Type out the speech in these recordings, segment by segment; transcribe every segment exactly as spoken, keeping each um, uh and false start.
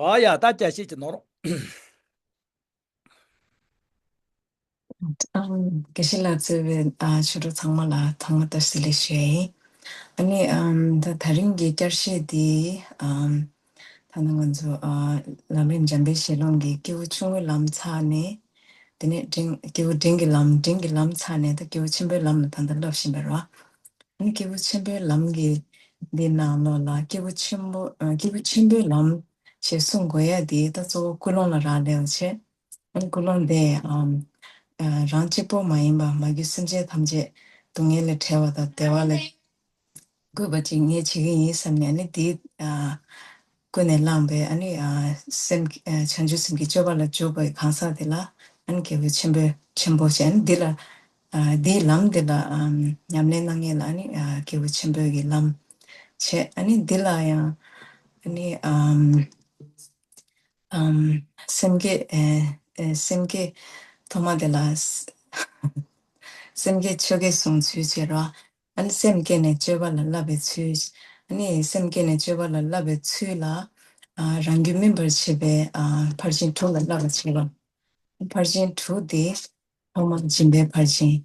ཨ་ཡ་ད་བརྒྱ་བཤད་ཀྱི་ནོར། ཨམ། དགེ་བཤེས་ལགས་གཙོས་པའི་ཨ་ཆོས་གྲོགས་ཚང་མ་ལ་ཐོག་མར་བཀྲ་ཤིས་བདེ་ལེགས་ཞུ་ཡ་ཡིན། ཨ་ནི་ཨམ། ད་ད་རིང་གི་བསྐྱར་བཤད་འདི་ཨམ། ད་ནི་ང་ཚོ་ཨ་ལམ་རིམ་འཇམ་དཔལ་ཞལ་ལུང་གི་སྐྱེས་བུ་ཆུང་ངུའི་ལམ་ཚར་ནས། དེ་ནས་འབྲིང་སྐྱེས་བུ་འབྲིང་གི་ལམ། འབྲིང་གི་ལམ་ཚར་ནས་ད་སྐྱེས་བུ་ཆེན་པོའི་ལམ་ལ་ད་ལྟ་བསླབ་བཞིན་པ་རེད་བ། ཨ་ནི་སྐྱེས་བུ་ཆེན་པོའི་ལམ་གྱི་འདི་ནང་ལོགས་ལ་སྐྱེས་བུ་ཆེན་པོ་ཨ་སྐྱེས་བུ་ཆེན་པོའི་ལམ་ཞེས་གསུང་དགོས་ཡ་དེ་ད་གཙོ་བོ་ཀུན་སློང་ལ་རག་ལས་པ་བྱས། ཨ་ནི་ཀུན་སློང་དེ་ཨམ། ཨ་རང་གཅིག་པོ་མ་ཡིན་པ་མ་གྱུར་སེམས་ཅན་ཐམས་ཅད་སྡུག་བསྔལ་ལས་བྲལ་བ་དང་བདེ་བ་ལ་དགོས་པ་ཅིག་ངས་བྱེད་ཀྱི་ཡིན་བསམ་ནས། ཨ་ནི་དེ་ཨ་ཀུན་ནས་བསླངས་པའི་ཨ་ནི་ཨ་སེམས་ཨ་བྱང་ཆུབ་སེམས་ཀྱི་སྤྱོད་པ་ལ་འཇུག་པའི་གང་ཟག་དེ་ལ་ཨ་ནི་སྐྱེས་བུ་ཆེན་པོ་ཆེན་པོ་ཞེས། ཨ་ནི་འདི་ལ་ཨ་འདིའི་ལམ་འདི་ལ་ཨམ་ཉམས་ལེན་གནང་མཁན་ལ་ཨ་ནི་ཨ་སྐྱེས་བུ་ཆེན་པོའི་གི་ལམ་བྱས། ཨ་ནི་འདི་ལ་ཡང་ཨ་ནི་ཨམ། ཨམ། སེམས་བསྐྱེད། ཨེ་ཨེ་སེམས་བསྐྱེད་ཐོག་མ་དེ་ལ་སེམས་བསྐྱེད་ཆོ་གས་བཟུང་ཚུལ་བྱེད་རོགས། ཨ་ནི་སེམས་བསྐྱེད་ནས་སྤྱོད་པ་ལ་བསླབ་པའི་ཚུལ། ཨ་ནི་སེམས་བསྐྱེད་ནས་སྤྱོད་པ་ལ་བསླབ་པའི་ཚུལ་ལ། ཨ་རང་རྒྱུད་སྨིན་པར་བྱེད་པའི་ཨ་ཕར་ཕྱིན་དྲུག་ལ་བསླབ་པར་བྱེད་པ། ཕར་ཕྱིན་དྲུག་དེ། ཐོག་མར་སྦྱིན་པའི་ཕར་ཕྱིན།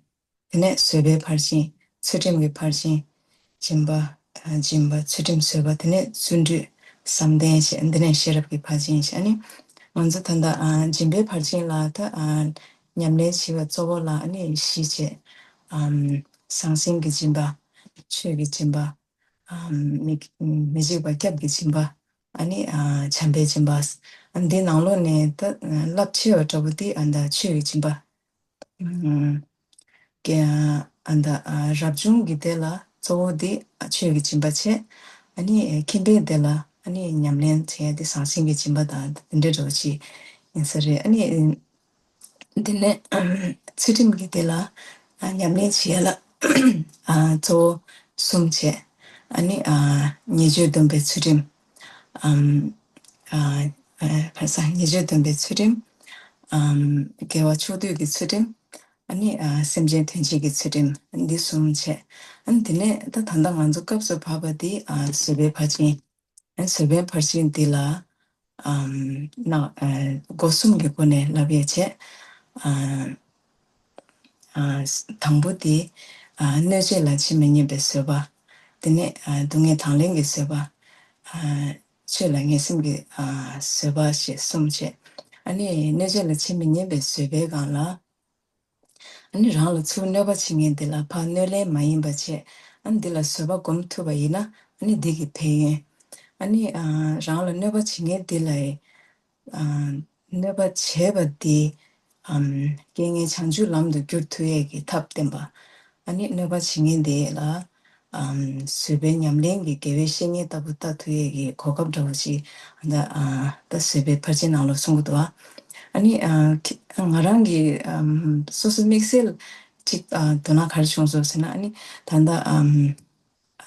དེ་ནས་བཟོད་པའི་ཕར་ཕྱིན། ཚུལ་ཁྲིམས་ཀྱི་ཕར་ཕྱིན། སྦྱིན་པ། ཨ་སྦྱིན་པ། ཚུལ་ཁྲིམས། བཟོད་པ། དེ་ནས་བརྩོན་འགྲུས། བསམ་གཏན་ཞེས། འདི་ནས་ཤེས་རབ་ཀྱི་ཕར་ཕྱིན་ཞེས། ཨ་ནི་ང་ཚོ་ད་ལྟ་ཨ་སྦྱིན་པའི་ཕར་ཕྱིན་ལ་ད་ཨ་ཉམས་ལེན་བྱེད་པ་གཙོ་བོ་ལ་ཨ་ནི་བཞི་བྱས། ཨམ། ཟང་ཟིང་གི་སྦྱིན་པ། ཆོས་ཀྱི་སྦྱིན་པ། ཨམ། མི་མི་འཇིགས་པ་སྐྱབས་ཀྱི་སྦྱིན་པ། ཨ་ནི་ཨ་བྱམས་པའི་སྦྱིན་པ། ཨ་འདི་ནང་ལོགས་ནས་ད་རླབས་ཆེ་བ་འདྲ་པོ་འདི་ཨ་ད་ཆོས་ཀྱི་སྦྱིན་པ། ཨམ། ཀྱེ་ཨ་ད་ཨ་རབ་བྱུང་གི་དེ་ལ་གཙོ་བོ་འདི་ཨ་ཆོས་ཀྱི་སྦྱིན་པ་བྱས། ཨ་ནི་ཨེ་ཁྱིམ་པའི་དེ་ལ་ཨ་ནི་ཉམས་ལེན་བྱས་ཏེ་ཟང་ཟིང་གི་སྦྱིན་པ་དང་དེ་འདྲ་འདྲ་པོ་ཅིག་ཡིན་ས་རེད། ཨ་ནི་ཨེ་དེ་ནས་ཨམ་ཚུལ་ཁྲིམས་ཀྱི་དེ་ལ་ཨ་ཉམས་ལེན་བྱེད་ཡ་ལ་ཨ་གཙོ་བོ་གསུམ་བྱས། ཨ་ནི་ཨ་ཉེས་སྤྱོད་སྡོམ་པའི་ཚུལ་ཁྲིམས། ཨམ། ཨ་ཨ་ཁ་སང་ཉེས་སྤྱོད་སྡོམ་པའི་ཚུལ་ཁྲིམས། ཨམ། དགེ་བ་ཕྱོགས་དུས་ཀྱི་ཚུལ་ཁྲིམས། ཨ་ནི་ཨ་སེམས་ཅན་དོན་བྱེད་ཀྱི་ཚུལ་ཁྲིམས། འདི་གསུམ་བྱས། ཨ་ནི་དེ་ནས་ད་ད་ལྟ་ང་ཚོ་སྐབས་སུ་བབས་པ་འདི་ཨ་བཟོད་པའི་ཕར་ཕྱིན། ཨ་བཟོད་པའི་ཕར་ཕྱིན་འདི་ལ་ཨམ་ན་ཨ་སྒོ་གསུམ་གྱི་སྒོ་ནས་བསླབ་ཡས་བྱས། ཨ་ཨ་དང་པོ་དེ་ཨ་གནོད་བྱེད་ལ་ཇི་མི་སྙམ་པའི་བཟོད་པ། དེ་ནས་ཨ་སྡུག་བསྔལ་དང་ལེན་གྱི་བཟོད་པ། ཨ་ཆོས་ལ་ངེས་སེམས་ཀྱི་ཨ་བཟོད་པ་ཞེས་གསུམ་བྱས། ཨ་ནི་གནོད་བྱེད་ལ་ཇི་མི་སྙམ་པའི་བཟོད་པའི་སྒང་ལ། ཨ་ནི་རང་ལ་ཚུར་གནོད་པ་བྱེད་མཁན་དེ་ལ་ཕར་གནོད་ལན་མ་ཡིན་པ་བྱས། ཨ་ནི་འདི་ལ་བཟོད་པ་སྒོམ་ཐུབ་པ་ཡིན་ན་ཨ་ནི་འདི་གི་ཕན་ཡོན། ཨ་ནི་ཨ་རང་ལ་གནོད་པ་བྱེད་མཁན་དེ་ལ་ཨ་གནོད་པ་བྱས་པ་དེ་ཨམ་རྐྱེན་ངན་བྱང་ཆུབ་ལམ་དུ་བསྒྱུར་ཐུབ་ཡས་ཀྱི་ཐབས་བསྟན་པ། ཨ་ནི་གནོད་པ་བྱེད་མཁན་དེ་ལ་ཨམ་བཟོད་པའི་ཉམས་ལེན་གྱི་དགེ་བའི་བཤེས་གཉེན་ལྟ་བུ་ལྟ་ཐུབ་ཡས་ཀྱི་གོ་སྐབས་འདྲ་བོ་ཞིག་ཨ་ད་ཨ་ད་བཟོད་པའི་ཕར་ཕྱིན་ནང་ལོགས་གསུང་གི་འདུག་ཨ་ནི་ཨ་ཁྱེད་ང་རང་གི་ཨམ་སོ་སོ་དམིགས་བསལ་གཅིག་ཨ་དོ་སྣང་ག་རེ་བྱུང་སོང་ཟེར་ན། ཨ་ནི་ད་ལྟ་ཨམ་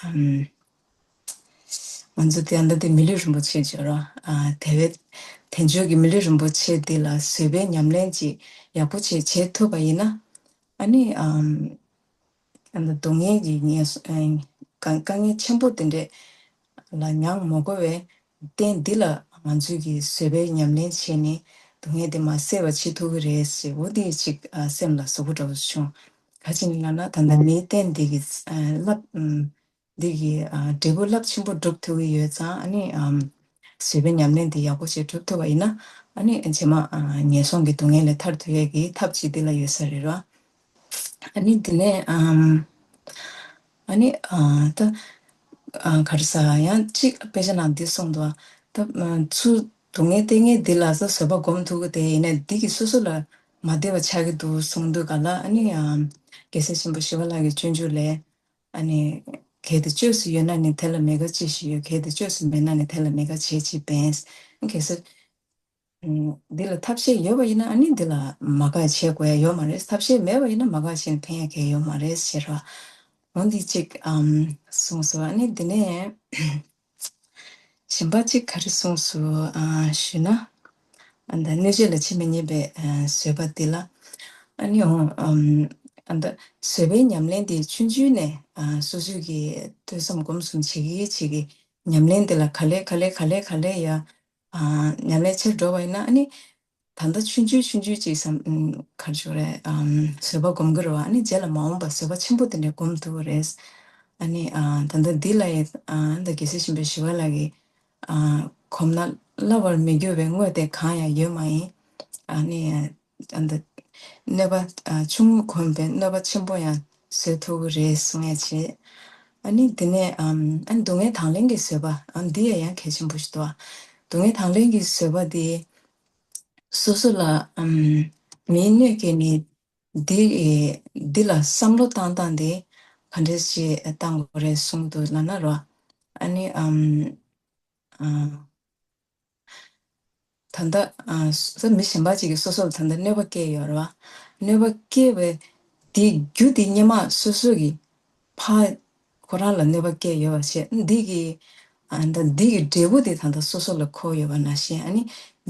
ཨམ་ང་ཚོ་དེ་ཨ་ད་དེ་མི་ལུས་རིན་པོ་ཆེ་བརྗོད་རོགས། ཨ་དེ་བས་དལ་འབྱོར་གྱི་མི་ལུས་རིན་པོ་ཆེ་འདི་ལ་བཟོད་པའི་ཉམས་ལེན་ཅིག་ཡག་པོ་ཅིག་བྱེད་ཐུབ་པ་ཡིན་ན། ཨ་ནི་ཨམ་ཨ་ད་སྡུག་བསྔལ་གྱི་ངལ་གསོ་ཨ་དཀའ་དཀའ་ངལ་ཆེན་པོ་དེ་འདྲས་ལ་མྱངས་མ་དགོས་པའི་རྟེན་འདི་ལ་ང་ཚོས་ཀྱིས་བཟོད་པའི་ཉམས་ལེན་བྱས་ནས་སྡུག་བསྔལ་དེ་མར་སེལ་བ་བྱེད་ཐུབ་ཀྱི་རེད་ཟེར། འོ་དེ་ཅིག་ཨ་སེམས་ལ་ཟུག་པོ་འདྲ་བོ་བྱུང་། ག་ཅི་ཡིན་ལབ་ན་ད་ལྟ་མིའི་རྟེན་འདི་གི་ཨ་རླབས་ཨམ་འདི་གི་ཨ་འབྲས་བུ་རླབས་ཆེན་པོ་སྒྲུབ་ཐུབ་ཀྱི་ཡོད་ཙང་། ཨ་ནི་ཨམ་བཟོད་པའི་ཉམས་ལེན་འདི་ཡག་པོ་ཞིག་སྒྲུབ་ཐུབ་པ་ཡིན་ན། ཨ་ནི་རྗེས་མ་ཨ་ངན་སོང་གི་སྡུག་བསྔལ་ལས་ཐར་ཐུབ་ཡས་ཀྱི་ཐབས་ཅིག་འདི་ལ་ཡོད་ས་རེད་ར། ཨ་ནི་དེ་ནས་ཨམ་ཨ་ནི་ཨ་ད་ཨ་ག་རེ་ཟ་ཡང་གཅིག་དཔེ་ཆ་ནང་འདི་གསུངས་འདུག་ད་ཨ་ཚུར་སྡུག་བསྔལ་སྟེར་མཁན་འདི་ལ་ད་བཟོད་པ་སྒོམ་ཐུབ་ཀྱི་དེ་ཡིན་ན་འདི་གིས་སོ་སོ་ལ་མ་བདེ་བ་ཆགས་ཀྱི་འདུག་གསུངས་དུས་ག་ལ། ཨ་ནི་ཨམ་རྒྱལ་སྲས་ཆེན་པོ་ཞི་བ་ལྷ་གི་སྤྱོད་འཇུག་ལས། ཨ་ནི་གལ་ཏེ་བཅོས་སུ་ཡོད་ན་ནི་དེ་ལ་མེད་དགག་ཅི་ཞིག་ཡོད། གལ་ཏེ་བཅོས་སུ་མེད་ན་ནི་དེ་ལ་མེད་དགག་བྱས་ཅི་ཕན། གལ་སྲིད་འདི་ལ་ཐབས་ཤེས་ཡོད་པ་ཡིན་ན་ཨ་ནི་འདི་ལ་མ་དགག་བྱེད་དགོས་ཡ་ཡོད་མ་རེད། ཐབས་ཤེས་མེད་པ་ཡིན་ན་མ་དགག་བྱས་ནས་ཕན་ཡ་གང་ཡང་ཡོད་མ་རེད་ཟེར་བ། འོ་འདི་གཅིག་ཨམ་གསུངས་སོང་། ཨ་ནི་འདི་ནས་གཞན་པ་གཅིག་ག་རེ་གསུངས་སོང་ཨ་ཞུས་ན། ཨ་ད་གནོད་བྱེད་ལ་ཇི་མི་སྙམ་པའི་ཨ་བཟོད་པ་འདི་ལ། ཨ་ནི་འོ་ཨམ་ཨ་ད་བཟོད་པའི་ཉམས་ལེན་འདི་ཆུང་ཆུང་ནས་ཨ་སོ་སོའི་གི་ཐོས་བསམ་སྒོམ་གསུམ་བྱེད་ཀྱི་བྱེད་ཀྱི་ཉམས་ལེན་འདི་ལ་ག་ལེ་ག་ལེ་ག་ལེ་ག་ལེ་ཡ། ཨ་ཉམས་ལེན་བྱེད་འགྲོ་བ་ཡིན་ན་ཨ་ནི། ད་ལྟ་ཆུང་ཆུང་ཆུང་ཆུང་ཅིག་བསམ་ཨམ་ག་རེ་ཞུ་དགོས་རེད། ཨམ་བཟོད་པ་སྒོམ་གྱི་རེད་བ། ཨ་ནི་རྗེས་ལ་མ་འོངས་པ་བཟོད་པ་ཆེན་པོ་དེ་འདྲ་སྒོམ་ཐུབ་ཀྱི་རེད། ཨ་ནི་ཨ་ད་ལྟ་འདི་ལ་ཡི་ཨ་ད་རྒྱལ་སྲས་ཆེན་པོ་ཞི་བ་ལྷ་གིས་ཨ་གོམས་ན་སླ་བར་མི་འགྱུར་བའི་དངོས་དེ་གང་ཡང་ཡོད་མ་ཡིན། ཨ་ནི་ཨ་ད་གནོད་པ་ཨ་ཆུང་ངུ་གོམས་པའི་གནོད་པ་ཆེན་པོ་ཡང་བཟོད་ཐུབ་ཀྱི་རེད་གསུང་ཡ་བྱེད། ཨ་ནི་དེ་ནས་ཨམ་ཨ་ནི་སྡུག་བསྔལ་དང་ལེན་གྱི་བཟོད་པ་ཨ་འདི་ཡང་ཡང་གལ་ཆེན་པོ་ཞིག་འདུག་སྡུག་བསྔལ་དང་ལེན་གྱི་བཟོད་པ་དེ། སོ་སོ་ལ་ཨམ་མིའི་གནོད་སྐྱེལ་ནི་འདི་འདི་ལ་བསམ་བློ་བཏང་སྟངས་དེ་ག་འདྲ་ཞིག་བཏང་དགོས་རེད་གསུངས་འདུག་ལབ་ན་རོ། ཨ་ནི་ཨམ་ཨ་ད་ལྟ་ཨ་སོ་མི་གཞན་པ་ཅིག་གིས་སོ་སོ་ལ་ད་ལྟ་གནོད་པ་བསྐྱལ་ཡོད་རེད་བ། གནོད་པ་བསྐྱལ་བའི་དེ་རྒྱུ་དེ་སྔོན་མ་སོ་སོ་གིས་ཕར་ཁོ་རང་ལ་གནོད་པ་བསྐྱལ་ཡོད་པ་བྱས། འདི་གི་ཨ་ད་འདི་གི་འབྲས་བུ་དེ་ད་ལྟ་སོ་སོ་ལ་འཁོར་ཡོད་པ་ནང་བཞིན། ཨ་ནི་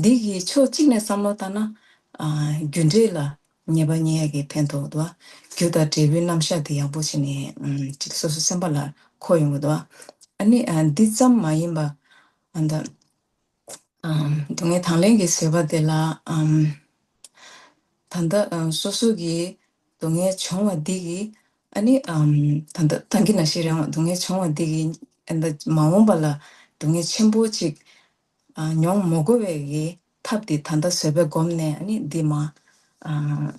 འདི་གི་ཕྱོགས་གཅིག་ནས་བསམ་བློ་བཏང་ན་ཨ་རྒྱུ་འབྲས་ལ་ཉེས་པ་ཉེས་ཡས་ཀྱི་ཕན་ཐོགས་འདུག་བ། རྒྱུ་དང་འབྲས་བུའི་རྣམ་གཞག་དེ་ཡག་པོ་བྱས་ནས་ཨམ་ཅིག་སོ་སོ་སེམས་པ་ལ་འཁོར་ཡོང་གི་འདུག་བ། ཨ་ནི་ཨ་འདི་ཙམ་མ་ཡིན་པ་ཨ་ད། ཨམ་སྡུག་བསྔལ་དང་ལེན་གྱི་བཟོད་པ་དེ་ལ་ཨམ་ད་ལྟ་ཨམ་སོ་སོ་གིས་སྡུག་བསྔལ་བྱུང་བ་འདི་གིས་ཨ་ནི་ཨམ་ད་ལྟ་ད་གིན་ནང་བཞིན་རེད། སྡུག་བསྔལ་བྱུང་བ་འདི་གིས་ཨ་ད་མ་འོངས་པ་ལ་སྡུག་བསྔལ་ཆེན་པོ་ཅིག་ཨ་མྱོང་མ་དགོས་པའི་གི་ཐབས་དེ་ད་ལྟ་བཟོད་པ་བསྒོམས་ནས་ཨ་ནི་འདི་མ་ཨ།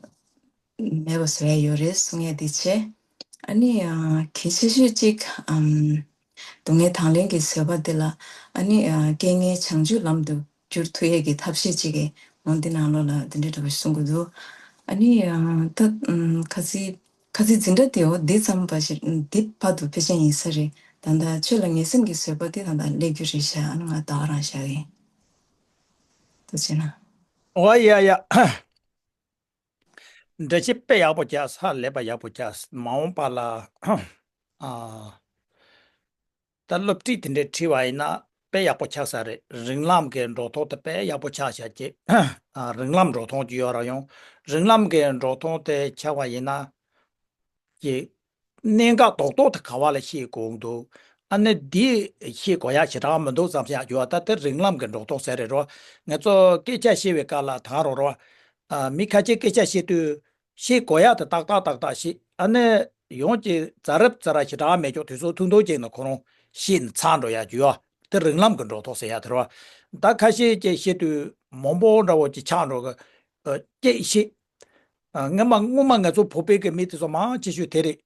མེད་པ་བཟོ་ཡ་ཡོད་རེད་གསུང་ཡ་དེ་བྱས། ཨ་ནི་ཨ་གལ་ཆེ་ཤོས་གཅིག་ཨམ་སྡུག་བསྔལ་དང་ལེན་གྱི་བཟོད་པ་དེ་ལ་ཨ་ནི་ཨ་རྐྱེན་ངན་བྱང་ཆུབ་ལམ་དུ་བསྒྱུར་ཐུབ་ཡས་ཀྱི་ཐབས་ཤེས་གཅིག་གི་འོང་འདི་ནང་ལོགས་ལ་འདི་འདྲ་འདྲ་པོ་གསུང་གི་འདུག་ཨ་ནི་ཨ་ད་ཨམ་ཁ་སི་ཁ་སི་འཛིན་གྲྭ་དེ་འོ་འདི་ཙམ་པ་ཞིག་འདི་བར་དུ་ཕལ་ཆེར་ཡིན་ས་རེད། ད་ལྟ་ཆོས་ལ་ངེས་སེམས་ཀྱི་བཟོད་པ་དེ་ད་ལྟ་སླེབས་རྒྱུ་རེད་ཤག་ཨ་ནི་ང་ད་ག་རང་བཞག་ཡིན། ཐུགས་རྗེ་གནང་། ཨོ་ཡ་ཡ། འགྲེལ་བཤད་དཔེ་ཡག་པོ་རྒྱག་ཧ་ལས་པ་ཡག་པོ་རྒྱག་མ་འོངས་པ་ལ་ཨ་ད་སློབ་ཁྲིད་དེ་འདྲའི་ཁྲིད་པ་ཡིན་ན་དཔེ་ཡག་པོ་ཆགས་ས་རེད། རིང་ལམ་གྱི་འགྲོ་སྟངས་དེ་དཔེ་ཡག་པོ་ཆགས་བཞག་ཀྱི་ཨ་རིང་ལམ་འགྲོ་སྟངས་ཀྱི་ཡོད་ར་ཡོང་། རིང་ལམ་གྱི་འགྲོ་སྟངས་དེ་ཆགས་པ་ཡིན་ན་ཀྱི་གནད་འགག་རྡོག་རྡོག་དེ་ག་བ་ལ་ཤེས་དགོས་འདུག་ཨ་ནི་འདི་ཤེས་དགོས་ཡག་ཞེ་དྲག་མི་འདུག་བསམ་བཞག་རྒྱུ་བ། ད་དེ་རིང་ལམ་གྱི་འགྲོ་སྟངས་ཟེར་རེད་རོ། ང་ཚོ་སྐད་ཆ་བཤད་པའི་སྐབས་ལ་ད་རོ་རོ། ཨ་མི་ཁ་ཤས་སྐད་ཆ་བཤད་དུས་ཤེས་དགོས་ཡག་དེ་ཏག་ཏག་ཏག་ཏག་ཤེས། ཨ་ནི་ཡོང་གི་ཛ་རབ་ཛ་ར་ཞེ་དྲག་མེད་ཀྱོག་དུས་ཚོད་ཐུང་ཐུང་ཅིག་ནས་ཁོ་རང་ཤེས་ནས་ཚར་འགྲོ་ཡག་རྒྱུ་བ། དེ་རིང་ལམ་གྱི་འགྲོ་སྟངས་ཟེར་ཡག་དེ་རོ། ད་ཁ་ཤས་ཀྱིས་བཤད་དུས་མང་པོ་འདྲ་བོ་ཅིག་ཆགས་འགྲོ་གི་ཨ་སྐད་ཤེས། ཨ་སྔོན་མ་སྔོན་མ་ང་ཚོ་བོད་པའི་གི་མི་དེ་ཚོ་མང་ཆེ་ཤོས་དེ་རེད།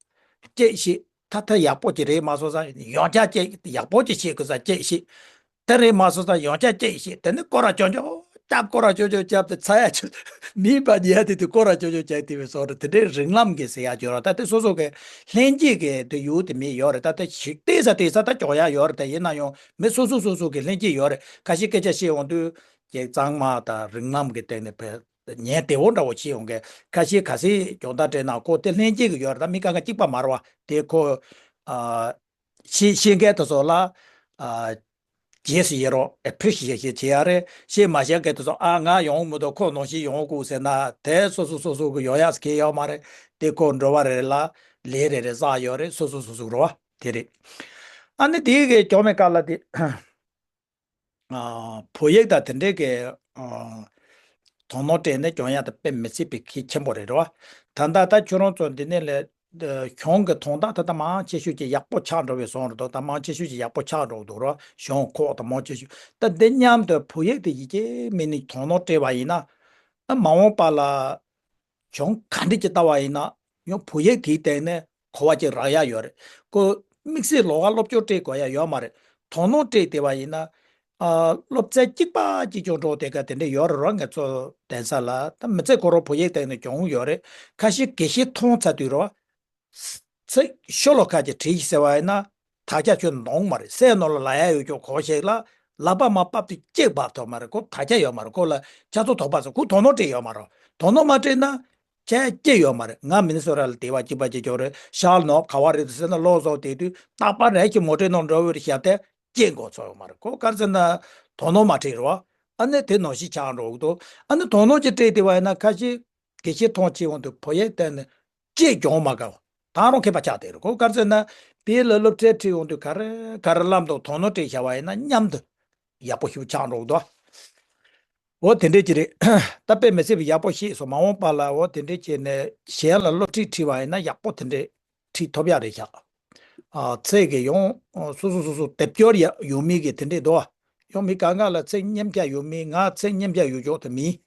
སྐད་ཤེས། ཐ་ཐ་ཡག་པོ་ཅིག་རེད་མ་སོང་ཙང་ཡང་བསྐྱར་སྐད་ཡག་པོ་ཅིག་བཤད་དགོས་ཙང་སྐད་ཤེས། དེ་རེད་མ་སོང་ཙང་ཡང་བསྐྱར་སྐད་ཤེས། དེ་ནི་སྐོར་ར་ཅོ་ཅོ་རྐྱབ། སྐོར་ར་ཅོ་ཅོ་རྐྱབ་དེ་ཚ་ཡ་ཆུ་མིན་པ་ཉལ་དེ་དུས་སྐོར་ར་ཅོ་ཅོ་རྐྱབ་དེ་བས་སོགས་རེད། དེ་འདྲའི་རིང་ལམ་གི་ཟེར་ཡག་ཅོ་ར། ད་དེ་སོ་སོ་གི་ལྷན་སྐྱེས་གི་དེ་ཡུལ་དེ་མི་ཡོད་རེད། ད་དེ་ཞིག་བལྟས་ས་བལྟས་ས་ད་ཅོ་ཡག་ཡོད་རེད། ད་ཡིན་ན་ཡང་མི་སོ་སོ་སོ་སོ་གི་ལྷན་སྐྱེས་ཡོད་རེད། ཁ་ཤས་སྐད་ཆ་བཤད་འོང་དུས་ཀྱི་གཙང་མ་དང་རིང་ལམ་གི་སྟེང་ནས་བས། ཉན་བདེ་བོ་འདྲ་བོ་བྱེད་ཡོང་མཁན་ཁ་ཤས་ག་ཚོད་སྦྱོང་བརྡར་སྤྲད་ན་ཁོ་དེ་ལྷན་སྐྱེས་ཀྱི་ཡོད་རེད། ད་མི་གང་ག་གཅིག་པ་མ་རེད་བ། དེ་ཁོ་ཨ་ཤེས་ཤེས་མཁན་དེ་ཚོ་ལ་ཨ་རྗེས་སུ་ཡི་རང་ཨེ་པི་རི་ཤི་ཨེ་ཤན་བྱེད་ཡག་རེད། ཤེས་མ་ཤེས་མཁན་དེ་ཚོ་ཨ་ང་ཡོང་མི་འདུག་ཁོ་ནང་བཞིན་ཡོང་དགོས་ཟེར་ན་དེ་སོ་སོ་སོ་སོ་གི་ཡོང་ཡག་གང་ཡོད་མ་རེད། དེ་ཁོ་འགྲོ་བ་རེ་རེ་ལ་ལས་རེ་རེ་བསགས་ཡོད་རེད། སོ་སོ་སོ་སོ་གི་རེད་བ། དེ་རེད། ཨ་ནི་དེ་གི་སྦྱོང་བའི་སྐབས་ལ་དེ། ཨ་བོད་ཡིག་དང་དེ་འདྲའི་གི་ཨ་དོ་སྣང་སྤྲད་ནས་སྦྱོང་ཡག་དེ་དཔེ་མི་སྲིད་པའི་གལ་ཆེན་པོ་རེད་རོ། ད་ལྟ་ད་ཁྱོད་རང་ཚོ་འདི་ནས་ལས་གཞུང་གི་དོན་དག་ད་ལྟ་མང་ཆེ་ཤོས་ཀྱི་ཡག་པོ་ཆགས་འགྲོ་བའི་བཟོ་འདྲ་འདུག་ད་མང་ཆེ་ཤོས་ཀྱི་ཡག་པོ་ཆགས་འགྲོ་འདུག་རོ། གཞུང་ཁོག་ད་མང་ཆེ་ཤོས་ད་འདི་མཉམ་དུ་བོད་ཡིག་དེ་ཡི་གེ་མིན་ནི་དོ་སྣང་སྤྲད་པ་ཡིན་ན། ཨ་མ་འོངས་པ་ལ། གཞུང་ག་འདྲ་ཅིག་ལྟ་བ་ཡིན་ན་ཡང་བོད་ཡིག་དེའི་སྟེང་ནས་གོ་བ་ཅིག་རག་ཡག་ཡོད་རེད། ཁོ་དམིགས་བསལ་ལོགས་ཀ་སློབ་སྦྱོང་སྤྲད་དགོས་ཡག་ཡོད་མ་རེད། དོ་སྣང་སྤྲད་བསྡད་པ་ཡིན་ན། ཨ་སློབ་ཚན་གཅིག་པ་གཅིག་རྐྱང་འགྲོ་བསྡད་མཁན་དེ་འདྲ་ཡོད་རེད་རོ། ང་ཚོ་གདན་ས་ལ་ད་མི་ཚེ་ཁོ་རང་བོད་ཡིག་སྟེང་ནས་སྦྱོང་ཡོད་རེད། ཁ་ཤས་དགེ་བཤེས་མཐོང་ཚར་དུས་རོ། ཚིག་ཤོ་ལོ་ཀ་ཅིག་བྲིས་ཤིག་ཟེར་བ་ཡིན་ན། དག་ཆ་ཁྱོན་ནོར་མ་རེད། སའི་ནང་ལ་ལབ་ཡག་ཡོད་ཀྱང་གོ་ཞིག་ལ་ལག་པ་མར་ཕབ་དུས་གཅིག་ཕར་ཐོན་མ་རེད། ཁོ་དག་ཆ་ཡོད་མ་རེད། ཁོ་ལ་ཆ་ཚང་དོགས་པ་ཟེར་ཁོ་དོ་སྣང་སྤྲད་ཡོད་མ་རེད། དོ་སྣང་མ་སྤྲད་ན་ཆ་ཡག་སྐྱེ་ཡོད་མ་རེད། ང་མི་ནི་སོ་ཊ་ལ་སྡེ་བ་གཅིག་པ་གཅིག་རྐྱང་རེད། ཤར་ནོར་ག་བ་རེད་ཟེར་ན་ལོག་སོང་དེ་དུས་རྟག་པར་རེ་ཞིག་མོ་ཊའི་ནང་འགྲོ་བའི་ཞབས་བརྟན་སྐྱེ་འགོ་ཚུགས་ཡོད་མ་རེད། ཁོ་ག་རེ་ཟེར་ན་དོ་སྣང་མ་སྤྲད་རོ། ཨ་ནི་དེ་ནང་བཞིན་ཆགས་འགྲོ་གི་འདུག་ཨ་ནི་དོ་སྣང་ཅིག་སྤྲད་བསྡད་པ་ཡིན་ན་ཁ་ཤས་དགེ་བཤེས་མཐོང་ཆེ་འོང་དུས་བོད་ཡིག་སྟེང་ནས་ཅེས་སྦྱོང་མ་དགའ་བ་ད་རུང་མཁས་པ་ཆགས་བསྡད་རེད། ཁོ་ག་རེ་ཟེར་ན་དེ་ལ་སློབ་ཁྲིད་ཁྲིད་འོང་དུས་ག་རེ་ག་རེ་བསླབ་འདུག་དོ་སྣང་སྤྲད་བྱ་བ་ཡིན་ན་མཉམ་དུ་ཡག་པོ་ཞིག་ཆགས་འགྲོ་གི་འདུག་འོ་དེ་འདྲས་ཀྱི་རེད། ད་དཔེ་མི་སྲིད་པའི་ཡག་པོ་ཤེས་སོང་། མ་འོངས་པ་ལ་འོ་དེ་འདྲས་བྱས་ནས་གཞན་ལ་སློབ་ཁྲིད་ཁྲིད་པ་ཡིན་ན་ཡག་པོ་དེ་འདྲས་ཁྲིད་ཐུབ་ཡག་རེད་ཤག་ཨ། ཚེ་གི་ཡོང་སོ་སོ་སོ་སོ་སྡེབ་སྦྱོར་ཡ་ཡོང་མི་གི་དེ་འདྲས་འདུག་ཡོང་མི་གང་ག་ལ་ཚེ་མཉམ་གྱི་ཡོང་མི། ང་ཚེ་མཉམ་གྱི་ཡོང་ཆོག་དེ་མིན།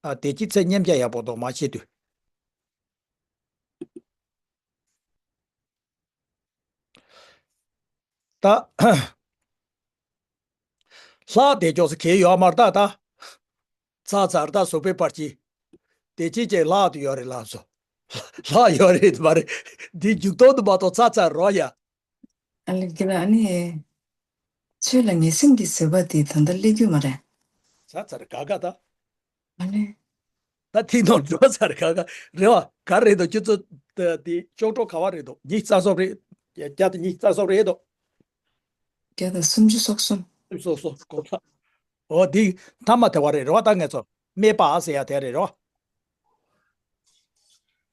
ཨ། དེ་ཅི་ཚེ་མཉམ་གྱི་ཡག་པོ་འདུག་མ་ཤེས་དུས། ད། ལྷག་བསྡད་ཆོག་ས་གང་ཡང་ཡོད་མ་རེད་ད། ད། ཚར་ཚར་ད་གཟུགས་པོའི་བར་གྱི། དེ་ཅི་ཅིག་ལྷག་ཏུ་ཡོད་རེད་ལགས་སོ། ལྷག་ཡོད་རེད་མ་རེད། འདི་མཇུག་སྡོམ་དུ་མ་གཏོགས་ཚར་ཚར་རོགས་ཡ། ཨ་ལེ་ཁྱེད་ལ་ཨ་ནི། ཆོས་ལ་ངེས་སེམས་ཀྱི་བཟོད་པ་དེ་ད་ལྟ་སླེབས་རྒྱུ་མ་རེད། ཚར་ཚར་ག་ག་ད། ཨ་ནི། ད་ཐིག་ནོར་འགྲོ་ཚར་ག་ག་རེད་བ། ག་རེད་འདུག་ཁྱོད་ཚོ་ད་དེ་ལྕོག་གྲོགས་ག་བ་རེད་འདུག་ཉིས་རྩ་སོགས་རེད། བརྒྱ་དང་ཉིས་རྩ་སོགས་རེད་འདུག་བརྒྱ་དང་སུམ་ཅུ་སོགས་སོང་། སོགས་སོགས་གོ་ལ། འོ་འདི་ཐ་མ་དེ་བ་རེད་རེད་བ། ད་ངས་ཚོ་སྨད་པ་ཟེར་ཡ་དེ་རེད་རེད་བ།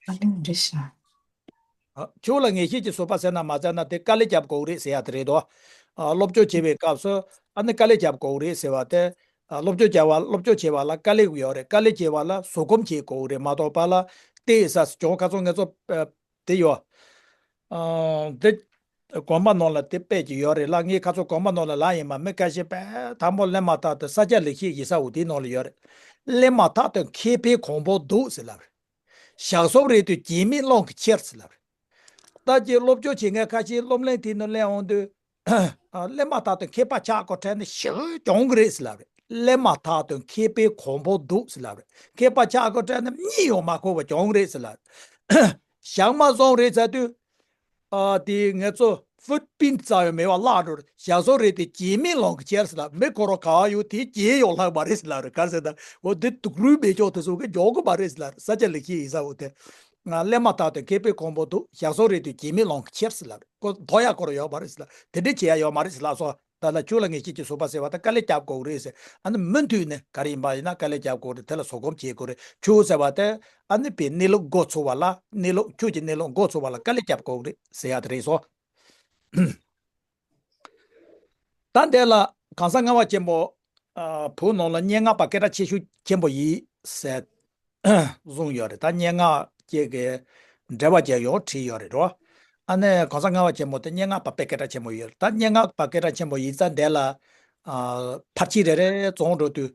ཨ་ལེ་འདྲི་ཤ། ཨ། ཆོས་ལ་ངེས་ཤེས་ཀྱི་བཟོད་པ་ཟེར་ན་མ་ཟེར་ན་དེ་དཀའ་ལས་རྒྱབ་དགོས་རེད་ཟེར་ཡ་དེ་རེད་དོ། ཨ། སློབ་སྦྱོང་བྱེད་པའི་སྐབས་སུ་ཨ་ནི་དཀའ་ལས་རྒྱབ་དགོས་རེད་ཟེར་བ་དེ། ཨ། སློབ་སྦྱོང་བྱ་བ་སློབ་སྦྱོང་བྱེད་པ་ལ་དཀའ་ལས་ཡོད་རེད། དཀའ་ལས་བྱེད་པ་ལ་བཟོད་སྒོམ་བྱེད་དགོས་རེད་མ་གཏོགས་པ་ལ་བལྟས་ས་སུ་གྱོང་ཁ་ཚོ་ངེས་ཚོ། ཨ། དེ་ཡོད། ཨ། དེ། དགོན་པ་ནང་ལ་དེ་དཔེ་ཅིག་ཡོད་རེད་ལ། ངའི་ཁ་ཚོ་དགོན་པ་ནང་ལ་ལ་ཡིན་མ་མི་ཁ་ཤས་དཔེ་དང་པོ་སླེབས་མ་ཐག་ཏུ་ས་སྐྱ་ལེགས་བཤད་ཡིག་ཚང་འོ་དེའི་ནང་ལ་ཡོད་རེད། སླེབས་མ་ཐག་ཏུ་མཁས་པའི་གོང་འཕེལ་འདུག་ཟེར་ལབ་རེད། ཞག་སོབ་རེད་དུས་རྒྱུས་མེད་རླུང་གིས་ཁྱེར་ཟེར་ལབ་རེད། ད་ཀྱི་སློབ་སྦྱོང་བྱེད་མཁན་ཁ་ཤས་སློབ་གླིང་དེ་ནང་སླེབས་འོང་དུས། ཨ། སླེབས་མ་ཐག་ཏུ་མཁས་པ་ཆགས་དགོས་དྲན་ནས་ཞེ་པོ་གྱོང་གི་རེད་ཟེར་ལབ་རེད། སླེབས་མ་ཐག་ཏུ་མཁས་པའི་གོང་འཕེལ་འདུག་ཟེར་ལབ་རེད། མཁས་པ་ཆགས་དགོས་དྲན་ནས་གཉིད་ཡོང་མ་ཁོག་པ་གྱོང་གི་རེད་ཟེར་ལབ་རེད། ཞག་མ་སོང་རེད་ཟེར་དུས། ཨ། དེ་ངེད་ཚོ་ཧྥུད་པིན་རྩ་བའི་མེད་པ་བརླག་འགྲོ་རེད། ཞག་སོབ་རེད་དུས་རྒྱུས་མེད་རླུང་གིས་ཁྱེར་ཟེར་ལབ། མི་ཁོ་རང་ག་བ་ཡོད་དེ་རྒྱུས་ཡོང་ལྷག་མ་རེད་ཟེར་ལབ་རེད། ག་རེ་ཟེར་ན་འོ་དེ་དུག་རུས་མེད་ཅོག་དེ་ཚོ་གི་འཇོག་གི་མ་རེད་ཟེར་ལབ་རེད། ས་སྐྱ་ལེགས་བཤད་ཡིག་ཚང་འོ་དེ། ང་སླེབས་མ་ཐག་ཏུ་མཁས་པའི་གོང་འཕེལ་འདུག་ཞག་སོབ་རེད་དུས་རྒྱུས་མེད་རླུང་གིས་ཁྱེར་ཟེར་ལབ་རེད། ཁོ་དོ་ཡག་ཁོ་རང་ཡོད་མ་རེད་ཟེར་ལབ། དེ་འདྲས་བྱེད་ཡ་ཡོད་མ་རེད་ཟེར་ལབ་སོང་། ད་ལ་ཆོས་ལ་ངེས་ཤེས་ཀྱི་བཟོད་པ་ཟེར་བ་ད་དཀའ་ལས་རྒྱབ་དགོས་རེད་ཟེར། ཨ་ནི་མུ་མཐུད་ནས་ག་རེ་ཡིན་པ་ཡིན་ན་དཀའ་ལས་རྒྱབ་དགོས་རེད། དེ་ལ་བཟོད་སྒོམ་བྱེད་དགོས་རེད། ཆོས་ཟེར་བ་དེ་ཨ་ནི་པའི་གནས་ལུགས་མགོ་ཚོས་པ་ལ། གནས་ལུགས་ཆོས་ཀྱི་གནས་ལུགས་མགོ་ཚོས་པ་ལ་དཀའ་ལས་རྒྱབ་དགོས་རེད་ཟེར་ཡ་དེ་རེད་སོ། ད་འདི་ལ་གང་ཟག་ལྔ་པ་ཆེན་པོ། ཨ། བོད་ནང་ལ་སྙན་ངག་པ་སྐད་གྲགས་ཆེ་ཤོས་ཆེན་པོ་ཡིན་ཟེར་བཟུང་ཡོད་རེད། ད་སྙན་ངག་ཅིག་གི་འགྲེལ་པ་ཅིག་ཡང་བྲིས་ཡོད་རེད་རོ། ཨ་ནི་གང་ཟག་ལྔ་པ་ཆེན་པོ་དེ་སྙན་ངག་པ་དཔེ་སྐད་གྲགས་ཆེན་པོ་ཡོད་རེད། ད་སྙན་ངག་པ་སྐད་གྲགས་ཆེན་པོ་ཡིན་ཙང་འདི་ལ། ཨ། ཕར་ཕྱིན་རེ་རེ་བཙོང་འགྲོ་དུས།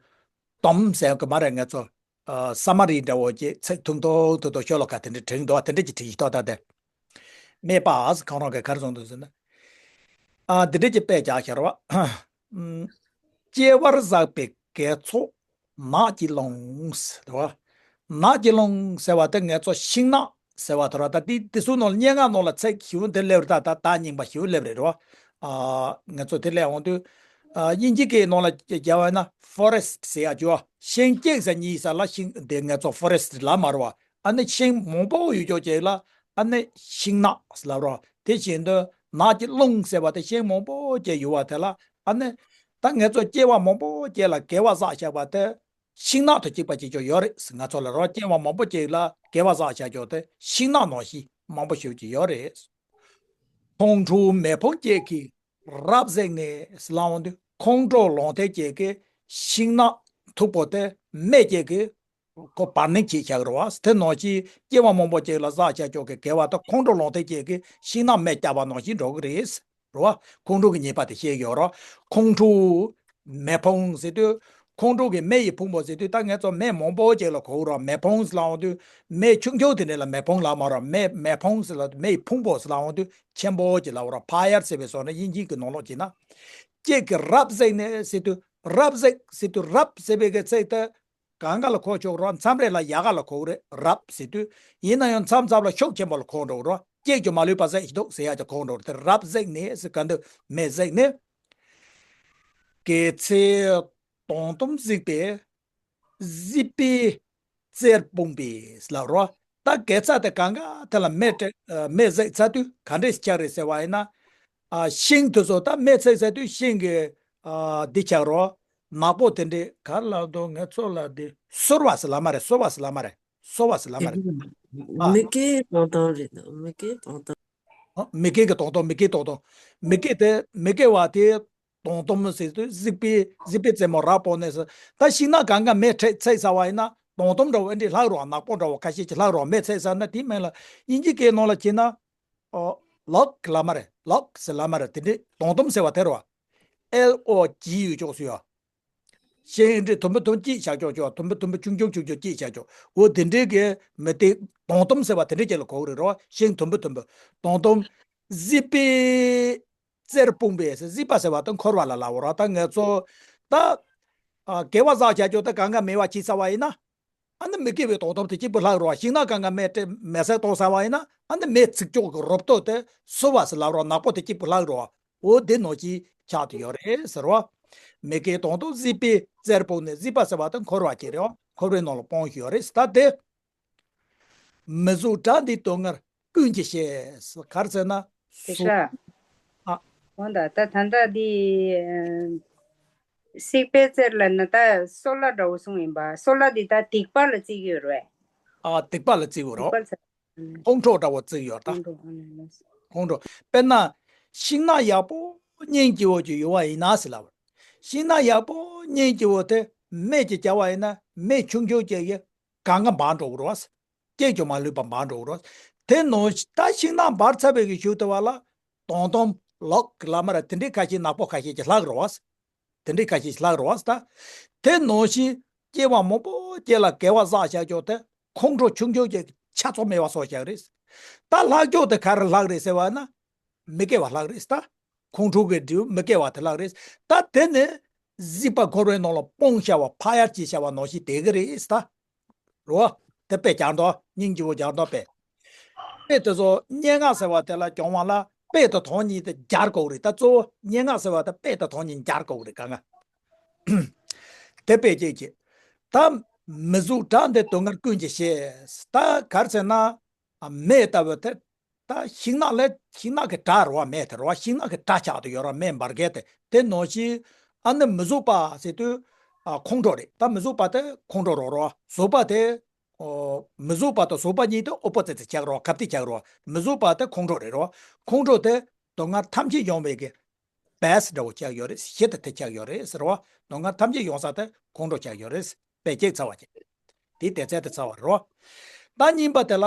དོམ་ཟེར་གི་མ་རེད། ངེད་ཚོ། ཨ། ས་མ་རི་འདྲ་བོ་ཅིག་ཚིག་ཐུང་ཐུང་ཐུང་ཐུང་ཤོ་ལོ་ཀ་དེ་འདྲ་བྲིས་འདུག་དེ་འདྲ་ཅིག་བྲིས་ཡིན་ཏོ། ད་དེ། སྨད་པ་ཨ་ཟེར་གང་རུང་གི་ག་རེ་བཟུང་འདུག་ཟེར་ན། ཨ། འདི་འདྲ་ཅིག་དཔེ་རྒྱག་ཤར་བ། ཨམ། སྐྱེ་བར་བསགས་པའི་དགེ་ཚོགས་ནགས་ཀྱི་ཀླུང་། ཟེར་བ། ནགས་ཀྱི་ཀླུང་ཟེར་བ་དེ་ངེད་ཚོ་ཤིང་ནགས་ཟེར་བ་དེ་ར། ད་དེ་དེ་ཚོ་ནང་ལ་སྙན་ངག་ནང་ལ་ཚིག་ཞིབ་འདི་སླེབས་རེད། ད་ད་ད་རྙིང་པ་ཞིབ་སླེབས་རེད་རོ། ཨ། ངེད་ཚོ་དེ་སླེབས་འོང་དུས། ཨ། དབྱིན་ཇི་སྐད་ནང་ལ་རྒྱག་པ་ན་ཕོ་རེ་སི་ཊི་ཟེར་ཡ་བྱོས། ཤིང་གཅིག་ཟེར་གཉིས་ཟེར་ལ་ཤིང་དེ་ངེད་ཚོ་ཕོ་རེ་སི་ཊི་ལབ་མ་རེད་བ། ཨ་ནི་ཤིང་མང་པོ་ཡོད་ཅོག་ཅིག་ལ་ཨ་ནི་ཤིང་ནགས་ལབ་རོ། དེ་བཞིན་དུ་ནགས་ཀྱི་ཀླུང་ཟེར་བ་དེ་ཤིང་མང་པོ་ཅིག་ཡོད་བ་དེ་ལ་ཨ་ནི། ད་ངེད་ཚོ་སྐྱེ་བ་མང་པོ་ཅིག་ལ་དགེ་བ་བསགས་བཞག་པ་དེ་ཤིང་ནགས་དང་གཅིག་པ་གཅིག་རྐྱང་ཡོད་རེད། ང་ཚོ་ལ་རོ་སྐྱེ་བ་མང་པོ་ཅིག་ལ་དགེ་བ་བསགས་བཞག་ཅོག་དེ་ཤིང་ནགས་ནང་བཞིན་མང་པོ་ཞེ་པོ་ཅིག་ཡོད་རེད། ཁོང་ཁྲོ་མེ་ཕུང་བཅས་ཀྱིས་རབ་བསྲེགས་ནས་ལབ་འོང་དུས། ཁོང་ཁྲོ་ལུང་བསྟན་བཅས་ཀྱིས་ཤིང་ནགས་མཐུག་པོ་དེ་མེ་བཅས་ཀྱིས་ཁོ་བར་ནི་བྱས་བཞག་རེད་བ། དེ་ནང་བཞིན་སྐྱེ་བ་མང་པོ་ཅིག་ལ་བསགས་བཞག་ཅོག་གི་དགེ་བ་དེ་ཁོང་ཁྲོ་ལུང་བསྟན་བཅས་ཀྱིས་ཤིང་ནགས་མེ་བརྒྱབ་པ་ནང་བཞིན་འགྲོ་གི་རེད། རེད་བ། ཁོང་ཁྲོ་གི་ཉེས་པ་དེ་བཤད་ཡོད་རེད། ཁོང་ཁྲོ་མེ་ཕུང་ཟེར་དུས། ཁོང་ཁྲོ་གི་མེ་ཡི་ཕུང་པོ་ཟེར་དུས། ད་ངེད་ཚོ་མེ་མང་པོ་ཅིག་ལ་གོ་ར། མེ་ཕུང་ཟེར་ལབ་འོང་དུས། མེ་ཆུང་ཆུང་དེ་འདྲ་ལ་མེ་ཕུང་ལབ་མ་རེད། མེ་མེ་ཕུང་ཟེར་ལབ་དུས་མེ་ཡི་ཕུང་པོ་ཟེར་ལབ་འོང་དུས་ཆེན་པོ་ཅིག་ལབ་ར། ཕ་ཡར་ཟེར་བའི་བཟོ་ན་དབྱིན་ཇིའི་གི་ནང་ལོགས་བྱས་ན། ཁྱེད་ཀྱིས་རབ་བསྲེགས་ནས་ཟེར་དུས། རབ་བསྲེགས་ཟེར་དུས་རབ་ཟེར་བའི་གི་ཚིག་དེ་གང་ག་ལ་གོ་ཆོག་རོགས། མཚམས་རེ་ལ་ཡ་ག་ལ་གོ་གི་རེད། རབ་ཟེར་དུས། ཡིན་ན་ཡང་མཚམས་མཚམས་ལ་ཤུགས་ཆེན་པོ་ལ་གོ་འགྲོ་གི་རོགས། ཁྱེད་ཀྱིས་མ་ལུས་པ་བསྲེགས་ཤིག་འདུག་ཟེར་ཡ་ཅིག་གོ་འགྲོ་གི་རེད། དེ་རབ་བསྲེགས་ནས་ཟེར་ག་འདུག་མེ་བསྲེགས་ནས། གལ་ཚེ་དྭངས་དུམ་གཟིགས་པས་གཟིགས་པས་རྩེར་སྤུངས་པས་ལབ་རོ། ད་དགེ་རྩ་དེ་གང་ག་དེ་ལ་མེ་སྤྲད། མེ་བསྲེགས་ཚར་དུས་ག་འདྲས་ཆགས་རེད་ཟེར་བ་ཡིན་ན། ཨ། ཤིང་དེ་ཚོ་ད་མེ་བསྲེགས་ཚར་དུས་ཤིང་གི། ཨ། འདི་ཆགས་རོ། ནག་པོ་དེ་འདྲས་ག་ལ་འདུག་ངས་ཚོ་ལ་འདི་སོལ་བ་ཟེར་ལབ་མ་རེད། སོལ་བ་ཟེར་ལབ་མ་རེད། སོལ་བ་ཟེར་ལབ་མ་རེད། ཨ། མི་སྐད་གཏོང་སྟངས་རེད་འདུག་མི་སྐད་གཏོང་སྟངས། ཨ། མི་སྐད་ཀྱི་གཏོང་སྟངས། མི་སྐད་གཏོང་སྟངས། མི་སྐད་དེ་མི་སྐད་བ་དེ། དོང་དུམ་ཟེར་དུས་གཟིག་པའི་གཟིག་པའི་རྩེ་མོ་ར་སྤོ་ནས་ཟེར། ད་ཤིང་ནགས་གང་ག་མེ་ཚིག་ཚིག་ཟ་བ་ཡིན་ན་དོང་དུམ་འདྲ་བོ་ཨེ་འདྲས་ལྷག་རོ། ནག་པོ་འདྲ་བོ་ཁ་ཤས་ཀྱིས་ལྷག་རོ། མེ་ཚིག་ཟ་ན་དེའི་མིང་ལ་དབྱིན་ཇི་སྐད་ནང་ལ་བྱས་ན། ཨོ། ལོག་ལབ་མ་རེད། ལོག་ཟེར་ལབ་མ་རེད། དེ་འདྲས་དོང་དུམ་ཟེར་བ་དེ་རེད་བ། ཨེལ་ཨོ་ཇི་ཡོད་ཅོག་ཟེར་ཡོད། ཤིང་འདི་དུམ་བུ་དུམ་གཅིག་བཞག་ཅོག་ཅོག་དུམ་བུ་དུམ་བུ་ཆུང་ཆུང་ཆུང་ཆུང་གཅིག་བཞག་ཅོག་འོ་དེ་འདྲའི་གི་མི་དེ་དོང་དུམ་ཟེར་བ་དེ་འདྲའི་ཅིག་ལ་གོ་གི་རེད་རོ། ཤིང་དུམ་བུ་དུམ་བུ། དོང་དུམ། གཟིག་པའི་རྩེར་སྤུངས་པའི་ཟེར། གཟིག་པ་ཟེར་བ་དེ་འཁོར་བ་ལ་ལབ་རོ། ད་ངས་ཚོ་ད་ཨ་དགེ་བ་བསགས་བྱ་ཅོག་ད་གང་ག་མེ་བ་ཅིག་ཟ་བ་ཡིན་ན། ཨ་ནི་མི་དགེ་བའི་དོང་དུམ་དེ་གཅིག་པུ་ལྷག་རོ། ཤིང་ནགས་གང་ག་མེ་སྲེག་མེ་སྲེག་གཏོང་ཟ་བ་ཡིན་ན་ཨ་ནི་མེ་ཚིག་ཅོག་གི་རོབ་ཏོ་དེ་སོ་བ་ཟེར་ལབ་རོ། ནག་པོ་དེ་གཅིག་པུ་ལྷག་རོ། འོ་དེ་ནང་བཞིན་ཆགས་ཏེ་ཡོད་རེད་ཟེར་བ། མི་དགེ་དོང་དུམ་གཟིག་པའི་རྩེར་སྤུངས་ནས། གཟིག་པ་ཟེར་བ་དེ་འཁོར་བ་ཅིག་རེད་བ། འཁོར་བའི་ནང་ལ་སྤོང་བཞིན་ཡོད་རེད་ཟེར། ད་དེ། མི་གཟུགས་དགྲ་འདིའི་དོན་ལྔར་ཀུན་གྱིས་ཤེས། ག་རེ་ཟེར་ན། དེ་གཟུགས། ཤ། ཨ། འོ་ད་ད་ད་ལྟ་འདི། གཟིག་པའི་རྩེར་ལབ་ན་ད་སོལ་བ་འདྲ་བོ་གསུངས་ཡིན་པ། སོལ་བ་འདི་ད་སྡིག་པ་ལ་བརྩི་གི་ཡོད་རེད། ཨ། སྡིག་པ་ལ་བརྩི་གི་རོ། སྡིག་པ་ལ་བརྩི། ཁོང་ཁྲོ་འདྲ་བོ་བརྩི་གི་ཡོད་ད། ཁོང་ཁྲོ། ཨ་ལས་ལས། ཁོང་ཁྲོ། དཔེར་ན། ཤིང་ནགས་ཡག་པོ་སྙིང་རྗེ་བོ་ཅིག་ཡོད་པ་ཡིན་ན་ཟེར་ལབ། ཤིང་ནགས་ཡག་པོ་སྙིང་རྗེ་བོ་དེ་མེ་ཅིག་བརྒྱབ་པ་ཡིན་ན་མེ་ཆུང་ཆུང་ཅིག་གིས་གང་ག་འབར་འགྲོ་གི་རེད་བ། སྐད་ཅིག་མ་ལུས་པ་འབར་འགྲོ་གི་རེད་བ། དེ་ནང་བཞིན་ད་ཤིང་ནགས་འབར་ཚར་བའི་གི་གཞུག་དེ་བ་ལ་དོང་དུམ་ལོག་ལབ་མ་རེད། དེ་འདྲའི་ཁ་ཤས་ནག་པོ་ཁ་ཤས་ཀྱིས་ལྷག་རེད་བ། དེ་འདྲའི་ཁ་ཤས་ཀྱིས་ལྷག་རེད་བ། ད་དེ་ནང་བཞིན་སྐྱེ་བ་མང་པོ་སྐྱེ་ལ་དགེ་བ་བསགས་བཞག་ཅོག་དེ་ཁོང་ཁྲོ་ཆུང་ཆུང་ཅིག་ཆ་ཚང་མེད་པ་བཟོས་བཞག་རེད། ད་ལྷག་ཅོག་དེ་ག་རེ་ལྷག་རེད་ཟེར་བ་ན། མི་དགེ་བ་ལྷག་རེད་ད། ཁོང་ཁྲོ་གི་སྒྲིབ་མི་དགེ་བ་དེ་ལྷག་རེད། ད་དེ་ནི་གཟིག་པ་འཁོར་བའི་ནང་ལ་སྤོང་བྱ་བ་ཕ་ཡར་གྱིས་བྱ་བ་ནང་བཞིན་བསྡད་ཀྱི་རེད་ད། རོ། དེ་དཔེ་རྒྱག་འདུག་སྙིང་རྗེ་བོ་རྒྱག་འདུག་དཔེ། དཔེ་དེ་ཚོ་སྙན་ངག་ཟེར་བ་དེ་ལ་སྦྱོང་བ་ལ་དཔེ་དང་ཐང་གཉིས་དེ་སྦྱར་དགོས་རེད། ད་གཙོ་བོ་སྙན་ངག་ཟེར་བ་དེ་དཔེ་དང་ཐང་གཉིས་སྦྱར་དགོས་རེད་གང་ག་དེ་དཔེ་ཅིག་བྱེད། ད་མི་གཟུགས་དགྲ་འདིའི་སྡུག་བསྔལ་ཀུན་གྱིས་ཤེས། ད་ག་རེ་ཟེར་ན། མེ་ལྟ་བུ་དེ། ད་ཤིང་ནགས་ལས་ཤིང་ནགས་ཀྱི་དགྲ་རེད་བ། མེ་དེ་རེད་བ། ཤིང་ནགས་ཀྱི་དགྲ་ཆགས་ཏེ་ཡོད་རེད་བ། མེ་འབར་མཁན་དེ། དེ་ནང་བཞིན་ཨ་ནི་མི་གཟུགས་པ་ཟེར་དུས་ཨ་ཁོང་ཁྲོ་རེད། ད་མི་གཟུགས་པ་དེ་ཁོང་ཁྲོ་རེད་རོ། གཟུགས་པ་དེ། ཨོ། མི་གཟུགས་པ་དང་གཟུགས་པ་གཉིས་དེ་ཨོ་པོ་ཛིཊ་ཆགས་རོ། གབ་ཏུ་ཆགས་རོ། མི་གཟུགས་པ་དེ་ཁོང་ཁྲོ་རེད་རོ། ཁོང་ཁྲོ་དེ་སྡུག་བསྔལ་ཐམས་ཅད་སྦྱོང་བའི་གི་བེ་སི་འདྲ་བོ་ཆགས་ཡོད་རེད། གཞི་དེ་དེ་ཆགས་ཡོད་རེད་ཟེར་བ། སྡུག་བསྔལ་ཐམས་ཅད་སྦྱོང་ས་དེ་ཁོང་ཁྲོ་ཆགས་ཡོད་རེད། དཔེ་གཅིག་ཚར་བ་བྱས། དེའི་དེ་ཚད་དེ་ཚར་བ་རེད་རོ། ད་གཉིས་པ་དེ་ལ།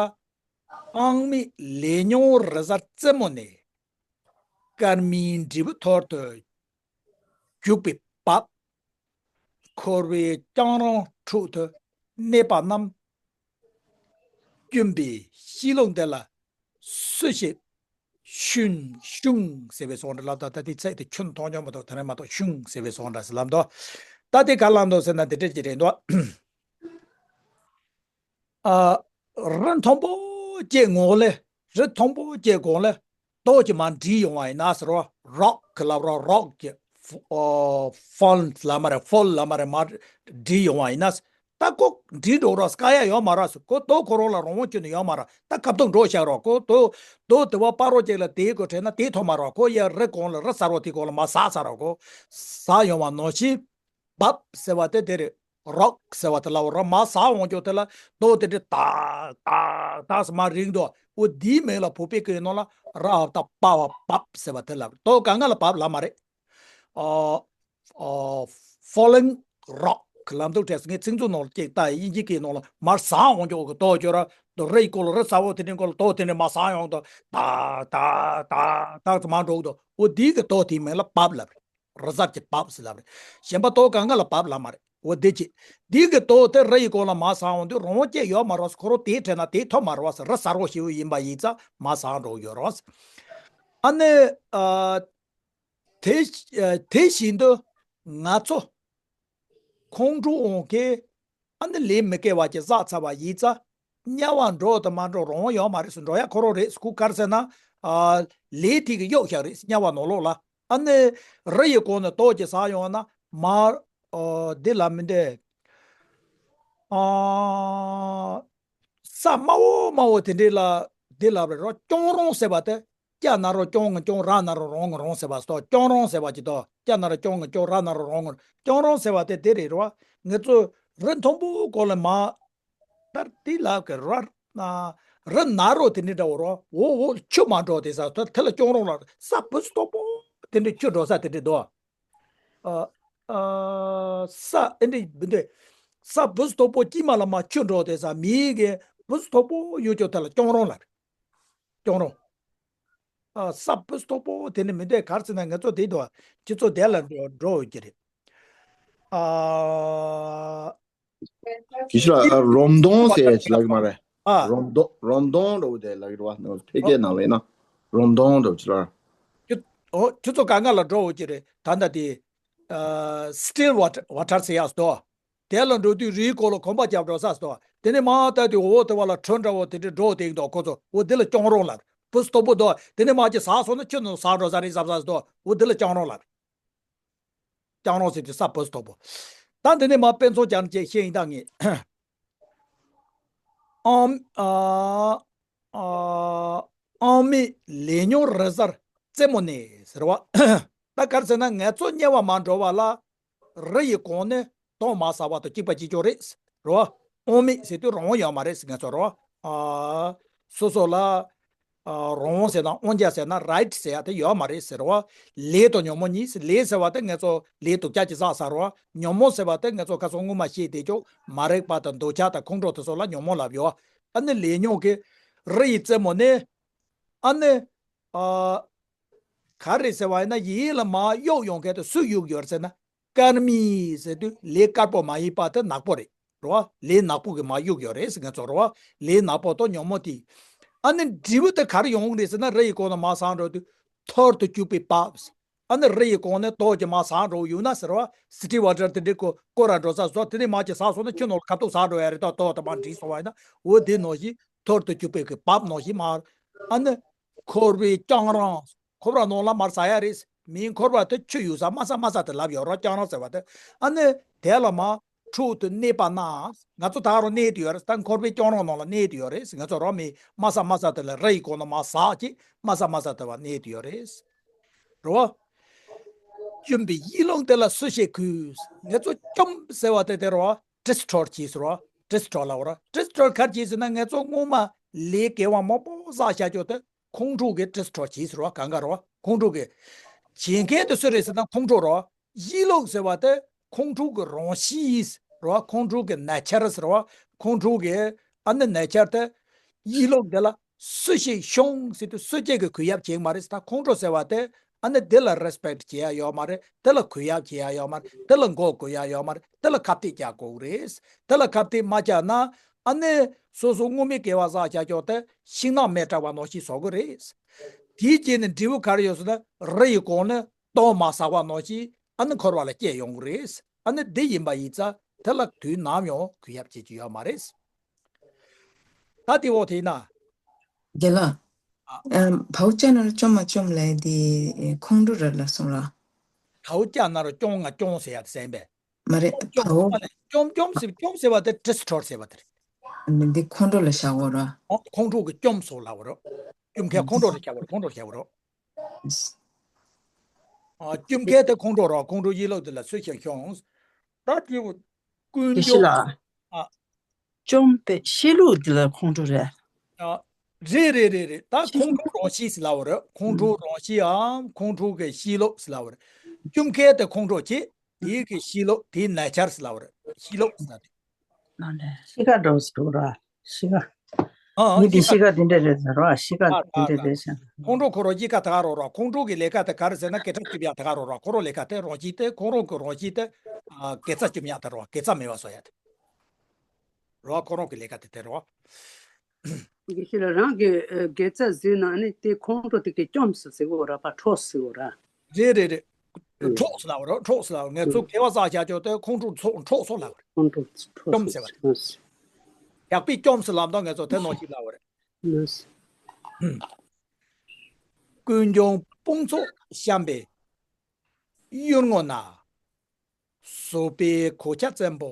དཔག་མེད་ལས་མྱོང་རི་གཟར་རྩེ་མོ་ནས། སྐར་མའི་འབྲས་བུ་འཐོར་དུ་གྱུར་པའི་བབས། འཁོར་བའི་རྐྱང་རོང་ཁྲོད་དུ་གནས་པ་རྣམས། སྐྱོན་པའི་གཤིས་ལུགས་འདི་ལ་སུ་ཞིག་ཞུན་ཞུང་ཟེར་བའི་སོང་འདྲ་ལབ། ད་ད་དེ་ཚད་དེ་ཁྱོན་མཐོང་མྱོང་མ་གཏོགས་དེ་རིང་མ་གཏོགས་ཞུང་ཟེར་བའི་སོང་འདྲ་ཟེར་ལབ་འདུག་ད་དེ་ག་ལབ་འདུག་ཟེར་ན་འདི་འདྲ་ཅིག་རེད་འདུག་ཨ། རི་མཐོན་པོ་སྐྱེ་ངོགས་ལས། རི་མཐོན་པོ་སྐྱེ་གོང་ལས་རྡོ་གཅིག་མར་འདྲིལ་ཡོང་བ་ཡིན་ན་ཟེར་བ། རོག་གི་ལབ་རོག་རོག་གི་ཕོལ་ལབ་མ་རེད། ཕོལ་ལབ་མ་རེད། མར་འདྲིལ་ཡོང་བ་ཡིན་ན། ད་ཁོ་འདྲིལ་འགྲོ་རོགས། དཀའ་ཡག་ཡོད་མ་རེད་ཟེར། ཁོ་རྡོ་ཁོ་རང་ལ་རང་དབང་ཁྱོན་ནས་ཡོད་མ་རེད། ད་ཁ་ཐུག་འགྲོ་བཞག་རོགས། ཁོ་རྡོ་རྡོ་དེ་བ་སྤ་རོ་གཅིག་ལ་དེའི་གོ་དྲན་ན་དེ་ཐོབ་མ་རོགས། ཁོ་ཡ་རི་གོང་ལ་རི་གསར་བ་དེ་གོང་ལ་མར་ཟག་ཚར་རོགས། ཁོ་ཟག་ཡོང་བ་ནང་བཞིན། བབས་ཟེར་བ་དེ་དེ་རེད། རོག་ཟེར་བ་དེ་ལ་འོ་རོག་མར་ཟག་འོང་ཀྱོག་དེ་ལ་རྡོ་དེ་འདྲ་ཏག་ཏག་ཏག་ཟེར་མར་རིང་དུ་འོ་དེའི་མིང་ལ་བོད་པའི་སྐད་ནང་ལ་ར་བ་བཏགས་པ་བ་བབས་ཟེར་བ་དེ་ལ་རྡོ་གང་ག་ལ་བབས་ལབ་མ་རེད། ཨ་ཨ་ཕོ་ལིང་རོག་ལབ་འདུག་བྲེས་ངས་ཚིག་མཛོད་ནང་ལ་ཅིག་ལྟ་ཡི། དབྱིན་ཇི་སྐད་ནང་ལ་མར་ཟག་འོང་ཀྱོག་གི་རྡོ་ཅོ་ར་རྡོ་རི་ཡི་སྐོར་ལ་རི་གསར་བ་དེ་འདྲའི་སྐོར་ལ་རྡོ་དེ་འདྲ་མར་ཟག་ཡོང་དུ་ཏག་ཏག་ཏག་ཏག་ཟེར་མར་འགྲོ་གི་འདུག་འོ་དེའི་གི་རྡོ་དེའི་མིང་ལ་བབས་ལབ་རེད། རི་གཟར་གྱི་བབས་ཟེར་ལབ་རེད། གཞན་པ་རྡོ་གང་ག་ལ་བབས་ལབ་མ་རེད། འོ་དེ་ཅི། འདི་གི་རྡོ་དེ་རི་ཡི་གོང་ལ་མར་ཟག་འོང་དུས་རང་དབང་ཅིག་ཡོད་མ་རེད། ཁོ་རང་དེའི་དྲན་ན་དེ་ཐོབ་མ་རེད་བ་ཟེར། རི་གསར་བ་ཞེ་པོ་ཡིན་པ་ཡིན་ཙང་མར་ཟག་འགྲོ་གི་ཡོད་རེད་བ་ཟེར། ཨ་ནི་ཨ་དེ་ཨ་དེ་བཞིན་དུ་ང་ཚོ་ཁོང་ཁྲོ་འོང་མཁན། ཨ་ནི་ལས་མི་དགེ་བ་ཅིག་བསགས་ཚར་བ་ཡིན་ཙང་དམྱལ་བ་འགྲོ་དང་མ་འགྲོ་རང་དབང་ཡོད་མ་རེད་ཟེར། འགྲོ་ཡ་ཁོ་རང་རེད་ཟེར། ཁོ་ག་རེ་ཟེར་ན། ཨ་ལས་དེ་གིས་གཡུགས་བཞག་རེད་ཟེར། དམྱལ་བ་ནང་ལོགས་ལ། ཨ་ནི་རི་ཡི་གོང་ནས་རྡོ་ཅིག་ཟག་ཡོང་ན་མར། ཨ་འདི་ལ་མི་འདྲ། ཨ་ས་དམའ་བོ་དམའ་བོ་དེ་འདྲའི་ལ་འདི་ལབ་རེད་རོ། རྐྱང་རོང་ཟེར་བ་དེ། སྐྱ་ན་རོ་རྐྱང་གི་རྐྱང་། ར་ན་རོ་རོང་གི་རོང་ཟེར་བ་སོ། རྐྱང་རོང་ཟེར་བ་ཅིག་དང་། སྐྱ་ན་རོ་རྐྱང་གི་རྐྱང་། ར་ན་རོ་རོང་གི་རོང་། རྐྱང་རོང་ཟེར་བ་དེ་དེ་རེད་རོ། ངེད་ཚོ་རི་མཐོན་པོ་སྐོར་ལ་མར། ད་དེ་ལབ་ཀྱི་རོ། ན་རི་ན་རོ་དེ་འདྲ་འདྲ་བོ་རོ། འོ་འོ་ཆུ་མར་འགྲོ་དེ་ས་དེ་ལ་རྐྱང་རོང་ལ། ས་བུ་སྟོབས་པོ་དེ་འདྲ་ཆུ་འགྲོ་ས་དེ་འདྲ་འདུག་ཨ། ཨ། ས་ཨེ་འདྲ་མི་འདུག་ས་བུ་སྟོབས་པོ་དཀྱིལ་མ་ལ་མ་ཆུ་འགྲོ་དེ་ས་མིའི་གི་བུ་སྟོབས་པོ་ཡོད་ཀྱོ་དེ་ལ་སྐྱོང་རོང་ལ་རེད། སྐྱོང་རོང་། ཨ། ས་བུ་སྟོབས་པོ་དེ་ནི་མི་འདུག་གར་ཟེར་ན་ང་ཚོ་དེ་དུ་ཁྱེད་ཚོ་དེ་ལ་འགྲོ་འགྲོ་ཡོད་ཀྱི་རེད། ཨ། དེ་ཤི་ལ་རོམ་དོང་ཟེར་ལགས་མ་རེད། ཨ། རོམ་དོང་རོམ་དོང་འགྲོ་དེ་ལགས་རེད་བ། ཕལ་སྐད་ནང་བས་ན་རོམ་དོང་འགྲོ་ཅི་ལ། ཁྱོད་ཨོ་ཁྱོད་ཚོ་ག་ང་ལ་འགྲོ་འོ་ཅི་རེད་ད་ལྟ་དེ། ཨ། སི་ཊིལ་ཝ་ཊར་ཟེར་ཡག་སྟོ། དེ་ལ་འགྲོ་དུས་རིའི་སྐོར་ལ་གོམ་པ་རྒྱབ་འགྲོ་ས་སྟོ། དེ་ནས་མ་ལྟ་དུས་འོ་དེ་བ་ལ་ཁྲོན་འདྲ་བོ་དེ་འདྲ་འགྲོ་དེ་འདུག་ཁོ་ཚོ་འོ་དེ་ལ་སྐྱོང་རོང་ལ། བུ་སྟོབས་པོ་འདུག་དེ་ནས་མ་ཅི་ཟག་སོང་ན་ཁྱོད་ཚོ་ཟག་འགྲོ་ས་རེད་ཟབ་ཟབ་སྟོ། འོ་དེ་ལ་སྐྱོང་རོང་ལ། སྐྱང་རོང་ཟེར་དུས་ས་བུ་སྟོབས་པོ། ད་འདི་ནས་མ་དཔེ་མཚོན་སྦྱར་ནས་བཤད་ཡིན་ད་ངས། ཨང་། ཨ། ཨ། ཨང་མི་ལས་ཉོ་རི་གཟར་རྩེ་མོ་ནས་ཟེར་བ། ད་ག་རེ་ཟེར་ན་ང་ཚོ་དམྱལ་བ་མ་འགྲོ་བ་ལ་རི་ཡི་གོང་ནས་དོང་མ་ཟག་པ་དང་གཅིག་པ་གཅིག་རྐྱང་རེད། རེད་བ། ཨང་མི་ཟེར་དུས་རང་དབང་ཡོད་མ་རེད་ཟེར་ང་ཚོ་རེད་བ། ཨ། སོ་སོ་ལ། ཨ། རང་དབང་ཟེར་ན་དབང་ཆ་ཟེར་ན་རའིཊ་ཟེར་ཡ་དེ་ཡོད་མ་རེད་ཟེར་བ། ལས་དང་ཉོན་མོངས་གཉིས། ལས་ཟེར་བ་དེ་ང་ཚོ་ལས་སྡུག་ཅག་ཅིག་བསགས་ས་རེད་བ། ཉོན་མོངས་ཟེར་བ་དེ་ང་ཚོ་ཁ་སང་སྔོན་མ་བཤད་བསྡད་ཀྱོག་མ་རིག་པ་དང་འདོད་ཆགས་དང་ཁོང་ཁྲོ་དེ་ཚོ་ལ་ཉོན་མོངས་ལབ་ཡོད། ཨ་ནི་ལས་ཉོན་གྱི་རི་ཡི་རྩེ་མོ་ནས། ཨ་ནི། ཨ། ག་རེ་ཟེར་བ་ཡིན་ན་ཡིད་ལ་མར་གཡུག་ཡོང་མཁན་དེ་སུས་གཡུག་ཡོད་ཟེར་ན། དཀར་མིག་ཟེར་དུས་ལས་དཀར་པོ་མ་ཡིན་པ་དེ་ནག་པོ་རེད། རེད་བ། ལས་ནག་པོ་གིས་མར་གཡུག་ཡོད་རེད་ཟེར་ང་ཚོ་རེད་བ། ལས་ནག་པོ་དང་ཉོན་མོངས་དེ། ཨ་ནི་འབྲས་བུ་དེ་ག་རེ་ཡོང་གི་རེད་ཟེར་ན་རི་ཡི་གོང་ནས་མར་ཟག་འགྲོ་དུས་འཐོར་དུ་གྱུར་པའི་བབས། ཨ་ནི་རི་ཡི་གོང་ནས་ཏོག་ཅིག་མར་ཟག་འགྲོ་ཡོང་ན་ཟེར་བ། སི་ཊིལ་ཝ་ཊར་དེ་འདྲའི་སྐོར་སྐོར་ར་འགྲོ་ས་བཟོ་དེ་ནས་མར་ཅིག་ཟག་སོང་ན་ཁྱོད་ནོར་ཁ་ཐུག་ཟག་འགྲོ་ཡ་རེད། ད་ཏོག་དེ་མར་འདྲིས་སོང་བ་ཡིན་ན་འོ་དེ་ནང་བཞིན་འཐོར་དུ་གྱུར་པའི་གི་བབས་ནང་བཞིན་མར། ཨ་ནི་འཁོར་བའི་སྐྱོང་རོང་། འཁོར་བ་ནང་ལ་མར་ཟག་ཡ་རེད། མིའི་འཁོར་བ་དེ་ཆུ་གཡུག་ས་དམའ་ས་དམའ་ས་དེ་ལབ་ཡོད་རོགས། སྐྱོང་རོང་ཟེར་བ་དེ། ཨ་ནི་དེ་ལ་མར་འཁྲུག་ཏུ་གནས་པ་ན། ང་ཚོ་ད་རུང་གནས་དུ་ཡོད་རེད། ད་འཁོར་བའི་སྐྱོང་རོང་ནང་ལ་གནས་དུ་ཡོད་རེད། ང་ཚོ་རང་མི་དམའ་ས་དམའ་ས་དེ་ལ་རི་ཡི་གོང་ནས་མར་ཟག་ཅིག་དམའ་ས་དམའ་ས་དེ་ལ་གནས་དུ་ཡོད་རེད། རེད་བ། བཅོམ་པའི་ཡིད་བློ་དེ་ལ་སུ་ཞིག་གུས། ང་ཚོ་བཅོམ་ཟེར་བ་དེ་དེ་རེད་བ། ཌི་སི་ཊོར་བྱས་ཟེར་བ། ཌི་སི་ཊོར་ལབ་པ་རེད། ཌི་སི་ཊོར་ག་རེ་བྱས་ཟེར་ན་ང་ཚོ་སྔོན་མ་ལས་དགེ་བ་མང་པོ་བསགས་བཞག་ཀྱོག་དེ་ཁོང་ཁྲོ་གིས་ཌི་སི་ཊོར་བྱས་ཟེར་བ། གང་ག་རེད་བ། ཁོང་ཁྲོ་གིས། བྱེད་མཁན་དེ་སུ་རེད་ཟེར་ན་ཁོང་ཁྲོ་རེད་བ། ཡིད་བློ་ཟེར་བ་དེ་ཁོང་ཁྲོ་གི་རང་གཤིས་རེད་བ། ཁོང་ཁྲོ་གི་ནེ་ཅར་ཟེར་བ། ཁོང་ཁྲོ་གི་ཨ་ནི་ནེ་ཅར་དེ། ཡིད་བློ་འདི་ལ་སུ་ཞིག་ཤོང་ཟེར་དུས་སུ་གཅིག་གིས་གུས་ཡབ་བྱེད་ཀྱི་མ་རེད། ད་ཁོང་ཁྲོ་ཟེར་བ་དེ་ཨ་ནི་འདི་ལ་རེ་སི་པེག་བྱེད་ཡ་ཡོད་མ་རེད། འདི་ལ་གུས་ཡབ་བྱེད་ཡ་ཡོད་མ་རེད། འདི་ལ་མགོ་སྒུར་ཡ་ཡོད་མ་རེད། འདི་ལ་ཁ་གཏད་རྒྱག་དགོས་རེད། འདི་ལ་ཁ་གཏད་མ་རྒྱག་ན་ཨ་ནི་སོ་སོ་སྔོན་མའི་དགེ་བ་བསགས་བྱ་ཆོག་དེ་ཤིང་ནགས་མེ་བྲེགས་པ་ནང་བཞིན་བཟོ་གི་རེད། དེའི་རྗེས་ནས་འབྲས་བུ་ག་རེ་ཡོད་ཟེར་ན་རི་ཡི་གོང་ནས་དོང་མ་ཟག་པ་ནང་བཞིན་ཨ་ནི་འཁོར་བ་ལ་སྐྱེ་ཡོང་གི་རེད། ཨ་ནི་འདི་ཡིན་པ་ཡིན་ཙང་དེ་ལ་དུས་ནམ་ཡང་གུས་ཡབ་བྱེད་ཀྱི་ཡོད་མ་རེད། ད་དེ་འོག་དེ་ཡིན་ན། རྒན་ལགས། ཨ། ཨམ། བའོ་ཅ་ན་རོ་བཅོམ་མ་བཅོམ་ལབ་དེ་ཁོང་ཁྲོ་རེད་ལབ་སོང་ལ། བའོ་ཅ་ན་རོ་བཅོམ་ང་བཅོམ་ཟེར་ཡ་དེ་ཟེར་བས། མ་རེད། བཅོམ་བའོ། བཅོམ་བཅོམ་ཟེར་བཅོམ་ཟེར་བ་དེ་ཌི་སི་ཊོར་ཟེར་བ་དེ་རེད། འདི་ཁོང་ཁྲོ་ལ་བཞག་གོ་ར། ཁོང་ཁྲོ་གིས་བཅོམ་སོང་ལབ་པ་རེད། བཅོམ་མཁན་ཁོང་ཁྲོ་ལ་བཞག་པ་རེད། ཁོང་ཁྲོ་ལ་བཞག་པ་རེད། ཨ། བཅོམ་མཁན་དེ་ཁོང་ཁྲོ་རེད། ཁོང་ཁྲོ་ཡིད་བློ་དེ་ལ་སུ་ཞིག་ཤོང་། ད་དེ་ཀུན་དགེ་བཤེས་འབྱུང་། ལགས། ཨ། བཅོམ་པའི་གཤིས་ལུགས་འདི་ལ་ཁོང་ཁྲོ་རེད། ཨ། རེད་རེད་རེད་རེད། ད་ཁོང་ཁྲོ་རང་གཤིས་ཟེར་ལབ་པ་རེད། ཁོང་ཁྲོ་རང་གཤིས་འམ་ཁོང་ཁྲོ་གི་གཤིས་ལུགས་ཟེར་ལབ་པ་རེད། བཅོམ་མཁན་དེ་ཁོང་ཁྲོ་བྱེད། དེའི་གི་གཤིས་ལུགས་དེའི་ནེ་ཅར་ཟེར་ལབ་པ་རེད། གཤིས་ལུགས་ཟེར་ན་དེ། ལགས་རེད། གཤིས་ཀ་འདྲ་བོ་ཟེར་བ་རེད། གཤིས་ཀ། ཨ། ཨ། འདི་གཤིས་ཀ་འདི་འདྲ་རེད་ཟེར་རོ། གཤིས་ཀ་ཨ། འདི་འདྲ་རེད་ཟེར། ཁོང་ཁྲོ་ཁོ་རང་གཤིས་ཀ་དེ་ག་རེད་རོ། ཁོང་ཁྲོ་གི་ལས་ཀ་དེ་ག་རེ་ཟེར་ན་དགེ་རྩ་སྐྱོབ་ཡ་དེ་ག་རེད་རོ། ཁོ་རང་ལས་ཀ་དེ་རང་གཤིས་དེ་ཁོ་རང་གི་རང་གཤིས་དེ། ཨ། དགེ་རྩ་སྐྱོབ་ཡ་དེ་རོ། དགེ་རྩ་མེད་པ་བཟོ་ཡ་དེ་རོ། ཁོ་རང་གི་ལས་ཀ་དེ་དེ་རོ། དགེ་བཤེས་ལགས། རང་གི་ཨ་དགེ་རྩ་བཟོས་ན་ནི་དེ་ཁོང་ཁྲོ་དེ་གི་བཅོམ་ཟེར་ཟེར་གོ་ར། ཕར་འཕྲོག་ཟེར་གོ་ར། རེད་རེད་རེད། ཨུ། འཕྲོག་ཟེར་ལབ་པ་རོ། འཕྲོག་ཟེར་ལབ་པ། ངས་ཚོ་ཨུ། དགེ་བ་བསགས་བྱ་ཆོག་དེ་ཁོང་ཁྲོ་ཚོ་འཕྲོག་སོང་ལབ་པ་རེད། ཁོང་ཁྲོ་འཕྲོག་བཅོམ་ཟེར་བ་རེད། ཨུ། ཡག་པས་བཅོམ་ཟེར་ལབ་དང་ངས་ཚོ་དེ་ནང་བཞིན་ལབ་པ་རེད། ཨུ། ཀུན་འབྱུང་དཔུང་ཚོགས་བཤམས་པའི་གཡུལ་ངོ་ན། ཟོག་པོའི་གོ་ཆ་བཙན་པོ་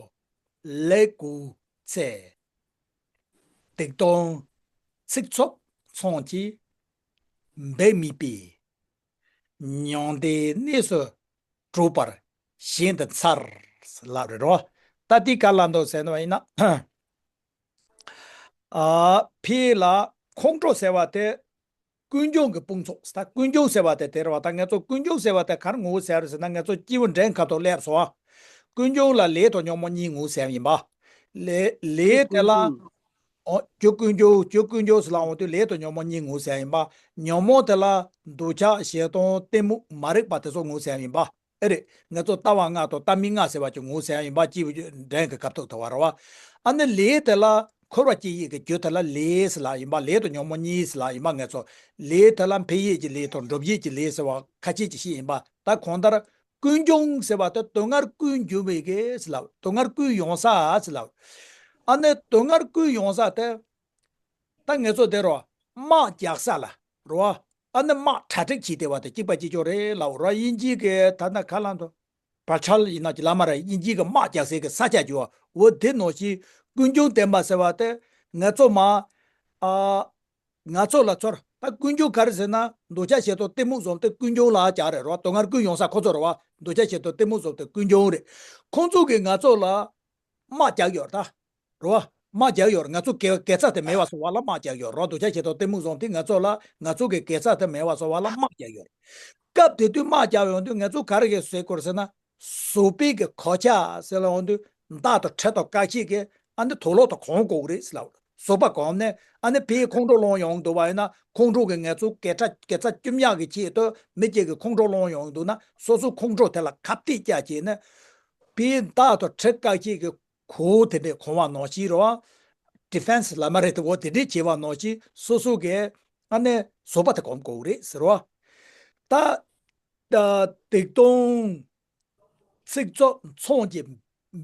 ལེགས་བགོས་ཚེ། སྡིག་ལྟུང་ཚིག་རྩུབ་ཚོགས་ཀྱིས་འབད་མེད་པའི། མྱང་འདས་གནས་སུ་གྲོལ་བར་བཞིན་དུ་འཚལ། ལབ་རེད་རོ། ད་འདི་ག་ལ་འདུག་ཟེར་ན་བ་ཡིན་ན། ཨ། ཕི་ལ་ཁོང་ཁྲོ་ཟེར་བ་དེ། ཀུན་འབྱུང་གི་དཔུང་ཚོགས། ད་ཀུན་འབྱུང་ཟེར་བ་དེ་དེ་རེད་བ། ད་ང་ཚོ་ཀུན་འབྱུང་ཟེར་བ་དེ་ག་རེ་ངོ་བོ་ཟེར་རེད་ཟེར་ན། ང་ཚོ་སྐྱེས་བུ་འབྲིང་ཁ་ཐོག་སླེབས་སོང་བ། ཀུན་འབྱུང་ལ་ལས་དང་ཉོན་མོངས་གཉིས་ངོ་བོ་ཟེར་ཡ་ཡིན་པ། ལས་ལས་དེ་ལ། ཨོ། རྒྱུ་ཀུན་འབྱུང་། རྒྱུ་ཀུན་འབྱུང་ཟེར་ལབ་འོང་དུས་ལས་དང་ཉོན་མོངས་གཉིས་ངོ་བོ་ཟེར་ཡ་ཡིན་པ། ཉོན་མོངས་དེ་ལ་འདོད་ཆགས་ཞེ་སྡང་གཏི་མུག་མ་རིག་པ་དེ་ཚོ་ངོ་བོ་ཟེར་ཡ་ཡིན་པ། ཨེ་རེད། ང་ཚོ་ལྟ་བ་ལྔ་དང་ལྟ་མིན་ལྔ་ཟེར་བ་ཅིག་ངོ་བོ་ཟེར་ཡ་ཡིན་པ། སྐྱེས་བུ་འབྲིང་གི་སྐབས་ཐོག་ཐོག་བ་རེད་བ། ཨ་ནི་ལས་དེ་ལ་འཁོར་བ་སྐྱེ་ཡི་གི་རྒྱུ་དེ་ལ་ལས་ཟེར་ལབ་ཡིན་པ། ལས་དང་ཉོན་མོངས་གཉིས་ཟེར་ལབ་ཡིན་པ། ང་ཚོ་ལས་དེ་ལ་འཕེལ་ཡས་ཀྱི་ལས་དང་འགྲུབ་ཡས་ཀྱི་ལས་ཟེར་བ་ཁ་ཤས་ཅིག་བཤད་ཡིན་པ། ད་གང་ལྟར་ཀུན་འབྱུང་ཟེར་བ་དེ་དོན་ལྔར་ཀུན་འབྱུང་བའི་གི་ཟེར་ལབ། དོན་ལྔར་ཀུན་ཡོང་ས་ཟེར་ལབ། ཨ་ནི་དོན་ལྔར་ཀུན་ཡོང་ས་དེ། ད་ངེད་ཚོ་དེ་རོ། དམག་རྒྱག་ས་ལ་རོ། ཨ་ནི་དམག་གྲ་སྒྲིག་བྱེད་བསྡད་པ་དེ་གཅིག་པ་གཅིག་རྐྱང་རེད་ལབ་རོ། དབྱིན་ཇི་གི་ད་ནི་ཁ་ལང་དུ་བར་ཆལ་ཡིན་ན་ཅི་ལ་མ་རེད། དབྱིན་ཇི་གི་དམག་རྒྱག་སའི་གི་ས་ཆ་རྒྱུ་བ། འོ་དེ་ནང་བཞིན་ཀུན་འབྱུང་བསྟན་པ་ཟེར་བ་དེ་ང་ཚོ་མ། ཨ། ང་ཚོ་ལ་ཚོར། ད་ཀུན་འབྱུང་ག་རེ་ཟེར་ན། འདོད་ཆགས་ཞེ་སྡང་གཏི་མུག་བཟོ་དེ་ཀུན་འབྱུང་ལ་རྒྱག་རེད་རོ། དོན་ལྔར་ཀུན་ཡོང་ས་ཁོ་ཚོ་རེད་བ། འདོད་ཆགས་ཞེ་སྡང་གཏི་མུག་བཟོ་དེ་ཀུན་འབྱུང་རེད། ཁོང་ཚོ་གིས་ང་ཚོ་ལ་དམག་རྒྱག་ཡོད་ད། རོ། དམག་རྒྱག་ཡོད་རེད། ང་ཚོ་དགེ་དགེ་རྩ་དེ་མེད་པ་བཟོ་བ་ལ་དམག་རྒྱག་ཡོད་རོ། འདོད་ཆགས་ཞེ་སྡང་གཏི་མུག་བཟོ་དེ་ང་ཚོ་ལ། ང་ཚོ་གི་དགེ་རྩ་དེ་མེད་པ་བཟོ་བ་ལ་དམག་རྒྱག་ཡོད་རེད། སྐབས་དེ་དུས་དམག་རྒྱག་ཡོང་དུས་ང་ཚོ་ག་རེ་གི་ཟེར་དགོས་རེད་ཟེར་ན། བཟོ་པའི་གི་གོ་ཆ་ཟེར་ལབ་འོང་དུས་མདའ་དང་གྲི་དང་ཀ་ཤེད་ཀྱིས་ཨ་ནི་དུག་ལོག་དང་གང་དགོས་རེད་ཟེར་ལབ། བཟོ་པ་གོམས་ནས་ཨ་ནི་ཕའི་ཁོང་ཁྲོ་སློང་ཡོང་འདུག་བ་ཡིན་ན། ཁོང་ཁྲོ་གི་ངལ་རྩོལ་དགེ་རྩ་དགེ་རྩ་བཅུ་གཉིས་ཀྱི་ཆེད་དུ་མི་གཅིག་གི་ཁོང་ཁྲོ་སློང་ཡོང་འདུག་ན། སོ་སོའི་ཁོང་ཁྲོ་དེ་ལ་ཁ་གཏད་བཅག་བྱས་ནས་ཕའི་མདའ་དང་གྲི་ཀ་ཤེད་ཀྱི་གོ་དེ་འདྲས་གོན་པ་ནང་བཞིན་རོ། ཌི་ཕེན་སི་ལབ་མ་རེད་དེ། འོ་དེ་འདྲས་བྱས་པ་ནང་བཞིན་སོ་སོ་གི་ཨ་ནི་བཟོ་པ་དེ་གོམས་དགོས་རེད་ཟེར་བ། ད་ད་ཏིག་ཏོང་། ཚིག་རྩུབ་མཚུངས་ཀྱི་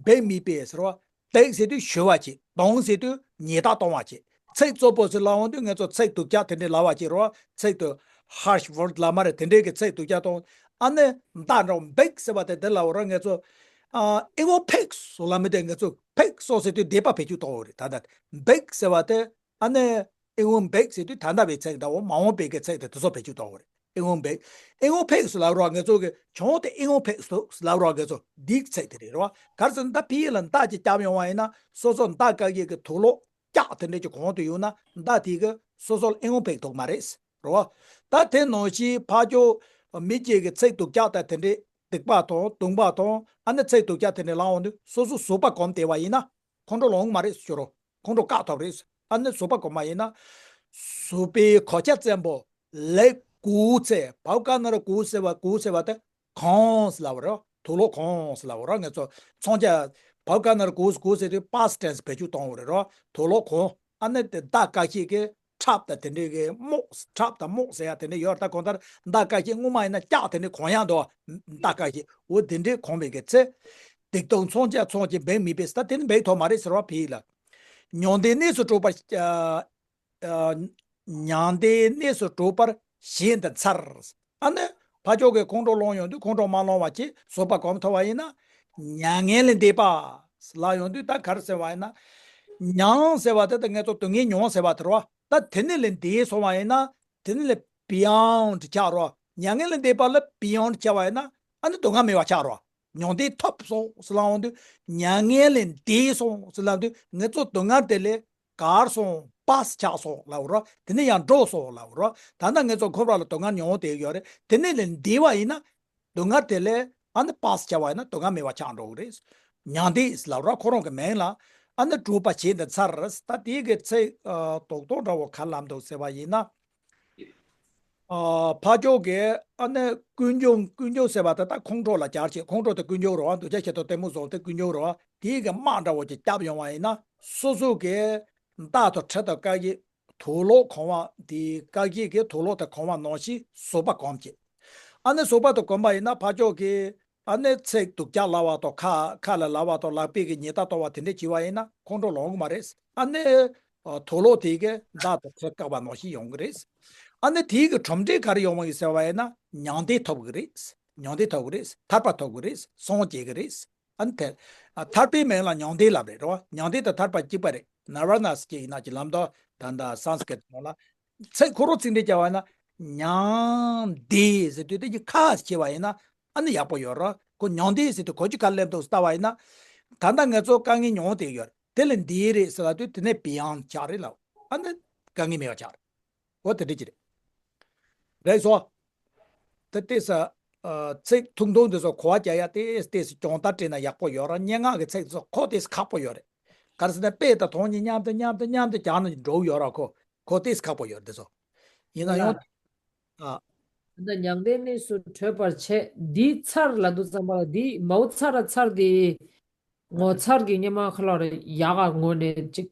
འབིགས་མི་དཔེ་ཟེར་བ། ཏིག་ཟེར་དུས་ཞུ་བ་བྱེད། ཏོང་ཟེར་དུས་ཉེས་དག་གཏོང་བ་བྱེད། ཚིག་རྩུབ་པོ་ཟེར་ལབ་འོང་དུས་ང་ཚོ་ཚིག་སྡུག་ཅག་དེ་འདྲས་ལབ་པ་བྱེད་རོ། ཚིག་དུ་harsh word ལབ་མ་རེད། དེ་འདྲས་ཀྱི་ཚིག་སྡུག་ཅག་གཏོང་། ཨ་ནི་མདའ་འདྲ་བོ་འབིགས་ཟེར་བ་དེ་དེ་ལབ་རོ། ང་ཚོ་ཨ་ཨེ་ཝོ་ཕིག་སོ་ལབ་མི་དེ། ང་ཚོ་ཕིག་སོ་ཟེར་དུས་སྡིག་པ་བེད་སྤྱོད་གཏོང་བ་རེད། ད་ལྟ་འབིགས་ཟེར་བ་དེ། ཨ་ནི་ཨེ་ཝོ་འབིགས་ཟེར་དུས་ད་ལྟ་བའི་ཚིག་འདྲ་བོ། མ་འོངས་པའི་གི་ཚིག་དེ་དེ་ཚོ་བེད་སྤྱོད་གཏོང་བ་རེད། ཨེ་ཝོ་འབིགས། ཨེ་ཝོ་ཕིག་སོ་ལབ་རོ། ང་ཚོ་གི་གྱོང་དེ་ཨེ་ཝོ་ཕིག་སོ་ལབ་རོ། ང་ཚོ་སྡིག་ཚིག་དེ་རེད་རོ། ག་རེ་ཟེར་ན་ད་ཕི་ཡི་ལ་མདའ་ཅིག་བརྒྱབ་ཡོང་བ་ཡིན་ན། སོ་སོ་མདའ་ཀ་ཤེད་ཀྱི་དུག་ལོག་ལྕགས་དེ་འདྲས་ཀྱི་གོན་དུ་ཡོད་ན། མདའ་དེ་གིས་སོ་སོ་ལ་ཨེ་ཝོ་ཕིག་ཐུབ་མ་རེད་རོ། ད་དེ་ནང་བཞིན་ཕར་ཕྱོགས་མི་གཅིག་གི་ཚིག་སྡུག་ཅག་དང་དེ་འདྲས། སྡིག་པ་དང་རྡུང་བ་དང་ཨ་ནི་ཚིག་སྡུག་ཅག་དེ་འདྲས་ལབ་འོང་དུས་སོ་སོ་བཟོ་པ་གོམས་བསྡད་པ་ཡིན་ན་ཁོང་ཁྲོ་ལངས་མ་རེད་ཟེར་རོ། ཁོང་ཁྲོ་བཀག་ཐུབ་རེད། ཨ་ནི་བཟོ་པ་གོམས་པ་ཡིན་ན། བཟོ་པའི་གོ་ཆ་བཙན་པོ། ལེགས་གོས་ཚེ། བའོ་ཀ་ན་རོ་གོས་ཟེར་བ། གོས་ཟེར་བ་དེ་གོན་ཟེར་ལབ་པ་རེད། དུག་ལོག་གོན་ཟེར་ལབ་པ་རེད། ང་ཚོ་མཚོན་ཆ། བའོ་ཀ་ན་རོ་གོས། གོས་ཟེར་དུས་past tense བེད་སྤྱོད་གཏོང་བ་རེད་རོ། དུག་ལོག་གོན། ཨ་ནི་དེ་མདའ་ཀ་ཤེད་ཀྱི་ཁྲབ་དང་དེ་འདྲས་ཀྱི་རྨོག། ཁྲབ་དང་རྨོག་ཟེར་ཡ་དེ་འདྲས་ཡོད་རེད། ད་གང་ལྟར་མདའ་ཀ་ཤེད་སྔོན་མ་ཡིན་ན་ལྕགས་དེ་འདྲས་གོན་ཡག་འདུག་བ། མདའ་ཀ་ཤེད། འོ་དེ་འདྲས་གོན་པའི་གི་ཚེ། སྡིག་ཏོང་མཚུངས་ཀྱང་མཚུངས་ཀྱི་འབིགས་མི་དཔེ་ཟེར། ད་དེ་ནི་འབིགས་ཐུབ་མ་རེད་ཟེར་བ་ཕི་ཡི་ལ། མྱང་འདས་གནས་སུ་གྲོལ་བར། ཨ། ཨ། མྱང་འདས་གནས་སུ་གྲོལ་བར་ཞེན་དུ་འཚེར། ཨ་ནི་ཕར་ཕྱོགས་ཀྱི་ཁོང་ཁྲོ་སློང་ཡོང་དུས་ཁོང་ཁྲོ་མ་སློང་བ་བྱེད། བཟོད་པ་གོམས་ཐུབ་པ་ཡིན་ན། མྱ་ངན་ལས་འདས་པ་ལབ་ཡོང་དུས་ད་ག་རེ་ཟེར་བ་ཡིན་ན། མྱང་ཟེར་བ་དེ་ད་ང་ཚོ་སྡུག་བསྔལ་མྱོང་ཟེར་བ་དེ་རེད་བ། ད་དེ་ནས་ལས་འདས་སོང་བ་ཡིན་ན། དེ་ནས་ལས་beyond ཆགས་རོ། མྱ་ངན་ལས་འདས་པ་ལ་beyond ཆགས་པ་ཡིན་ན། ཨ་ནི་སྡུག་བསྔལ་མེད་པ་ཆགས་རོ། མྱང་འདས་ཐོབ་སོང་ཟེར་ལབ་འོང་དུས། མྱ་ངན་ལས་འདས་སོང་ཟེར་ལབ་དུས་ང་ཚོ་སྡུག་བསྔལ་དེ་ལས་བརྒལ་སོང་། pass ཆགས་སོང་ལབ་རོ། དེ་ནས་ཡང་འགྲོ་སོང་ལབ་རོ། ད་ལྟ་ང་ཚོ་འཁོར་བ་ལ་སྡུག་བསྔལ་མྱོང་བསྡད་ཡོད་རེད། དེ་ནས་ལས་འདས་པ་ཡིན་ན། སྡུག་བསྔལ་དེ་ལས་ཨ་ནི་pass ཆགས་པ་ཡིན་ན་སྡུག་བསྔལ་མེད་པ་ཆགས་འགྲོ་གི་རེད། མྱང་འདས་ལབ་རོ། ཁོ་རང་གི་མིང་ལ། ཨ་ནི་གྲོལ་བར་ཞེན་དུ་འཚེར། ད་དེའི་གི་ཚིག་ཨ་རྡོག་རྡོག་འདྲ་བོ་ག་རེ་ལབ་འདུག་ཟེར་བ་ཡིན་ན། ཨ། ཕར་ཕྱོགས་ཀྱི་ཨ་ནི་ཀུན་འབྱུང་། ཀུན་འབྱུང་ཟེར་བ་དེ་ད་ཁོང་ཁྲོ་ལ་སྦྱར་བྱས། ཁོང་ཁྲོ་དེ་ཀུན་འབྱུང་རེད་བ། འདོད་ཆགས་ཞེ་སྡང་གཏི་མུག་སོགས་དེ་ཀུན་འབྱུང་རེད་བ། དེའི་གི་དམག་འདྲ་བོ་ཅིག་བརྒྱབ་ཡོང་བ་ཡིན་ན། སོ་སོ་གི་མདའ་དང་གྲི་དང་ཀ་ཤེད། དུག་ལོག་གོན་པ་དེ། ཀ་ཤེད་ཀྱི་དུག་ལོག་དེ་གོན་པ་ནང་བཞིན་བཟོད་པ་གོམས་བྱེད། ཨ་ནི་བཟོད་པ་དེ་གོམས་པ་ཡིན་ན་ཕར་ཕྱོགས་ཀྱི་ཨ་ནི་ཚིག་སྡུག་ཅག་ལབ་པ་དང་། ཁ་ཁ་ལ་ལབ་པ་དང་། ལག་པས་ཀྱི་ཉེས་དག་གཏོང་བ་དེ་འདྲ་བྱས་པ་ཡིན་ན་ཁོང་ཁྲོ་ལངས་གི་མ་རེད། ཨ་ནི་ཨ་དུག་ལོག་དེ་གིས་མདའ་དང་གྲི་བཀག་པ་ནང་བཞིན་ཡོང་གི་རེད། ཨ་ནི་དེའི་གི་གྲུབ་འབྲས་ག་རེ་ཡོང་བ་ཡིན་ཟེར་བ་ཡིན་ན། མྱང་འདས་ཐོབ་གི་རེད། མྱང་འདས་ཐོབ་གི་རེད། ཐར་པ་ཐོབ་གི་རེད། སངས་རྒྱས་གི་རེད། ཨ་ནི་དེ། ཨ། ཐར་པའི་མིང་ལ་མྱང་འདས་ལབ་རེད་རོ། མྱང་འདས་དང་ཐར་པ་གཅིག་པ་རེད། ནཱི་ཝར་ཎ་ཟེར་གྱི་ཡིན་ན་ཅིག་ལབ་འདུག་ད་ལྟ་སཾ་སྐྲྀཏ་ནང་ལ། ཚིག་ཁོ་རང་ཚིག་འགྲེལ་བྱས་པ་ཡིན་ན། མྱང་འདས་ཟེར་དུས་དེ་གི་ཁ་ཕྱེ་བ་ཡིན་ན་ཨ་ནི་ཡག་པོ་ཡོད་རོ། ཁོ་མྱང་འདས་ཟེར་དུས་གོ་རྒྱུ་ག་རེ་སླེབས་འདུག་ལྟ་བ་ཡིན་ན། ད་ལྟ་ང་ཚོ་དཀའ་ངལ་མྱོང་བསྡད་ཡོད་རེད། དེ་ལས་འདས་རེད་ཟེར་ལབ་དུས་དེ་ནས་beyond ཆགས་རེད་ལབ། ཨ་ནི་དཀའ་ངལ་མེད་པ་ཆགས་རེད། འོ་དེ་འདྲ་ཅིག་རེད། རེད་སོ། ད་ལྟས་ས། ཚིག་ཐུང་ཐུང་འདི་ཚོ་གོ་བ་རྒྱག་ཡ་ཏེས་ཏེས་སྦྱོང་བརྡར་སྤྲད་ན་ཡག་པོ་ཡོད་ར། སྙན་ངག་གི་ཚིག་འདི་ཚོ་གོ་ཏེས་ཁག་པོ་ཡོད་རེད། ག་རེ་ཟེར་ན་དཔེ་དང་གདངས་གཉིས་མཉམ་དུ་མཉམ་དུ་མཉམ་དུ་རྒྱག་ན་འགྲོ་གི་ཡོད་ར། གོ་གོ་ཏེས་ཁག་པོ་ཡོད་འདི་ཚོ། ཡིན་ན་ཡང་། ཨ། ད་མྱང་འདས་གནས་སུ་བགྲོད་པར་བྱེད། འདིའི་ཚར་ལ་འདུག་ཙམ་པ་ལ་འདིའི་མའོ་ཚར་ར་ཚར་འདི། ངོ་མཚར་གྱི་སྙེ་མ་ཁ་ལོ་རེ་ཡག་ག་ངོ་ནས་ཅིག་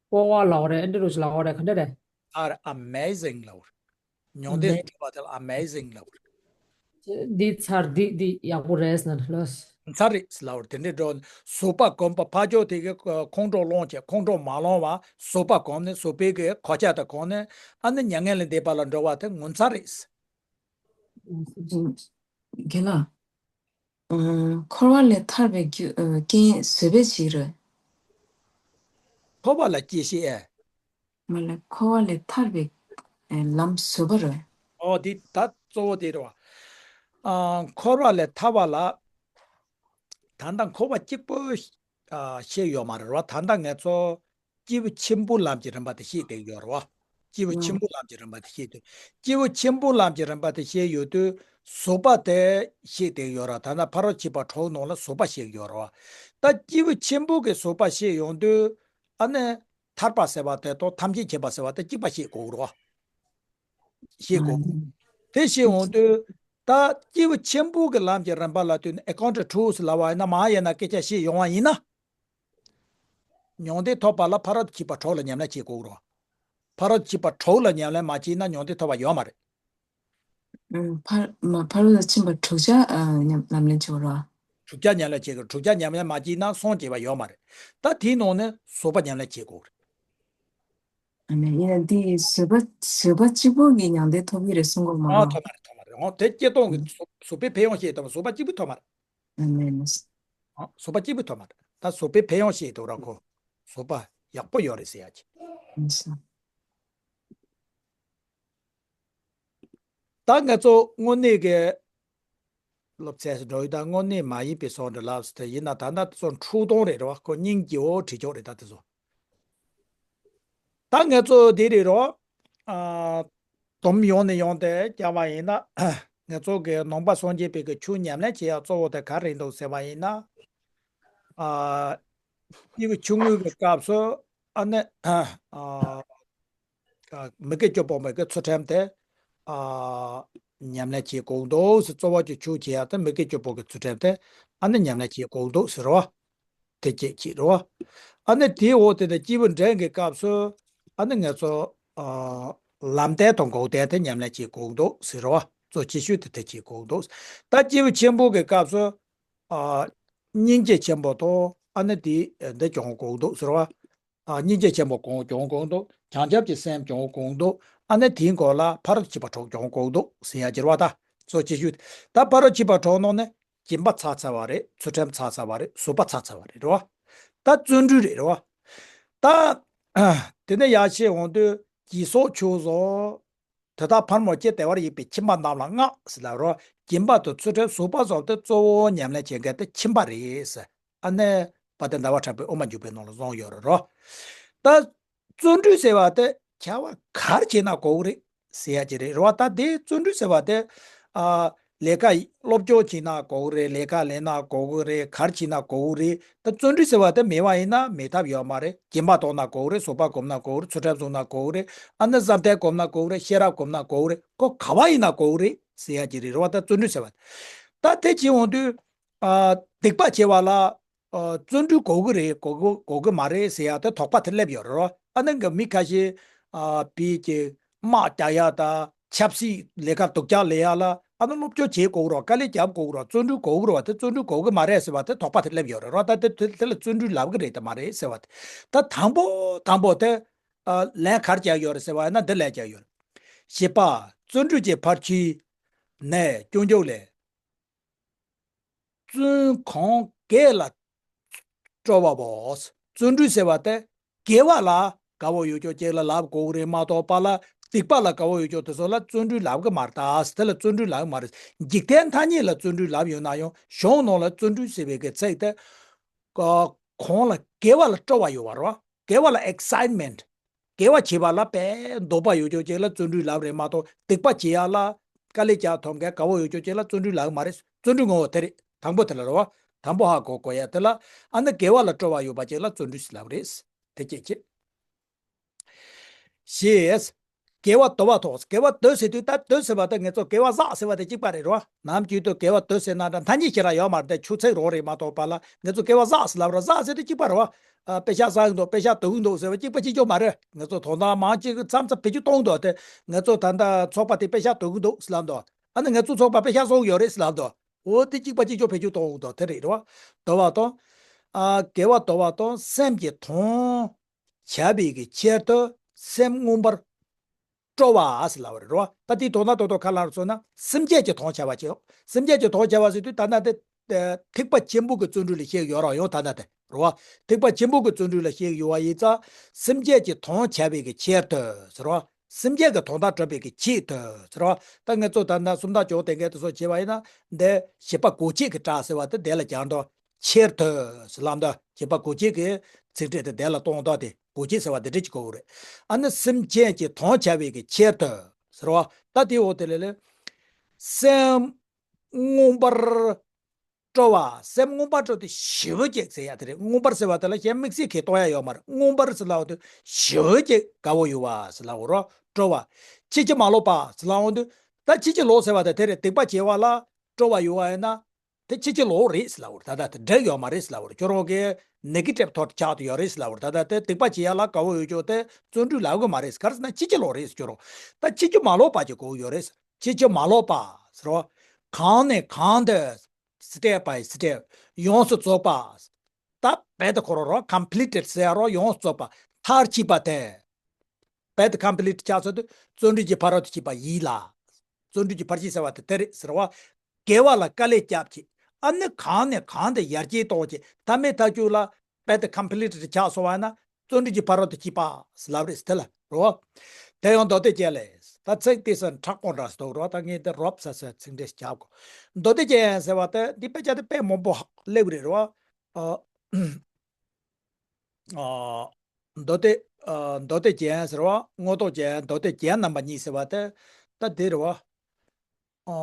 སྤོ་བ་ལའོ་རེ་ཨ་འདྲ་རུ་ཅིག་ལའོ་རེ་ག་འདྲ་རེད། ཨར་ཨ་མེ་ཟིང་ལའོ་རེ། མྱོང་འདས་སུ་བྲོད་པ་དེ་ལ་ཨ་མེ་ཟིང་ལའོ་རེ། འདི་ཚར་འདི་འདི་ཡག་པོ་རེད་ཟེར་ན་ལོས། ཚར་རེད་ལའོ་རེ་དེ་འདྲའི་འགྲོ་གཟུགས་པ་གོམས་པ་ཕར་ཕྱོགས་དེ་གའི་ཁོང་ཁྲོ་སློང་བྱས་ཁོང་ཁྲོ་མ་སློང་བ་གཟུགས་པ་གོམས་ནས་གཟུགས་པའི་གི་གོ་ཆ་དང་གོམས་ནས་ཨ་ནི་མྱ་ངན་ལས་འདས་པ་ལ་འགྲོ་བ་དེ་ངོ་མཚར་རེད། རྒན་ལགས། འཁོར་བ་ལས་ཐར་བའི་རྒྱུ་རྐྱེན་བཟོད་པའི་ཕྱིར། འཁོར་བ་ལ་སྐྱེ་ཤེས་ཨེ། མ་ལས་འཁོར་བ་ལས་ཐར་བའི་ལམ་བཟོད་པ་རེད། ཨོ་དེ་ད་གཙོ་བོ་དེ་རེད་བ། འཁོར་བ་ལས་ཐར་བ་ལ། ད་ལྟ་འཁོར་བ་གཅིག་པོ་ཤེས་ཡོད་མ་རེད་བ། ད་ལྟ་ང་ཚོ་སྐྱེས་བུ་ཆེན་པོའི་ལམ་གྱི་རིམ་པ་དེ་ཤེས་བསྡད་ཡོད་རེད་བ། སྐྱེས་བུ་ཆེན་པོའི་ལམ་གྱི་རིམ་པ་དེ་ཤེས་དུས། སྐྱེས་བུ་ཆེན་པོའི་ལམ་གྱི་རིམ་པ་དེ་ཤེས་ཡོད་དུས་བཟོད་པ་དེ་ཤེས་བསྡད་ཡོད་ར། ད་ལྟ་ཕ་རོལ་ཕྱིན་པ་དྲུག་ནང་ལ་བཟོད་པ་ཤེས་ཡོད་ར། ད་སྐྱེས་བུ་ཆེན་པོ་གི་བཟོད་པ་ཤེས་ཡོང་དུས་ཨ་ནི་ཐར་པ་ཟེར་བ་དེ་དང་ཐམས་ཅད་མཁྱེན་པ་ཟེར་བ་དེ་གཅིག་པ་ཤེས་དགོས་ར། ཤེས་དགོས། དེ་ཤེས་འོང་དུས་ད་སྐྱེས་བུ་ཆེན་པོ་གི་ལམ་གྱི་རིམ་པ་ལ་ལྟོས་ནས་ཨེ་ཀོན་ཊི་ཊུ་ལབ་པ་ཡིན་ན་མ་ཡིན་ན་སྐད་ཆ་བཤད་ཡོང་བ་ཡིན་ན། མྱང་འདས་ཐོབ་པ་ལ་ཕ་རོལ་ཏུ་ཕྱིན་པ་དྲུག་ལ་ཉམས་ལེན་བྱེད་དགོས་རོ། ཕ་རོལ་ཏུ་ཕྱིན་པ་དྲུག་ལ་ཉམས་ལེན་མ་བྱས་ན་མྱང་འདས་ཐོབ་པ་ཡོད་མ་རེད། ཨ། ཕ་མ་ཕ་རོལ་ཏུ་ཕྱིན་པ་དྲུག་ཆ་ཨ་ཉམས་ལེན་བྱེད་དགོས་རོ། དྲུག་ཆ་ཉམས་ལེན་བྱེད་དགོས། དྲུག་ཆ་ཉམས་ལེན་མ་བྱས་ན་སངས་རྒྱས་པ་ཡོད་མ་རེད། ད་དེའི་ནང་ནས་བཟོད་པ་ཉམས་ལེན་བྱེད་དགོས་རེད། ཨ་ནི་ཡིན་ན་འདི་བཟོད་པ་བཟོད་པ་གཅིག་པོ་གིས་མྱང་འདས་ཐོབ་ཀྱི་རེད་གསུང་གི་མ་ཨ་རེད། ཐོབ་མ་རེད། ཐོབ་མ་རེད། འོ་དེ་སྐྱེ་སྟོང་གི་ཨ་བཟོད་པའི་ཕན་ཡོན་བཤད་དང་བཟོད་པ་གཅིག་པུ་ཐོབ་མ་རེད། ཨ་ནི་ཨ། བཟོད་པ་གཅིག་པུ་ཐོབ་མ་རེད། ད་བཟོད་པའི་ཕན་ཡོན་བཤད་དུས་ར་ཁོ་བཟོད་པ་ཡག་པོ་ཡོད་རེད་ཟེར་ཡ་ཅིག་ཨ་ནི་ཨ། ད་ང་ཚོ་དངོས་གནས་ཀྱི་སློབ་ཚན་སུ་འགྲོ་ཡི་ད་དངོས་གནས་མ་ཡིན་པའི་བཟོ་འདྲ་ལབ་སུ་དེ་ཡིན་ན་ད་ལྟ་དེ་ཚོ་འཁྲུག་སྟོང་རེད་རོ། ཁོ་སྙིང་རྗེ་བོ་བྲིས་ཆོག་རེད། ད་དེ་ཚོ་ད་ང་ཚོ་དེ་རེད་རོ། ཨ། དུམ་ཡོང་ནས་ཡོང་དེ་རྒྱག་པ་ཡིན་ན་ང་ཚོ་གི་ནང་པ་སངས་རྒྱས་པའི་གི་ཆོས་ཉམས་ལེན་བྱེད་ཡ་གཙོ་བོ་དེ་ག་རེ་འདུག་ཟེར་བ་ཡིན་ན། ཨ། སྐྱེས་བུ་ཆུང་ངུའི་གི་སྐབས་སུ་ཨ་ནི་ཨ། མི་དགེ་བཅུ་སྤོང་བའི་གི་ཚུལ་ཁྲིམས་དེ། ཨ། ཉམས་ལེན་བྱེད་དགོས་འདུག་ཟེར། གཙོ་བོ་གི་ཆོས་བྱེད་ཡ་དེ་མི་དགེ་བཅུ་སྤོང་གི་ཚུལ་ཁྲིམས་དེ་ཨ་ནི་ཉམས་ལེན་བྱེད་དགོས་འདུག་ཟེར་རོ། དེ་སྐྱེད་བྱེད་རོ། ཨ་ནི་དེའི་འོག་དེ་ནས་སྐྱེས་བུ་འབྲིང་གི་སྐབས་སུ་ཨ་ནི་ང་ཚོ། ཨ། ལམ་བདེན་དང་འགོག་བདེན་དེ་ཉམས་ལེན་བྱེད་དགོས་འདུག་ཟེར་རོ། གཙོ་ཆེ་ཤོས་དེ་དེ་བྱེད་དགོས་འདུག་ད་སྐྱེས་བུ་ཆེན་པོ་གི་སྐབས་སུ། ཨ། སྙིང་རྗེ་ཆེན་པོ་དང་ཨ་ནི་དེ་འདི་སྦྱོང་དགོས་འདུག་ཟེར་བ། ཨ། སྙིང་རྗེ་ཆེན་པོ་གང་སྦྱོང་དགོས་འདུག་བྱང་ཆུབ་ཀྱི་སེམས་སྦྱོང་དགོས་འདུག་ཨ་ནི་དེའི་འགོ་ལ་ཕ་རོལ་ཏུ་ཕྱིན་པ་དྲུག་སྦྱོང་དགོས་འདུག་ཟེར་ཡ་གྱུར་བ་ད། གཙོ་ཆེ་ཤོས་ད་ཕ་རོལ་ཏུ་ཕྱིན་པ་དྲུག་ནང་ནས་སྦྱིན་པ་ཚར་ཚར་བ་རེད། ཚུལ་ཁྲིམས་ཚར་ཚར་བ་རེད། བཟོད་པ་ཚར་ཚར་བ་རེད་རོ། ད་བརྩོན་འགྲུས་རེད་རོ། ད། དེ་ནས་ཡར་ཕྱིན་འོང་དུས་བྱས་ཙང་ཆོས་སོ། དེ་དག་ཕར་མོ་ཅི་བདེ་བར་གཤེགས་པའི་ཁྱིམ་པ་རྣམས་ལ་བསྔགས་ཟེར་ལབ་རོ། སྦྱིན་པ་དང་ཚུལ་ཁྲིམས་བཟོད་པ་སོགས་ཏེ་གཙོ་བོ་ཉམས་ལེན་བྱེད་མཁན་དེ་ཁྱིམ་པ་རེད་ཟེར། ཨ་ནི། དཔལ་ལྡན་ཟླ་བ་གྲགས་པའི་དབུ་མ་འཇུག་པའི་ནང་ལ་གསུངས་ཡོད་རེད་རོ། ད། བརྩོན་འགྲུས་ཟེར་བ་དེ་བྱ་བ་ག་རེ་བྱེད་ན་དགོས་ཀྱི་རེད་ཟེར་ཡ་ཅིག་རེད་རོ། ད་དེ་བརྩོན་འགྲུས་ཟེར་བ་དེ། ཨ། ལས་ཀ་སློབ་སྦྱོང་བྱེད་ན་དགོས་ཀྱི་རེད། ལས་ཀ་ལས་ན་དགོས་ཀྱི་རེད། ག་རེ་བྱེད་ན་དགོས་ཀྱི་རེད། ད་བརྩོན་འགྲུས་ཟེར་བ་དེ་མེད་པ་ཡིན་ན་མེད་ཐབས་ཡོད་མ་རེད། སྦྱིན་པ་གཏོང་ན་དགོས་ཀྱི་རེད། བཟོད་པ་སྒོམ་ན་དགོས་ཀྱི་རེད། ཚུལ་ཁྲིམས་བསྲུང་ན་དགོས་ཀྱི་རེད། ཨ་ནི་བསམ་གཏན་སྒོམ་ན་དགོས་ཀྱི་རེད། ཤེས་རབ་སྒོམ་ན་དགོས་ཀྱི་རེད། ཁོ་ག་བ་ཡིན་ན་དགོས་ཀྱི་རེད་ཟེར་ཡ་ཅིག་རེད་རོ། ད་བརྩོན་འགྲུས་ཟེར་བ་དེ། ད་དེ་བྱེད་འོང་དུས། ཨ། སྡིག་པ་བྱེད་པ་ལ། ཨ། བརྩོན་འགྲུས་དགོས་ཀྱི་རེད། དགོས་ཀྱི་དགོས་ཀྱི་མ་རེད་ཟེར་ཡ་དེ་དོགས་པ་དེ་སླེབས་ཡོད་རེད་རོ། ཨ་ནི་གི་མི་ཁ་ཤས། ཨ། བིས་ཀྱི་དམག་རྒྱག་ཡ་དང་ཆབ་སྲིད་ལས་ཀ་སྡུག་ཅག་ལས་ཡ་ལ་ཨ་ནི་སློབ་སྦྱོང་བྱེད་དགོས་ཀྱི་རེད། དཀའ་ལས་རྒྱབ་དགོས་ཀྱི་རེད། བརྩོན་འགྲུས་དགོས་ཀྱི་རེད་བ། དེ་བརྩོན་འགྲུས་དགོས་ཀྱི་མ་རེད་ཟེར་བ་དེ་དོགས་པ་དེ་སླེབས་ཡོད་རེད་རོ། ད་དེ་དེ་དེ་ལ་བརྩོན་འགྲུས་ལབ་ཀྱི་རེད་དམ་མ་རེད་ཟེར་བ་དེ། ད་དང་པོ་དང་པོ་དེ། ཨ། ལན་ག་རེ་རྒྱག་ཡོད་རེད་ཟེར་བ་ཡིན་ན་འདི་ལན་རྒྱག་ཡོད་རེད། བཞི་པ། བརྩོན་འགྲུས་ཀྱི་ཕར་ཕྱིན་ནས་སྐྱོན་བརྗོད་ལས། བརྩོན་གང་དགེ་ལ་སྤྲོ་བ་བོ། བརྩོན་འགྲུས་ཟེར་བ་དེ་དགེ་བ་ལ་དགའ་བོ་ཡོད་ཅོག་ཅིག་ལ་ལབ་དགོས་ཀྱི་རེད་མ་གཏོགས་པ་ལ་སྡིག་པ་ལ་དགའ་བོ་ཡོད་ཅོག་དེ་ཚོ་ལ་བརྩོན་འགྲུས་ལབ་ཀྱི་མ་རེད། ད་དེ་ལ་བརྩོན་འགྲུས་ལབ་ཀྱི་མ་རེད། འཇིག་རྟེན་ཐ་སྙད་ལ་བརྩོན་འགྲུས་ལབ་ཡོད་ན་ཡང་གཞུང་ནང་ལ་བརྩོན་འགྲུས་ཟེར་བའི་གི་ཚིག་དེ། ཨ། གང་ལ་དགེ་བ་ལ་སྤྲོ་བ་ཡོད་པ་རེད་བ། དགེ་བ་ལ་ཨེག་སའེ་ཊི་མེན་ཊི། དགེ་བ་བྱེད་པ་ལ་དཔེ་འདོད་པ་ཡོད་ཅོག་ཅིག་ལ་བརྩོན་འགྲུས་ལབ་རེད་མ་གཏོགས་སྡིག་པ་བྱེད་ཡ་ལ་ དཀའ་ལས་རྒྱག་ཐུབ་མཁན་དགའ་བོ་ཡོད་ཅོག་ཅིག་ལ་བརྩོན་འགྲུས་ལབ་ཀྱི་མ་རེད། བརྩོན་འགྲུས་ངོ་བོ་དེ་རེད། དང་པོ་དེ་ལ་རེད་བ། དང་པོ་ཧ་གོ་དགོས་ཡ་དེ་ལ། ཨ་ནི་དགེ་བ་ལ་སྤྲོ་བ་ཡོད་པ་ཅིག་ལ་བརྩོན་འགྲུས་ཟེར་ལབ་རེད། དེ་སྐད་ཆ། ཞེས། དགེ་བ་དོར་བ་ཐོབ། དགེ་བ་དོར་ཟེར་དུས་ད་དོར་ཟེར་བ་དེ་ངེད་ཚོ་དགེ་བ་བསགས་ཟེར་བ་དེ་གཅིག་པ་རེད་རོ། ནམ་རྒྱུན་དུ་དགེ་བ་དོར་ཟེར་ན་འདྲ་ཐ་སྙད་ཁྱེད་རང་ཡོད་མ་རེད་དེ། ཆུ་ཚོད་རོགས་རེད་མ་གཏོགས་པ་ལ་ངེད་ཚོ་དགེ་བ་བསགས་ཟེར་ལབ་ར། བསགས་ཟེར་དུས་གཅིག་པ་རེད་བ། ཨ། པེ་ཤག་བསགས་ཀྱི་འདུག་པེ་ཤག་དོར་གྱི་འདུག་ཟེར་བ་གཅིག་པ་གཅིག་རྐྱང་མ་རེད། ངེད་ཚོ་དོ་སྣང་མང་ཆེ་གི་མཚམས་མཚམས་བེད་སྤྱོད་གཏོང་གི་འདུག་དེ། ངེད་ཚོ་ད་ལྟ་ཚོགས་པ་དེ་པེ་ཤག་དོར་གྱི་འདུག་ཟེར་ལབ་འདུག་ཨ་ནི་ངེད་ཚོ་ཚོགས་པ་པེ་ཤག་བཟོ་གི་ཡོད་རེད་ཟེར་ལབ་འདུག་འོ་དེ་གཅིག་པ་གཅིག་རྐྱང་བེད་སྤྱོད་གཏོང་གི་འདུག་དེ་རེད་རོ། དོར་བ་དང་། ཨ། དགེ་བ་དོར་བ་དང་སེམས་ཀྱི་དོན་བྱ་བའི་གི་ཕྱིར་དུ་སེམས་མངོན་པར་སྤྲོ་བ་ཟེར་ལབ་པ་རེད་རོ། ད་དེའི་དོན་དག་ཏོག་ཏོག་ག་རེ་ལབ་སོང་ན་སེམས་བསྐྱེད་ཀྱི་དོན་བྱ་བ་བྱེད། སེམས་བསྐྱེད་ཀྱི་དོན་བྱ་བ་ཟེར་དུས་ད་ལྟ་དེ་ཐེག་པ་ཆེན་པོ་གི་བརྩོན་འགྲུས་ལ་བཤད་ཡོད་ར། ཡང་ད་ལྟ་དེ་རོ། ཐེག་པ་ཆེན་པོ་གི་བརྩོན་འགྲུས་ལ་བཤད་ཡོད་པ་ཡིན་ཙང་སེམས་བསྐྱེད་ཀྱི་དོན་བྱ་བའི་གི་ཕྱིར་དུ་ཟེར་རོ། སེམས་བསྐྱེད་ཀྱི་དོན་དག་སྒྲུབ་པའི་གི་ཆེད་དུ་ཟེར་རོ། ད་ངེད་ཚོ་ད་ལྟ་སུམ་རྟགས་སྦྱོར་དེ་འགའ་དེ་ཚོ་བྱེད་པ་ཡིན་ན་འདི་བྱེད་པ་གོ་ཆེད་ཀྱི་སྒྲ་ཟེར་བ་དེ་དེ་ལ་སྦྱར་འདུག་ཕྱིར་དུ་ཟེར་ལབ་འདུག་བྱེད་པ་གོ་ཆེད་ཀྱི་ཚིག་ཕྲད་དེ་དེ་ལ་གཏོང་འདུག་དེ་གོ་ཆེད་ཟེར་བ་དེ་འདྲ་ཅིག་གོ་གི་རེད། ཨ་ནི་སེམས་ཅན་གྱི་དོན་བྱ་བའི་གི་ཕྱིར་དུ་ཟེར་བ། ད་དེའི་འོག་དེ་ལ་ལས། སེམས་མངོན་པར་སྤྲོ་བ། སེམས་མངོན་པར་སྤྲོ་སྟེ་ཞེ་པོ་ཅིག་ཟེར་ཡ་དེ་རེད། མངོན་པར་ཟེར་བ་དེ་ལ་གཞན་དམིགས་བསལ་གྱི་གཏོང་ཡ་ཡོད་མ་རེད། མངོན་པར་ཟེར་ལབ་དུས་ཞེ་པོ་ཅིག་དགའ་བོ་ཡོད་པ་ཟེར་ལབ་རོ། སྤྲོ་བ། ཕྱིན་ཅི་མ་ལོག་པ་ཟེར་ལབ་དུས་ད་ཕྱིན་ཅི་ལོག་ཟེར་བ་དེ་དེ་རེད། སྡིག་པ་བྱེད་པ་ལ་སྤྲོ་བ་ཡོད་པ་ཡིན་ན། དེ་ཕྱིན་ཅི་ལོག་རེད་ཟེར་ལབ་པ་རེད། ད་ལྟ་དེ་འགྲིག་ཡོད་མ་རེད་ཟེར་ལབ་པ་རེད། ཁྱོད་རང་གི་ནེ་གེ་ཊིབ་ཐོཊ་ཆགས་བསྡད་ཡོད་རེད་ཟེར་ལབ་པ་རེད། ད་ལྟ་དེ་སྡིག་པ་བྱེད་ཡ་ལ་དགའ་བོ་ཡོད་ཅོག་དེ་བརྩོན་འགྲུས་ལབ་གི་མ་རེད། ག་རེ་ཟེར་ན་ཕྱིན་ཅི་ལོག་རེད་ཟེར། ཁྱོད་རང་ད་ཕྱིན་ཅི་མ་ལོག་པ་ཅིག་དགོས་ཡོད་རེད། ཕྱིན་ཅི་མ་ལོག་པ་ཟེར་བ། གང་ནས་གང་དུ་སི་ཊེབ་བའི་སི་ཊེབ་ཡོངས་སུ་རྫོགས་པ། ད་རྦད་དེ་ཁོ་རང་རོ། ཀམ་པི་ལི་ཊེཌ་ཟེར་ཡ་རོ། ཡོངས་སུ་རྫོགས་པ། མཐར་ཕྱིན་པ་དེ། རྦད་དེ་ཀམ་པི་ལི་ཊེཌ་ཆགས་ཚར་དུས་བརྩོན་འགྲུས་ཀྱི་ཕ་རོལ་ཏུ་ཕྱིན་པ་ཡིན་ལ། བརྩོན་འགྲུས་ཀྱི་ཕར་ཕྱིན་ཟེར་བ་དེ་དེ་རེད་ཟེར་བ། དགེ་བ་ལ་དཀའ་ལས་བརྒྱབ་ཀྱི། ཨ་ནི་གང་ནས་གང་དུ་ཡར་རྒྱས་གཏོང་གི། མཐའ་མའི་མཐའ་མཇུག་ལ་རྦད་དེ་ཀམ་པི་ལི་ཊེཌ་ཆགས་སོང་བ་ན་བརྩོན་འགྲུས་ཀྱི་ཕ་རོལ་ཏུ་ཕྱིན་པ་ལབ་རེད་དེ་ལ་རོ། དེ་ཡང་མདོ་སྡེ་རྒྱན་ལས། ད་ཚིག་དེ་སུ་མཁྲེགས་པོ་འདྲ་ཞིག་འདུག་རོ། ད་ངས་འདི་རོབ་ཙམ་ཙམ་ཚིག་འགྲེལ་རྒྱག་གོ། མདོ་སྡེ་རྒྱན་ཟེར་བ་དེ་འདི་དཔེ་ཆ་དེ་དཔེ་མང་པོ་སླེབས་རེད་རོ། ཨ། ཨ། མདོ་སྡེ། ཨ། མདོ་སྡེ་རྒྱན་ཟེར་བ། མངོན་རྟོགས་རྒྱན། མདོ་སྡེ་རྒྱན་རྣམ་པ་གཉིས་ཟེར་བ་དེ། ད་དེ་རེད་བ། ཨ།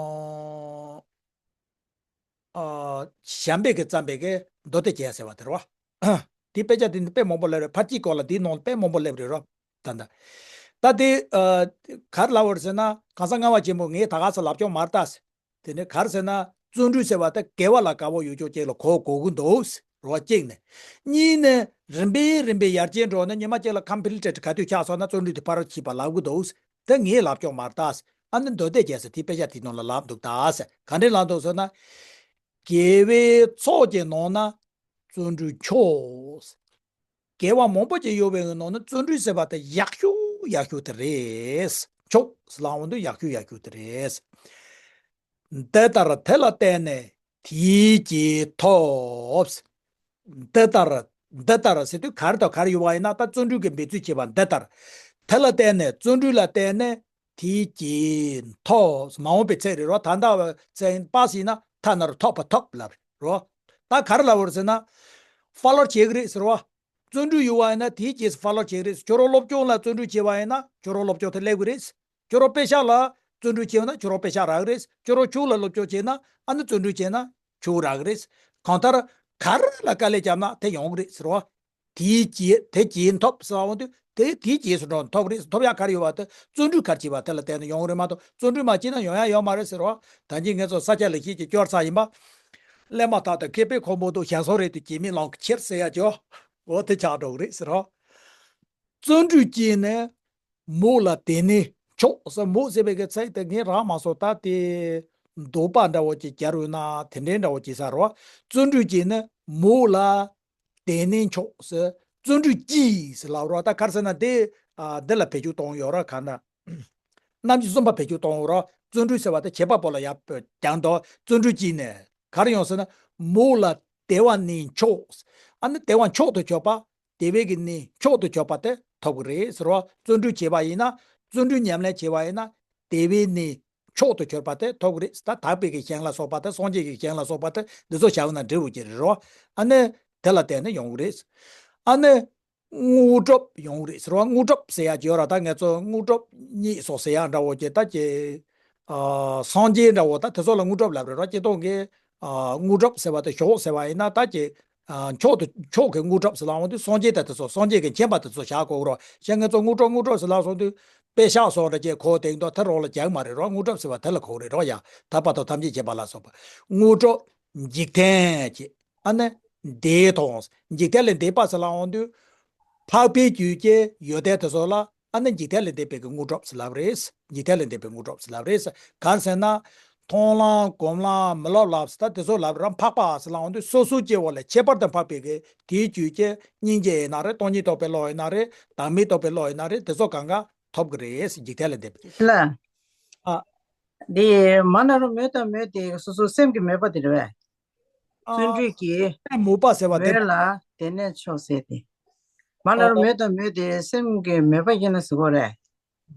ཨ། གཞན་ཕན་གྱིས་བརྩམས་པའི་གི་མདོ་སྡེ་རྒྱན་ཟེར་བ་དེ་རེད་བ། དེའི་དཔེ་ཆ་དེ་ནི་དཔེ་མང་པོ་སླེབས་རེད། ཕར་ཕྱིན་སྐོར་ལ་དེའི་ནང་ལ་དཔེ་མང་པོ་སླེབས་རེད་རོ། ད་ད། ད་དེ། ཨ། ག་རེ་ལབ་པ་རེད་ཟེར་ན། གང་ཟག་ལྔ་པ་ཆེན་པོ་ངས་ད་ག་ས་ལབ་ཆོག་མ་རེད་ད། དེ་ནས་ག་རེ་ཟེར་ན། བརྩོན་འགྲུས་ཟེར་བ་དེ་དགེ་བ་ལ་དགའ་བོ་ཡོད་ཅོག་ཅིག་ལ་གོ་དགོས་ཀྱི་འདུག་རོ། གཅིག་ནས། གཉིས་ནས་རིམ་པས་རིམ་པས་ཡར་རྒྱས་འགྲོ་ནས་ཉི་མ་གཅིག་ལ་ཀམ་པི་ལི་ཊེཌ་ག་དུས་ཆགས་སོང་ན་བརྩོན་འགྲུས་དེ་ཕ་རོལ་ཕྱིན་པ་ལབ་ཀྱི་འདུག་དེ་ངས་ལབ་ཆོག་མ་རེད་ད། ཨ་ནི་མདོ་སྡེ་རྒྱན་ཟེར་དེའི་དཔེ་ཆ་དེའི་ནང་ལ་ལབ་འདུག་ད་ཟེར། ག་འདྲས་ལབ་འདུག་ཟེར་ན། དགེ་བའི་ཚོགས་ཀྱི་ནང་ན་བརྩོན་འགྲུས་མཆོག་དགེ་བ་མང་པོ་ཅིག་ཡོད་པའི་ནང་ནས་བརྩོན་འགྲུས་ཟེར་བ་དེ་ཡག་ཤོས་ཡག་ཤོས་དེ་རེད། མཆོག་ཟེར་ལབ་འོང་དུས་ཡག་ཤོས་ཡག་ཤོས་དེ་རེད། འདི་ལྟར་དེ་ལ་བརྟེན་ནས་དེའི་རྒྱས་ཐོབ། འདི་ལྟར། འདི་ལྟར་ཟེར་དུས་ག་རེ་དང་ག་རེ་ཡོད་པ་ཡིན་ན། ད་བརྩོན་འགྲུས་ཀྱི་འབད་ཚུལ་བྱེད་པ་འདི་ལྟར། དེ་ལ་བརྟེན་ནས། བརྩོན་འགྲུས་ལ་བརྟེན་ནས་དེའི་རྒྱས་ཐོབ། མ་འོངས་པའི་ཚིག་རེད་རོ། ད་ལྟ་བའི་ཚིག་པ་ཟེར་ན་ཐ་ན་རོ་ཐོབ་པ་ཐོབ་ལབ་རོ། ད་ག་རེ་ལབ་པ་རེད་ཟེར་ན། ཕོ་ལོ་བྱེད་ཀྱི་རེད་ཟེར་བ། བརྩོན་འགྲུས་ཡོད་པ་ཡིན་ན་དེའི་རྗེས་སུ་ཕོ་ལོ་བྱེད་ཀྱི་རེད། ཁྱོད་རང་སློབ་སྦྱོང་ལ་བརྩོན་འགྲུས་བྱས་པ་ཡིན་ན་ཁྱོད་རང་སློབ་སྦྱོང་དེ་སླེབས་ཀྱི་རེད། ཁྱོད་རང་དཔེ་ཆ་ལ་བརྩོན་འགྲུས་བྱས་ན་ཁྱོད་རང་དཔེ་ཆ་རག་གི་རེད། ཁྱོད་རང་ཆོས་ལ་སློབ་སྦྱོང་བྱས་ན། ཨ་ནི་བརྩོན་འགྲུས་བྱས་ན་ཆོས་རག་གི་རེད། གང་ལྟར་ག་རེ་ལ་དཀའ་ལས་བརྒྱབ་ན་དེ་ཡོང་གི་རེད་ཟེར་བ། དེའི་རྗེས། དེ་རྗེས་ཐོབ་ཟེར་བ་འོང་དུས་དེ་དེའི་རྗེས་སུ་འགྲོ་ཐོབ་རེད། ཐོབ་ཡག་ག་རེ་ཡོད་པ་དེ་བརྩོན་འགྲུས་ག་རེ་བྱས་པ་དེ་ལ་བརྟེན་ནས་ཡོང་གི་རེད་མ་གཏོགས། བརྩོན་འགྲུས་མ་བྱས་ན་ཡོང་ཡག་ཡོད་མ་རེད་ཟེར་བ། ད་གིན་ངེད་ཚོ་ས་སྐྱ་ལེགས་བཤད་ཀྱི་སྐྱོར་ཚར་ཡིན་པ། སླེབས་མ་ཐག་ཏུ་མཁས་པའི་ཁོག་མོ་དུ་ཞག་སོང་རེད་དུ་སྐྱེ་མེད་ལམ་གྱི་ཕྱིར་ཟེར་ཡག་ཅོ། འོ་དེ་ཆགས་འགྲོ་གི་རེད་ཟེར་རོ། བརྩོན་འགྲུས་ཀྱིས་ནི་མོ་ལ་དེ་ནི་མཆོག་ཟེར། མོ་ཟེར་བའི་གི་ཚིག་དེ་ངས་རག་མ་སོང་། ད་དེ་འདོད་པ་འདྲ་བོ་ཅིག་སྦྱར་འོས་ན་དེ་འདྲའི་འདྲ་བོ་ཅིག་ཟེར་རོ། བརྩོན་འགྲུས་ཀྱིས་ནི་མོ་ལ་དེ་ནི་མཆོག་ཟེར། བརྩོན་འགྲུས་ཀྱིས་ཟེར་ལབ་རོ། ད་ག་རེ་ཟེར་ན་དེ། ཨ། འདི་ལ་བེད་སྤྱོད་གཏོང་ཡོད་ར། ག་ན། རྣམ་དབྱེ་གསུམ་པ་བེད་སྤྱོད་གཏོང་རོགས། བརྩོན་འགྲུས་ཟེར་བ་དེ་བྱེད་པ་པོ་ལ་ཡར་སྦྱར་འདུག་བརྩོན་འགྲུས་ཀྱིས་ནི་ག་རེ་ཡོང་ཟེར་ན། མོ་ལ་དེ་བ་ནི་མཆོག་ཨ་ནི་དེ་བ་མཆོག་ཏུ་གྱུར་པ། དེ་བས་ཀྱི་ནི་མཆོག་ཏུ་གྱུར་པ་དེ་ཐོབ་ཀྱི་རེད་ཟེར་བ། བརྩོན་འགྲུས་བྱས་པ་ཡིན་ན། བརྩོན་འགྲུས་ཉམས་ལེན་བྱས་པ་ཡིན་ན། དེ་བས་ནི་མཆོག་ཏུ་གྱུར་པ་དེ་ཐོབ་ཀྱི་རེད། ད་དག་པའི་གི་ཞིང་ལ་སོགས་པ་དེ། སངས་རྒྱས་ཀྱི་ཞིང་ལ་སོགས་པ་དེ། འདི་ཚོ་བྱ་བ་ན་འབྲས་བུ་ཅི་རེད་རོ། ཨ་ནི་དེ་ལ་བརྟེན་ནས་ཡོང་གི་རེད། ཨ་ནི། དངོས་གྲུབ་ཡོང་གི་རེད་ཟེར་བ། དངོས་གྲུབ་ཟེར་ཡག་ཅིག་ཡོད་ར། ད་ངེད་ཚོ་དངོས་གྲུབ་རྙེད་སོང་ཟེར་ཡག་འདྲ་བོ་ཅིག་ད་ཅིག་ཨ་སངས་རྒྱས་འདྲ་བོ་ད་དེ་ཚོ་ལ་དངོས་གྲུབ་ལབ་རེད་རོ། སྤྱིར་བཏང་གི་ཨ་དངོས་གྲུབ་ཟེར་བ་དེ་ཞོག་ཟེར་བ་ཡིན་ན་ད་ཀྱི་ཨ་མཆོག་ཏུ་མཆོག་གི་དངོས་གྲུབ་ཟེར་ལབ་འོང་དུས་སངས་རྒྱས་དང་དེ་ཚོ་སངས་རྒྱས་ཀྱི་མཁྱེན་པ་དེ་ཚོ་བཞག་དགོས་རོ། གཞན་ང་ཚོ་དངོས་གྲུབ་དངོས་གྲུབ་ཟེར་ལབ་སོང་དུས་དཔེ་ཤག་སོགས་འདྲ་ཅེས་གོ་དེང་དུ་དེ་རོགས་ལ་རྒྱག་མ་རེད་རོ། དངོས་གྲུབ་ཟེར་བ་དེ་ལ་གོ་རེད་རོ། ཡ་ད་བར་དུ་ཐམས་ཅད་མཁྱེན་པ་ལ་སོགས་པ་དངོས་གྲུབ་འཇིག་རྟེན་གྱི་ཨ་ནི་འདས་དང་། འཇིག་རྟེན་ལས་འདས་པ་ཟེར་ལབ་འོང་དུས། འཕགས་པའི་རྒྱུད་ཀྱི་ཡོན་ཏན་དེ་ཚོ་ལ་ཨ་ནི་འཇིག་རྟེན་ལས་འདས་པའི་གི་དངོས་གྲུབ་ཟེར་ལབ་རེད། འཇིག་རྟེན་ལས་འདས་པའི་དངོས་གྲུབ་ཟེར་ལབ་རེད། གང་ཟེར་ན། མཐོང་ལམ་སྒོམ་ལམ་མི་སློབ་ལམ་ཟེར་ད་དེ་ཚོ་ལབ་ར། འཕགས་པ་ཟེར་ལབ་འོང་དུས་སོ་སོའི་སྐྱེ་བོ་ལས་ཁྱད་པར་དུ་འཕགས་པའི་གི་དེའི་རྒྱུད་ཀྱི་སྙིང་རྗེ་ཡིན་ན་རེད། སྟོང་ཉིད་རྟོགས་པའི་བློ་ཡིན་ན་རེད། བདག་མེད་རྟོགས་པའི་བློ་ཡིན་ན་རེད། དེ་ཚོ་གང་ག་ཐོབ་གི་རེད། འཇིག་རྟེན་ལས་འདས་པའི། ལ། ཨ། འདི་མ་ན་རོ་མོས་དང་མོས་དེ་སོ་སོའི་སེམས་ཀྱི་མོས་པ་དེ་རེད་བས། བརྩོན་འགྲུས་ཀྱིས་སེམས་མོས་པ་ཟེར་བ་དེ། མོས་ལ་དེ་ནས་ཆོག་ཟེར་ཏེ། མ་ན་རོ་ཨོ། མོས་དང་མོས་དེ་སེམས་ཀྱི་མོས་པ་ཡིན་ན་ཟེར་གོ་རེད།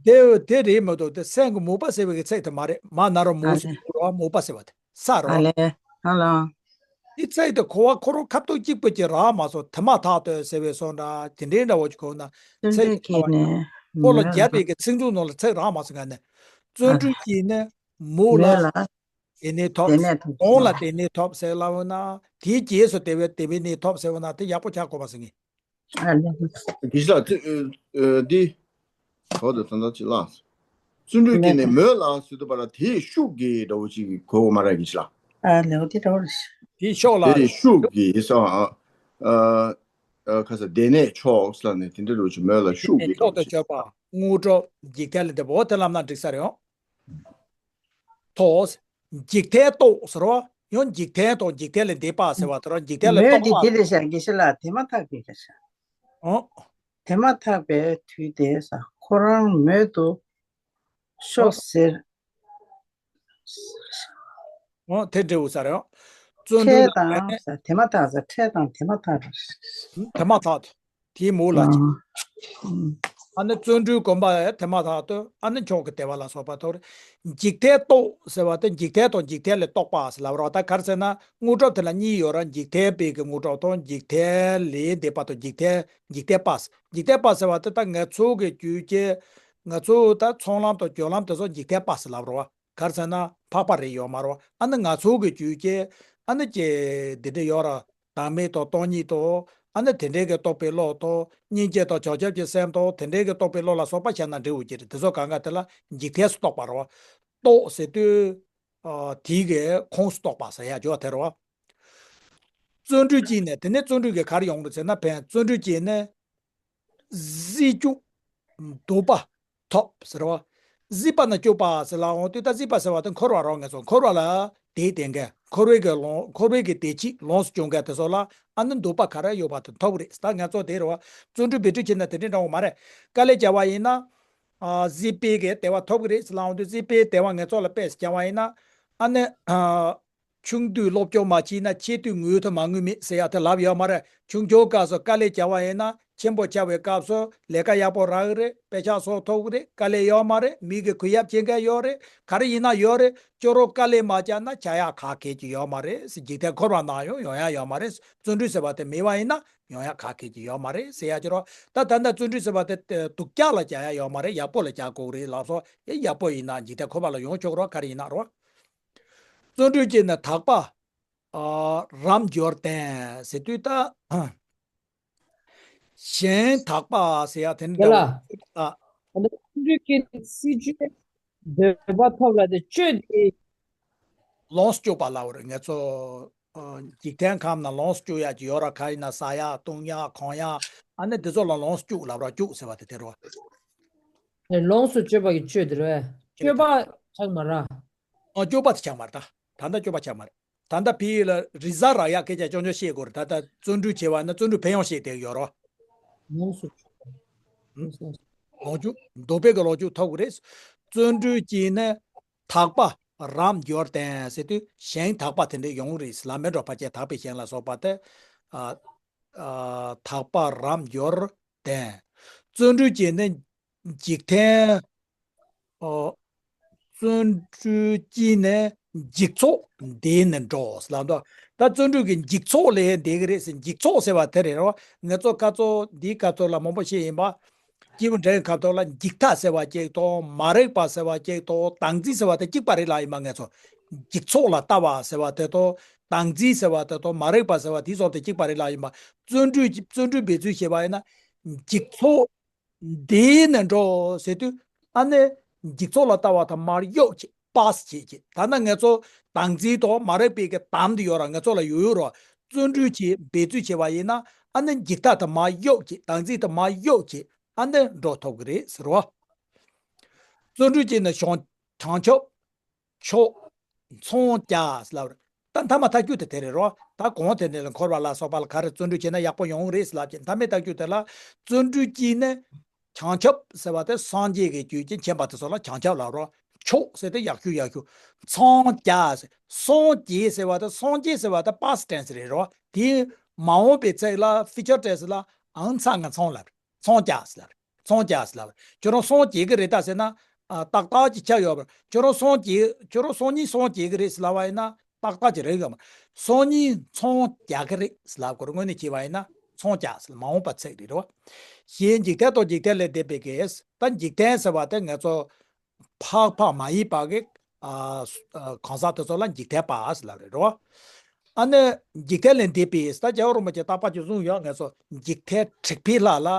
དེ་དེ་རེད་མ་གཏོགས་དེ་སེམས་ཀྱི་མོས་པ་ཟེར་བའི་གི་ཚིག་དེ་མ་རེད། མ་ན་རོ་མོས་ཨ་ཟེར་ལེ། རོ་མོས་པ་ཟེར་བ་དེ་ས་རོ། ཨ་ལེ། ཨ་ལ། དེ་ཚིག་དེ་གོ་བ་ཁོ་རང་ཁ་ཐུག་གཅིག་པོ་ཅིག་རག་མ་སོང་། དེ་མ་ཐག་ཏུ་ཟེར་བའི་སོང་འདྲ་དེ་འདྲའི་འདྲ་བོ་ཅིག་གོ་ན་བརྩོན་ཚིག་འགྲུས་ཀྱིས་ནི་ཁོ་ལ་མོས་རྒྱབ་པའི་གི་ཚིག་མཛོད་ནང་ལ་ཚིག་རག་མ་སོང་ག་ནས། བརྩོན་ཨ་འགྲུས་ཀྱིས་ནི་མོས་ལ། མོས་ལ། དེ་ནས་ཐོབ། དེ་ནས་ཐོབ་གོང་ལ་ཟེར་བ། དེ་ནས་ཐོབ་ཟེར་ལབ་ན། དེའི་རྗེས་སུ་དེ་བས་དེ་བས་ནས་ཐོབ་ཟེར་བ་ན་དེ་ཡག་པོ་ཆགས་དགོས་པ་ཟེར་ངེས། ཨ་ལེ། དགེ་བཤེས་ལགས་ཙི་ཨ་ཨ་འདི། གོ་དང་ད་ལྟ་ཅི་ལགས། བརྩོན་འགྲུས་ཀྱིས་ནི་མོས་ལ་ཟེར་དུས་པ་ལ་དེའི་ཤུགས་ཀྱིས་འདྲ་བོ་ཅིག་གོ་དགོས་མ་རེད་དགེ་བཤེས་ལགས། ཨ་ལེ་འོ་དེ་འདྲ་བོ་རེད། དེའི་ཤུགས་ལ། དེའི་ཤུགས་ཀྱིས་ས་ཨ་ཨ་ཁ་ས་དེ་ནས་ཆོག་ལ་ནས་དེ་འདྲ་འདྲ་བོ་ཅིག་མོས་ལ་ཤུགས་ཀྱིས་འདྲ་ཐོག་བོ་ཏུ་ཅིག་གཅོད་པ་དངོས་གྲུབ་འཇིག་རྟེན་ལས་འདས་པ་འོ་དེ་ལབ་ན་འགྲིག་ས་རེད་ཨང་། ཐོག་འཇིག་རྟེན་རྟོགས་ཟེར་བ། ཡང་འཇིག་རྟེན་དང་འཇིག་རྟེན་ལས་འདས་པ་ཟེར་བ་དེ་རང་འཇིག་རྟེན་ལས་མོས་རྟོགས་འདི་པ། དེ་ལས་བཞག་དགེ་བཤེས་ལགས་དེ་མ་ཐག་པའི་སྐད་ཆ། ཨོ། དེ་མ་ཐག་པའི་དུས་དེ་ས་ཁོ་རང་མོས་དུ་ཤོག་ཟེར། ཨོ་དེ་འདྲ་བོ་ས་རེད། བརྩོན་འགྲུས་ལ་འཕྲལ་དང་ས་དེ་མ་ཐག་ས་འཕྲལ་དང་དེ་མ་ཐག་རེད། དེ་མ་ཐག་ཏུ། དེའི་མུ་ལ་ཅི། ཨ་ནི་བརྩོན་འགྲུས་སྒོམ་པ་ཡང་དེ་མ་ཐག་ཏུ་ཨ་ནི་མཆོག་གི་བདེ་བ་ལ་སོགས་པ་ཐོབ་རེད། འཇིག་རྟེན་རྟོགས་ཟེར་བ་དེ་འཇིག་རྟེན་དང་འཇིག་རྟེན་ལས་རྟོགས་པ་ཟེར་ལབ་རོགས། ད་ག་རེ་ཟེར་ན་དངོས་གྲུབ་དེ་ལ་གཉིས་ཡོད་ར། འཇིག་རྟེན་པའི་གི་དངོས་གྲུབ་དང་འཇིག་རྟེན་ལས་འདས་པ་དང་འཇིག་རྟེན་འཇིག་རྟེན་པ། འཇིག་རྟེན་པ་ཟེར་བ་དེ་ད་ང་ཚོ་གི་རྒྱུད་ཀྱི་ང་ཚོ་ད་ཚོང་ལམ་དང་སྦྱོར་ལམ་དེ་ཚོ་འཇིག་རྟེན་པ་ཟེར་ལབ་རོགས། ག་རེ་ཟེར་ན་འཕགས་པ་རེད་ཡོད་མ་རེད། ཨ་ནི་ང་ཚོ་གི་རྒྱུད་ཀྱི་ཨ་ནི་ཀྱི་འདི་འདྲ་ཡོད་ར། བདག་མེད་དང་སྟོང་ཉིད་དང་ཨ་ནི་དེ་འདྲའི་གི་རྟོགས་པའི་བློ་དང་སྙིང་རྗེ་དང་བྱང་ཆུབ་ཀྱི་སེམས་དང་དེ་འདྲའི་གི་རྟོགས་པའི་བློ་ལ་སོགས་པ་བཤད་ན་འགྲིག་འོ་ཀྱི་རེད། དེ་ཚོ་གང་ག་དེ་ལ་འཇིག་རྟེན་སུ་རྟོགས་པ་རེད་བ། རྟོགས་ཟེར་དུས་ཨ་དེའི་གི་ཁོངས་སུ་གཏོགས་པ་ཟེར་ཡ་ཅོ་དེ་རེད་བ། བརྩོན་འགྲུས་ཀྱིས་ནི་དེ་ནས་བརྩོན་འགྲུས་ཀྱི་ག་རེ་ཡོང་རེད་ཟེར་ན་ཕན་བརྩོན་འགྲུས་ཀྱིས་ནི། གཟི་བཅུ་འདོད་པ་ཐོབ་ཟེར་བ། གཟིགས་པ་ན་སྤྱོད་པ་ཟེར་ལ་འོང་དུས་ད་གཟིགས་པ་ཟེར་བ་དེ་འཁོར་བ་རང་ངེས་སོ། འཁོར་བ་ལ་དེ་བསྟེན་མཁན་འཁོར་བའི་གི་ལོངས་འཁོར་བའི་གི་བདེ་སྐྱིད་ལོངས་སུ་སྤྱོད་མཁན་དེ་ཚོ་ལ་ཨ་ནི་འདོད་པ་ག་རེ་ཡོད་པ་དེ་ཐོབ་རེད། ད་ངེས་སོ་དེ་རེད་བ། བརྩོན་འགྲུས་བེད་སྤྱོད་བྱས་ན་དེ་འདྲའི་འདྲ་བོ་མ་རེད། དཀའ་ལས་བརྒྱབ་པ་ཡིན་ན། ཨ་གཟིགས་པའི་གི་བདེ་བ་ཐོབ་གི་རེད་ཟེར་ལ་འོང་དུས་གཟིགས་པའི་བདེ་བ་ངེས་སོ་ལ་དཔེ་བརྒྱབ་པ་ཡིན་ན། ཨ་ནི། ཨ། ཆུང་དུས་སློབ་སྦྱོང་མ་བྱས་ན་ཆེ་དུས་ངུ་ཐུབ་མ་ངུ་མེད་ཟེར་ཡ་དེ་ལབ་ཡོད་མ་རེད། ཆུང་ཆུང་སྐབས་སུ་དཀའ་ལས་བརྒྱབ་པ་ཡིན་ན་ཆེན་པོ་ཆགས་པའི་སྐབས་སུ་ལས་ཀ་ཡག་པོ་རག་གི་རེད། དཔེ་ཆ་སོགས་ཐོབ་གི་རེད། དཀའ་ལས་ཡོད་མ་རེད། མི་གི་གུས་ཡབ་བྱེད་མཁན་ཡོད་རེད། ག་རེ་ཡིན་ན་ཡོད་རེད། ཅོ་རོ་དཀའ་ལས་མ་བརྒྱབ་ན་ཆགས་ཡག་ག་གེ་ཅིག་ཡོད་མ་རེད་ཟེར། འཇིག་རྟེན་འཁོར་བ་ནང་ཡང་ཡོང་ཡག་ཡོད་མ་རེད། བརྩོན་འགྲུས་ཟེར་བ་དེ་མེད་པ་ཡིན་ན་ཡོང་ཡག་ག་གེ་ཅིག་ཡོད་མ་རེད་ཟེར་ཡ་ཅིག་རོ། ད་ད་ལྟ་བརྩོན་འགྲུས་ཟེར་བ་དེ་སྡུག་ཅག་ལ་བྱ་ཡག་ཡོད་མ་རེད། ཡག་པོ་ལ་བྱ་དགོས་རེད་ལབ་སོང་། ཡ་ཡག་པོ་ཡིན་ན་འཇིག་རྟེན་འཁོར་བ་ལ་ཡོང་ཆོག་རོགས། ག་རེ་ཡིན་ན་རོགས། བརྩོན་འགྲུས་ཀྱིས་ནི་དག་པ། ཨ་རབ་འབྱོར་ལྡན་ཟེར་དུས་ད། གཞན་དག་པ་ཟེར་ཡ་དེ་འདྲ་ལ། ཨ། བརྩོན་འགྲུས་ཀྱིས་སྲིད་བྱུས་འདོད་པ་ཐོབ་ལ་དེ་སྤྱོད་དེ། ལོངས་སྤྱོད་པ་ལབ་རེད། ངེད་ཚོ་ཨ་འཇིག་རྟེན་ཁམས་ན་ལོངས་སྤྱོད་ཡ་ཅིག་ཡོད་ར། ག་ཡིན་ན་ཟ་ཡ་བཏུང་ཡ་གོན་ཡ། ཨ་ནི་འདི་ཚོ་ལ་ལོངས་སྤྱོད་ལབ་ར། སྤྱོད་ཟེར་བ་དེ་དེ་རེད་བ། ལོངས་སུ་སྤྱོད་པ་གི་སྤྱོད་དེ་རེད། སྤྱོད་པ་ཆགས་མ་ར། ཨ་སྤྱོད་པ་དེ་ཆགས་མ་རེད་ད། ད་ལྟ་སྤྱོད་པ་ཆགས་མ་རེད། ད་ལྟ་ཕི་ཡི་ལ་རི་ཟ་རག་ཡ་སྐད་ཆ་ཅོང་ཅོང་བཤད་དགོས་རེད། ད་ལྟ་བརྩོན་འགྲུས་བྱས་པ་ན་བརྩོན་འགྲུས་ཕན་ཡོན་བཤད་བསྡད་ཡོད་རོ། ལོངས་སུ་སྤྱོད་པ། ལོངས་སྤྱོད་འདོད་པའི་གི་ལོངས་སྤྱོད་ཐོབ་གི་རེད། བརྩོན་འགྲུས་ཀྱིས་ནི་དག་པ་རབ་འབྱོར་ལྡན་ཟེར་དུས་གཞན་དག་པ་དེ་འདྲ་ཡོང་གི་རེད། ལམ་མེ་འགྲོ་ཕལ་ཆེར་དག་པའི་གཞན་ལ་སོགས་པ་དེ། ཨ། ཨ། དག་པ་རབ་འབྱོར་ལྡན། བརྩོན་འགྲུས་ཀྱིས་ནི་འཇིག་རྟེན། ཨོ། བརྩོན་འགྲུས་ཀྱིས་ནི་འཇིག་ཚོགས་འདས་ནས་འགྲོ་ཟེར་ལབ་འདུག་ད་བརྩོན་འགྲུས་ཀྱིས་འཇིག་ཚོགས་ལས་འདས་ཀྱི་རེད་ཟེར། འཇིག་ཚོགས་ཟེར་བ་དེ་རེད་རོ། ངེད་ཚོ་སྐབས་ཚོ་འདིའི་སྐབས་ཚོ་ལ་མང་པོ་ཞིག་ཡིན་པ། སྐྱེས་བུ་འབྲིང་གི་ཁ་ཐོག་ལ་འཇིག་ལྟ་ཟེར་བ་གཅིག་དང་མ་རིག་པ་ཟེར་བ་གཅིག་དང་བདག་འཛིན་ཟེར་བ་དེ་གཅིག་པ་རེད་ལབ་ཡིན་པ་ངས་ཚོ། འཇིག་ཚོགས་ལ་ལྟ་བ་ཟེར་བ་དེ་དང་བདག་འཛིན་ཟེར་བ་དེ་དང་མ་རིག་པ་ཟེར་བ་དེ་ཚོ་དེ་གཅིག་པ་རེད་ལབ་ཡིན་པ། བརྩོན་འགྲུས་ཀྱི་བརྩོན་འགྲུས་འབད་ཚུལ་བྱས་པ་ཡིན་ན། འཇིག་ཚོགས་འདི་ནས་འགྲོ་ཟེར་དུས། ཨ་ནི་འཇིག་ཚོགས་ལ་ལྟ་བ་དང་མར་གཡོག་བྱེད་པཱས་བྱེད་ཀྱི། ད་ནི་ངས་ཚོ་བདག་འཛིན་དང་མ་རིག་པའི་གི་དམ་དུ་ཡོད་ར་ངས་ཚོ་ལ་ཡོད་ཡོད་ར། བརྩོན་འགྲུས་ཀྱིས་འབད་ཚུལ་བྱས་པ་ཡིན་ན། ཨ་ནི་འཇིག་ལྟ་དང་མར་གཡོག་བྱེད་བདག་འཛིན་དང་མར་གཡོག་བྱེད། ཨ་ནི་འགྲོ་ཐུབ་ཀྱི་རེད་ཟེར་བ། བརྩོན་འགྲུས་ཀྱིས་ནི་བྱང་བྱང་ཆུབ་མཆོག་མཚོན་བྱ་ཟེར་ལབ་རེད། ད་མཐའ་མ་ཐག་གཅོད་དེ་དེ་རེད་རོ། ད་གོང་དེ་ནས་འཁོར་བ་ལ་སོགས་པ་ལ་ག་རེ་བརྩོན་འགྲུས་བྱས་ན་ཡག་པོ་ཡོང་གི་རེད་ཟེར་ལབ་ཀྱི། མཐའ་མའི་ཐག་གཅོད་དེ་ལ་བརྩོན་འགྲུས་ཀྱིས་ནི་བྱང་ཆུབ་ཟེར་བ་དེ་སངས་རྒྱས་ཀྱི་རྒྱུད་ཀྱི་མཁྱེན་པ་དེ་ཚོ་ལ་བྱང་ཆུབ་ལབ་རོ། མཆོག་ཟེར་དེ་ཡག་ཤོས་ཡག་ཤོས། མཚོན་བྱ་ཟེར་སངས་རྒྱས་ཟེར་བ་དེ་སངས་རྒྱས་ཟེར་བ་དེ་past tense་རེད་རོ། དེའི་མ་འོངས་པའི་ཚིག་ལ་future tense་ལ་ཨང་ཚང་ང་མཚོན་ལབ་རེད། མཚོན་བྱ་ཟེར་ལབ་རེད། སངས་རྒྱས་ཟེར་ལབ་རེད། ཁྱོད་རང་སངས་རྒྱས་ཀྱི་རེད་ད་ཟེར་ན། ཨ་ཏག་ཏག་ཅིག་ཆགས་ཡོད་པ་རེད། ཁྱོད་རང་སངས་རྒྱས་ཁྱོད་རང་སང་ཉིན་སངས་རྒྱས་ཀྱི་རེད་ཟེར་ལབ་པ་ཡིན་ན་ཏག་ཏག་ཅིག་རེད་གམ། སང་ཉིན་མཚོན་རྒྱག་གི་རེད་ཟེར་ལབ་དགོས་རེད། དངོས་གནས་བྱས་པ་ཡིན་ན་མཚོན་བྱ་ཟེར་མ་འོངས་པ་ཚིག་རེད་རེད་བ། གཞན་འཇིག་རྟེན་དང་འཇིག་རྟེན་ལས་འདས་པའི་གེ་སི། ད་འཇིག་རྟེན་ཟེར་བ་དེ་ངེད་ཚོ་འཕགས་པ་མ་ཡིན་པ་གི་ཨ་གང་ཟག་དེ་ཚོ་ལ་འཇིག་རྟེན་པ་ཟེར་ལབ་རེད་རེད་བ། ཨ་ནི་འཇིག་རྟེན་ལས་འདས་པའི་ད་རྒྱལ་བ་རིན་པོ་ཆེ་རྟག་པར་གྱི་གསུངས་ཡོད། ངེད་ཚོ་འཇིག་རྟེན་འཁྲིག་པའི་ལྷ་ལ།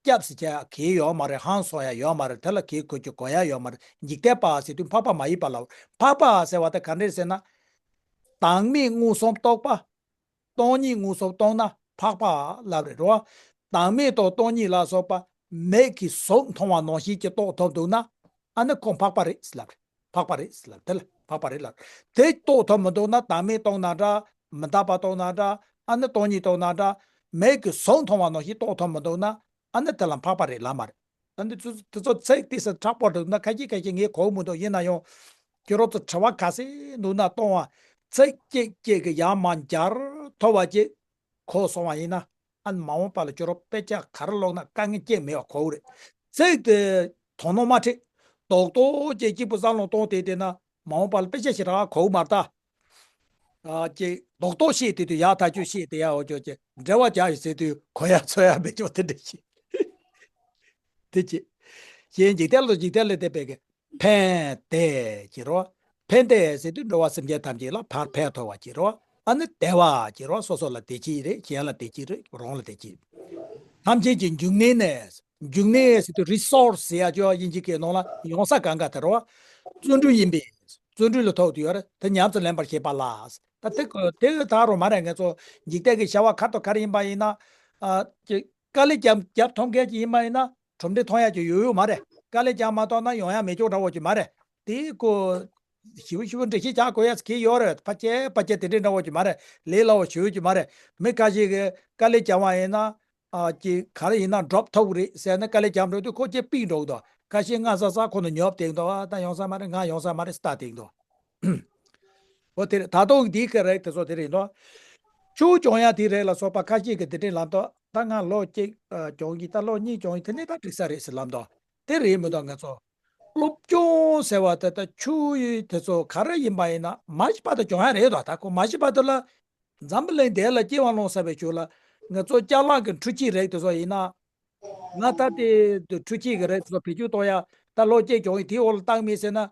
སྐྱབས་སུ་མཆི་གལ་ཡོད་མ་རེད། ཧང་སང་ཡ་ཡོད་མ་རེད། དེ་ལ་གལ་གོ་རྒྱུ་གོ་ཡ་ཡོད་མ་རེད། འཇིག་རྟེན་པ་ཟེར་དུས་འཕགས་པ་མ་ཡིན་པ་ལ། འཕགས་པ་ཟེར་བ་དེ་ག་འདྲས་ཟེར་ན། བདག་མེད་མངོན་སུམ་རྟོགས་པ། སྟོང་ཉིད་མངོན་སུམ་རྟོགས་ན་འཕགས་པ་ལབ་རེད་རོ། བདག་མེད་དང་སྟོང་ཉིད་ལ་སོགས་པ་མིག་གིས་གཟུགས་མཐོང་བ་ནང་བཞིན་གྱི་རྟོགས་ཐུབ་འདུག་ན། ཨ་ནི་ཁོ་འཕགས་པ་རེད་ཟེར་ལབ་རེད། འཕགས་པ་རེད་ཟེར་ལབ། དེ་ལ་འཕགས་པ་རེད་ལབ། དེ་རྟོགས་ཐུབ་མི་འདུག་ན། བདག་མེད་རྟོགས་ན་འདྲ། མི་རྟག་པ་རྟོགས་ན་འདྲ། ཨ་ནི་སྟོང་ཉིད་རྟོགས་ན་འདྲ། མིག་གིས་གཟུགས་མཐོང་བ་ནང་བཞིན་རྟོགས་ཐུབ་མི་འདུག་ན། ཨ་ནི་དེ་ལ་འཕགས་པ་རེད་ལབ་མ་རེད། ཨ་ནི་དེ་ཚོ་དེ་ཚོ་ཚིག་དེ་ཚོ་དྲག་པོ་འདུག་ན། ཁ་ཤས་ཁ་ཤས་ངས་གོ་མི་འདུག་ཡིན་ན་ཡང་། ཁྱོད་རང་ཚོ་དྲི་བ་ག་ཚོད་འདུག་ན་གཏོང་བ། ཚིག་གཅིག་གཅིག་གི་ཡར་མར་འབྱར་ཐུབ་པ་ཅིག་གོ་སོང་བ་ཡིན་ན། ཨ་ནི་མ་འོངས་པ་ལ་ཁྱོད་རང་དཔེ་ཆ་ག་རེ་ཀློག་ན་དཀའ་ངལ་ཅིག་མེད་པ་གོ་གི་རེད། ཚིག་དེ་དོ་སྣང་མ་ཁྲིད། རྡོག་རྡོག་ཅིག་གཅིག་པུ་བསམ་བློ་གཏོང་བསྡད་བསྡད་ན། མ་འོངས་པ་ལ་དཔེ་ཆ་ཞེ་དྲག་གོ་གི་མ་རེད་ད། ཨ་ཅེ་རྡོག་རྡོག་བཤད་བསྡད་དུས་ཡག་ཐག་ཆོད་བཤད་བསྡད་ཡག་འོ་ཅོག་ཅེ་འབྲེལ་བ་རྒྱག་ཡོད་ཟེར་དུས་གོ་ཡག་ཚོར་ཡག་མེད་ཅོག་དེ་འདྲ་ཞིག་དེ་ཅེ། གཞན་འཇིག་རྟེན་ལ་འཇིག་རྟེན་ལས་འདས་པའི་གི་ཕན་བདེ་ཅེ་རོ། ཕན་བདེ་ཟེར་དུས་འགྲོ་བ་སེམས་ཅན་ཐམས་ཅད་ལ་ཕར་ཕན་ཐོགས་པ་ཅེ་རོ། ཨ་ནི་བདེ་བ་ཅེ་རོ། སོ་སོ་ལ་བདེ་སྐྱིད་རེད། གཞན་ལ་བདེ་སྐྱིད་རེད། རང་ལ་བདེ་སྐྱིད་རེད། ཐམས་ཅད་ཀྱི་འབྱུང་གནས་ནི། འབྱུང་གནས་ཟེར་དུས་རི་སོར་སི་ཟེར་ཡ་ཅོ་དབྱིན་ཇི་སྐད་ནང་ལ་ཡོང་ས་གང་ག་དེ་རོ། བརྩོན་འགྲུས་ཡིན་པས། བརྩོན་འགྲུས་ལ་ཐུག་དུ་ཡོད་རེད། དེ་ཉམས་སུ་ལེན་པར་བྱེད་པ་ལ། ད་དེ་དེ་ད་རུང་མ་རེད། ངེད་ཚོ་འཇིག་རྟེན་གྱི་བྱ་བ་ཁ་ཐོག་ག་རེ་ཡིན་པ་ཡིན་ན། ཨ་ཅེ་དཀའ་ལས་རྒྱབ་རྒྱབ་ཐོབ་མཁན་ཅིག་ཡིན་པ་ཡིན་ན་གྲུབ་འབྲས་ཐོན་ཡ་ཅིག་ཡོད་ཡོད་མ་རེད། དཀའ་ལས་རྒྱབ་མ་ཐོབ་ན་ཡོང་ཡ་མེད་ཅོག་འདྲ་བོ་ཅིག་མ་རེད། དེ་ཀོ་ཞིབ་ཞིབ་འགྲེལ་བཤད་རྒྱག་དགོས་ཡ་ཅིག་ཡོད་རེད། ཕལ་ཆེར་ཕལ་ཆེར་དེ་འདྲའི་འདྲ་བོ་ཅིག་མ་རེད། ལས་སླ་བོ་ཞུ་ཡ་ཅིག་མ་རེད། མི་ཁ་ཤས་ཀྱིས་དཀའ་ལས་རྒྱབ་པ་ཡིན་ན། ཨ་ཅེ་ག་རེ་ཡིན་ན་འགྲོབ་ཐུབ་རེད་ཟེར་ན། དཀའ་ལས་རྒྱབ་འགྲོ་དུས་ཁོ་ཅེ་ཕིག་འགྲོ་གི་འདུག་ཁ་ཤས་ང་ས་ས་ཁོ་ན་ཉོབ་བསྡད་འདུག་ཨ་ད་ཡོང་ས་མ་རེད། ང་ཡོང་ས་མ་རེད་ཟེར་ལྟ་བསྡད་འདུག་འོ་དེ་རེད། ད་དུང་འདི་ག་རེད། དེ་ཚོ་དེ་རེད་འདུག་ཆུ་གྱོང་ཡ་དེ་རེད་ལ་སོགས་པ་ཁ་ཤས་ཀྱིས་དེ་འདྲའི་ལབ་འདུག་ད་ང་ལོ་གཅིག་ཨ་གྱོང་གི་ད་ལོ་གཉིས་གྱོང་གི་དེ་ནས་ད་འགྲིག་ས་རེད་ཟེར་ལབ་འདུག་དེ་རེད་མི་འདུག་ང་ཚོ་སློབ་སྦྱོང་ཟེར་བ་དེ་ད་ཆུ་ཡི་དེ་ཚོ་ག་རེ་ཡིན་པ་ཡིན་ན་མ་གཞི་བར་དུ་གྱོང་ཡ་རེད་དོ། ད་ཁོ་མ་གཞི་བར་དུ་ལ་འཛམ་བུ་གླིང་འདི་ལ་སྐྱེ་བ་ལོངས་ས་བའི་ཆུ་ལ་ང་ཚོ་ཅ་ལག་གི་འཕྲུལ་ཆས་རིགས་དེ་ཚོ་ཡིན་ན། ང་ད་ལྟའི་འཕྲུལ་ཆས་ཀྱི་རིགས་དེ་ཚོ་བེད་སྤྱོད་གཏོང་ཡ་ད་ལོ་གཅིག་གྱོང་ཡིན་དེའི་འོག་ལ་བཏང་མེད་ཟེར་ན།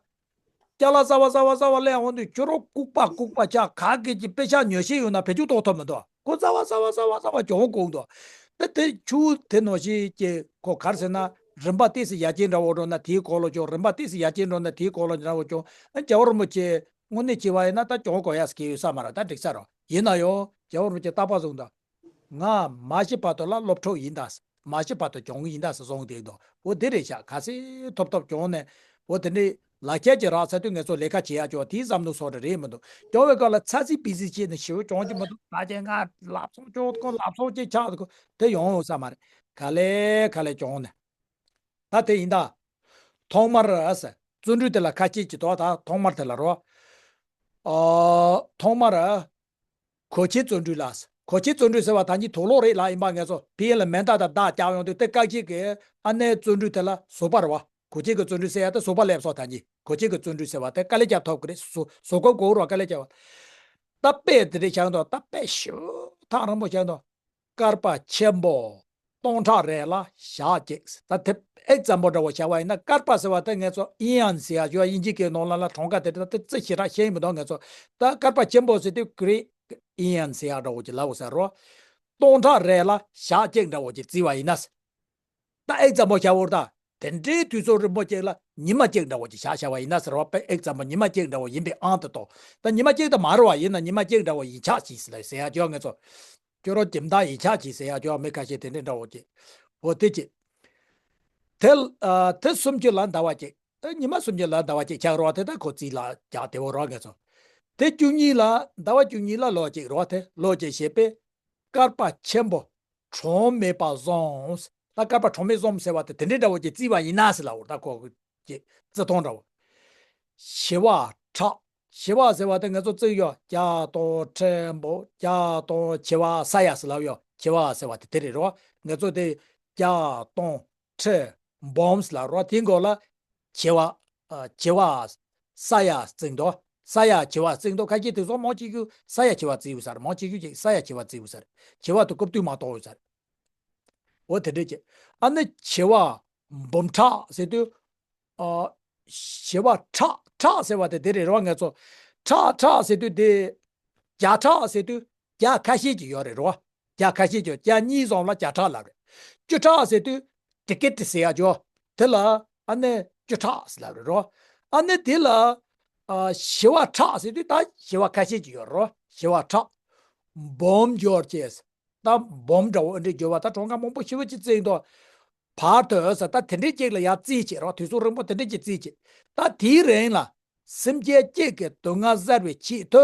ཅ་ལག་གསར་བ་གསར་བ་གསར་བ་ལེན་འོང་དུས་ཁྱོད་རང་ལྐུགས་པ་ལྐུགས་པ་ཆགས། ག་གི་ཅིག་དཔེ་ཆ་ཉོ་ཤེས་ཡོད་ན་བེད་སྤྱོད་གཏོང་ཐུབ་མི་འདུག་ཁོ་གསར་བ་གསར་བ་གསར་བ་གསར་བ་གྱོང་གོང་འདུག་ད་དེ་ཆུ་དེ་ནང་བཞིན་གྱི་ཁོ་ག་རེ་ཟེར་ན་རིམ་པ་ཏོག་ཙམ་ཡར་རྒྱས་འདྲ་བོ་འགྲོ་ན་དེའི་གོང་ལ་གྱོང་། རིམ་པ་ཏོག་ཙམ་ཡར་རྒྱས་འགྲོ་ན་དེའི་གོང་ལ་འདྲ་བོ་གྱོང་། ཨ་རྒྱལ་བ་རིན་པོ་ཆེ་དངོས་གནས་བྱས་པ་ཡིན་ན་ད་གྱོང་གོ་ཡ་ཟེར་གྱི་ཡོད་ས་མ་རེད། ད་འགྲིག་ས་རོ། ཡིན་ན་ཡང་རྒྱལ་བ་རིན་པོ་ཆེ་རྟག་པར་གསུངས་འདུག་ང་མ་ཤི་བར་དུ་ལ་སློབ་ཕྲུག་ཡིན་ད། མ་ཤི་བར་དུ་གྱོང་ཡིན་ད་ཟེར་གསུངས་བསྡད་འདུག་འོ་དེ་རེད་ཤག་ག་ཚོད་ཐོབ་ཐོབ་གྱོང་ནས་འོ་དེ་འདྲའི་ལག་ཁྱེར་གྱི་རག་ཚར་དུས་ངེད་ཚོ་ལས་ཀ་བྱེད་ཡག་ཅོག་དེའི་བསམ་བློ་སོགས་རེ་རེད་མི་འདུག་གྱོང་བའི་སྐབས་ལ་ཚ་ཚིག་པི་ཚིག་བྱས་ནས་ཞེ་པོ་གྱོང་གི་མི་འདུག་ད་ཅན་ང་ལབ་སོང་ཅོག་ཁོ་ལབ་སོང་ཅེས་ཆགས་འདུག་དེ་ཡོང་ཡོང་ས་མ་རེད། ག་ལེ་ག་ལེ་གྱོང་ནས། ད་དེ་ཡིན་ད། ཐོག་མར་ཨ་ཟེར། བརྩོན་འགྲུས་དེ་ལ་ཁ་ཤས་ཀྱིས་དོ་ད་ཐོག་མར་དེ་ལ་རོ། ཨ། ཐོག་མར། གོ་ཆའི་བརྩོན་འགྲུས་ལ་ཟེར། གོ་ཆའི་བརྩོན་འགྲུས་ཟེར་བ་ད་གིན་དུག་ལོག་རེད་ལབ་ཡིན་པ་ངེད་ཚོ་ཕི་ཡན་ལ་མེ་མདའ་དང་མདའ་རྒྱག་ཡོང་དུས་དེ་ཁ་ཤས་ཀྱིས་ཨ་ནེ་བརྩོན་འགྲུས་དེ་ལ་གཟུགས་པོ་རེད་བ། གོ་ཆའི་གི་བརྩོན་འགྲུས་ཟེར་ཡ་དེ་གཟུགས་པོ་སླེབས་སོང་ད་གིན། གོ་ཆའི་གི་བརྩོན་འགྲུས་ཟེར་བ་དེ་དཀའ་ལས་རྒྱབ་ཐུབ་ཀྱི་རེད། གཟུགས་གཟུགས་སྐོར་གོ་རོགས་དཀའ་ལས་རྒྱབ་པ། ད་དཔེ་དེ་འདྲ་བཞག་འདུག་ད་དཔེ་ཞེ་པོ་ཐག་རིང་པོ་བཞག་འདུག་སྐར་པ་ཆེན་པོ། སྟོང་ཕྲག་རེ་ལ་ཞག་གཅིག་ད་དེ་ཨེག་ཛམ་པལ་འདྲ་བོ་བྱ་བ་ཡིན་ན། སྐར་པ་ཟེར་བ་དེ་ངས་ཚོ་ཨི་ཨོན་ཟེར་ཡ་ཡོད། དབྱིན་ཇི་སྐད་ནང་ལ་ལ་གྲངས་ཀ་དེ་འདྲ་དེ་རྩི་ཞེ་དྲག་ཤེས་མི་འདུག་ངས་ཚོ། ད་སྐར་པ་ཆེན་པོ་ཟེར་དུས་གྷི་རིག་ཨི་ཨོན་ཟེར་ཡ་འདྲ་བོ་ཅིག་ལབ་དགོས་ས་རེད་བ། སྟོང་ཕྲག་རེ་ལ་ཞག་གཅིག་འདྲ་བོ་ཅིག་བརྩི་བ་ཡིན་ན། ད་ཨེག་ཛམ་པལ་བྱ་བོར་ད། དེ་འདྲའི་དུས་ཚོད་རིང་པོ་གཅིག་ལ་ཉི་མ་གཅིག་འདྲ་བོ་ཅིག་བཞག་བྱ་བ་ཡིན་ན་ཟེར་བ། དཔེ་ཨེག་ཛམ་པལ་ཉི་མ་གཅིག་འདྲ་བོ་ཡིན་པའི་ཨང་དུ་གཏོགས། ད་ཉི་མ་གཅིག་ད་མ་རེད་བ། ཡིན་ན་ཉི་མ་གཅིག་འདྲ་བོ་ཡིན་ཆགས་ཤིག་ཟེར་ལ་ཟེར་ཡ་ཅོག་ངས་ཚོ། ཁྱོད་རང་ཇི་མ་ད་ཡིན་ཆགས་ཤིག་ཟེར་ཡ་ཅོག་མི་ཁ་ཤས་དེ་འདྲའི་འདྲ་བོ་ཅིག་འོ་དེ་ཅིག་དེ་ཨ་དེ་སུམ་ཅུ་ལ་ཟླ་བ་གཅིག་ཨ་ཉི་མ་སུམ་ཅུ་ལ་ཟླ་བ་གཅིག་ཆགས་རོགས། དེ་ད་ཁོ་རྩིས་ལ་རྒྱག་དེ་བོ་རོགས་ངས་ཚོ། དེ་བཅུ་གཉིས་ལ་ཟླ་བ་བཅུ་གཉིས་ལ་ལོ་གཅིག་རོགས། དེ་ལོ་གཅིག་བྱས་པས། སྐར་པ་ཆེན་པོ་གྲངས་མེད་པ་བཟུམ། ད་སྐར་པ་གྲངས་མེད་བཟུམ་ཟེར་བ་དེ་དེ་འདྲའི་འདྲ་བོ་ཅིག་བརྩིས་པ་ཡིན་ན་ཟེར་ལབ་པ་རེད། ད་ཁོ་གི་རྩི་སྟངས་འདྲ་བོ། བྱེ་བ་ཕྲག་བྱེ་བ་ཟེར་བ་དེ་ངས་ཚོ་བརྩིས་ཡོད། བརྒྱ་དང་ཕྲག་འབུམ། བརྒྱ་དང་བྱེ་བ་ས་ཡ་ཟེར་ལབ་ཡོད། བྱེ་བ་ཟེར་བ་དེ་དེ་རེད་རོ། ངས་ཚོ་དེ་བརྒྱ་དང་ཕྲག་འབུམ་ཟེར་ལབ་རོ། དེའི་མགོ་ལ་བྱེ་བ། ཨ། བྱེ་བ་ས་ཡ་བརྩིས་འདུག་ས་ཡ་བྱེ་བ་བརྩིས་འདུག་ཁ་ཤས་དེ་ཚོ་མང་ཆེ་ཤོས་ས་ཡ་བྱེ་བ་བརྩིས་ཡོད་ས་རེད། མང་ཆེ་ཤོས་ཀྱིས་ས་ཡ་བྱེ་བ་བརྩིས་ཡོད་ས་རེད། བྱེ་བ་དེ་རྐུབ་སྟོད་མ་གཏོགས་ཡོད་ས་རེད། འོ་དེ་འདྲས་ཀྱི། ཨ་ནི་བྱེ་བ་འབུམ་ཕྲག་ཟེར་དུས། ཨ། བྱེ་བ་ཕྲག་ཕྲག་ཟེར་བ་དེ་དེ་རེད་རོ། ངས་ཚོ་ཕྲག་ཕྲག་ཟེར་དུས་དེ། བརྒྱ་ཕྲག་ཟེར་དུས་བརྒྱ་ཁ་ཤས་ཀྱི་ཡོད་རེད་རོ། བརྒྱ་ཁ་ཤས་ཀྱི། བརྒྱ་གཉིས་ཙམ་ལ་བརྒྱ་ཕྲག་ལབ་རེད། བཅུ་ཕྲག་ཟེར་དུས་དེ་སྐད་དེ་ཟེར་ཡ་ཅོ། དེ་ལ་ཨ་ནི་བཅུ་ཕྲག་ཟེར་ལབ་རེད་རོ། ཨ་ནི་དེ་ལ། ཨ། བྱེ་བ་ཕྲག་ཟེར་དུས་ད་བྱེ་བ་ཁ་ཤས་ཀྱི་ཡོད་རོ། བྱེ་བ་ཕྲག་འབུམ་འབྱོར་བཅས། ད་འབུམ་འདྲ་བོ་འདྲ་འགྱུར་བ། ད་གྲངས་ཀ་མང་པོ་ཞེ་པོ་ཅིག་བརྩིས་འདུག་བར་དུ་ཟེར། ད་དེ་འདྲའི་ཅིག་ལ་ཡར་རྩིས་བྱེད་རོགས། དུས་ཚོད་རིང་པོ་དེ་འདྲའི་ཅིག་རྩིས་བྱེད། ད་དེའི་རིང་ལ་སེམས་ཅན་གཅིག་གི་སྡུག་བསྔལ་བསལ་བའི་ཆེད་དུ་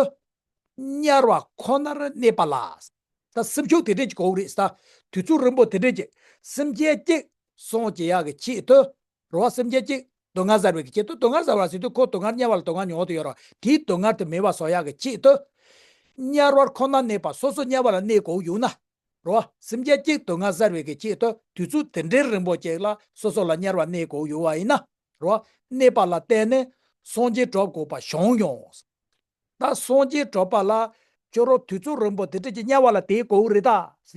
དམྱལ་བ་ཁོ་ནར་གནས་པ་ལ། ད་སེམས་ཤུགས་དེ་འདྲའི་ཅིག་དགོས་རེད་ཟེར། ད་དུས་ཚོད་རིང་པོ་དེ་འདྲའི་ཅིག་སེམས་ཅན་གཅིག་སངས་རྒྱས་ཡག་གི་ཆེད་དུ། རོ། སེམས་ཅན་གཅིག་སྡུག་བསྔལ་བསལ་བའི་གི་ཆེད་དུ། སྡུག་བསྔལ་བསལ་བ་ཟེར་དུས་ཁོ་སྡུག་བསྔལ་དམྱལ་བ་ལ་སྡུག་བསྔལ་མྱོང་དུ་ཡོད་རོ། དེའི་སྡུག་བསྔལ་དེ་མེད་པ་བཟོ་ཡག་གི་ཆེད་དུ། དམྱལ་བར་ཁོ་ན་གནས་པ། སོ་སོ་དམྱལ་བ་ལ་གནས་དགོས་ཡོད་ན། རོ། སེམས་ཅན་གཅིག་སྡུག་བསྔལ་བསལ་བའི་གི་ཆེད་དུ་དུས་ཚོད་དེ་འདྲའི་རིང་པོ་ཅིག་ལ་སོ་སོ་ལ་དམྱལ་བ་གནས་དགོས་ཡོད་པ་ཡིན་ན། རོ། གནས་པ་ལ་བརྟེན་ནས་སངས་རྒྱས་གྲུབ་དགོས་པ་བྱུང་ཡང་། ད་སངས་རྒྱས་གྲུབ་པ་ལ་ཁྱོད་རང་དུས་ཚོད་རིང་པོ་དེ་འདྲ་ཅིག་དམྱལ་བ་ལ་བསྡད་དགོས་རེད་ད་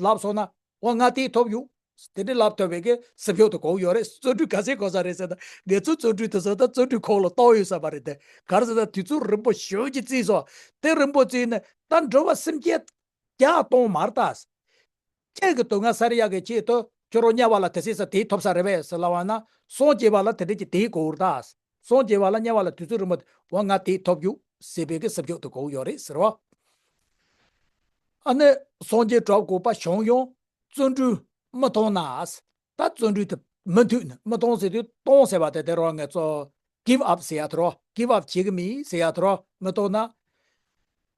ལབ་སོང་ན། འོ་ང་དེ་ཐོབ་ཡོད། དེ་འདྲ་ལབ་ཐུབ་པའི་གི་སེམས་ཤུགས་དེ་དགོས་ཡོད་རེད། བརྩོན་འགྲུས་ག་ཚད་དགོས་ས་རེད་ཟེར་ན། ངས་ཚོ་བརྩོན་འགྲུས་དེ་ཚོ་ད་བརྩོན་འགྲུས་ཁོག་ལ་གཏོང་ཡོད་ས་མ་རེད་དེ། ག་རེ་ཟེར་ན་དུས་ཚོད་རིང་པོ་ཞེ་པོ་ཅིག་བརྩིས་སོང་། དེ་རིང་པོ་བརྩིས་ནས་ད་འགྲོ་བ་སེམས་ཅན་བརྒྱ་སྟོང་མ་རེད་ད། ཁྱེད་ཀྱི་སྡུག་བསྔལ་བསལ་ཡག་གི་ཆེད་དུ་ཁྱོད་རང་དམྱལ་བ་ལ་དེ་སྲིད་ས་དེ་ཐོབ་ས་རེད་པས་ཟེར་ལབ་པ་ན། སངས་རྒྱས་པ་ལ་དེ་འདྲ་ཅིག་དེ་དགོས་རེད་ད། སངས་རྒྱས་པ་ལ་དམྱལ་བ་ལ་དུས་ཚོད་རིང་པོ་འོ་ང་དེ་ཐོབ་ཡོད་ཟེར་བའི་གི་སེམས་ཤུགས་དེ་དགོས་ཡོད་རེད་ཟེར་བ། ཨ་ནི་སངས་རྒྱས་གྲུབ་དགོས་པ་བྱུང་ཡང་བརྩོན་འགྲུས་མི་གཏོང་ན། ད་བརྩོན་འགྲུས་དེ་མུ་མཐུད་ནས་མི་གཏོང་ཟེར་དུས་གཏོང་ཟེར་བ་དེ་དེ་རོ། ངས་ཚོ་གིབ་ཨབ་ཟེར་ཡ་དེ་རོ། གིབ་ཨབ་བྱེད་གི་མིན་ཟེར་ཡ་དེ་རོ། མི་གཏོང་ན།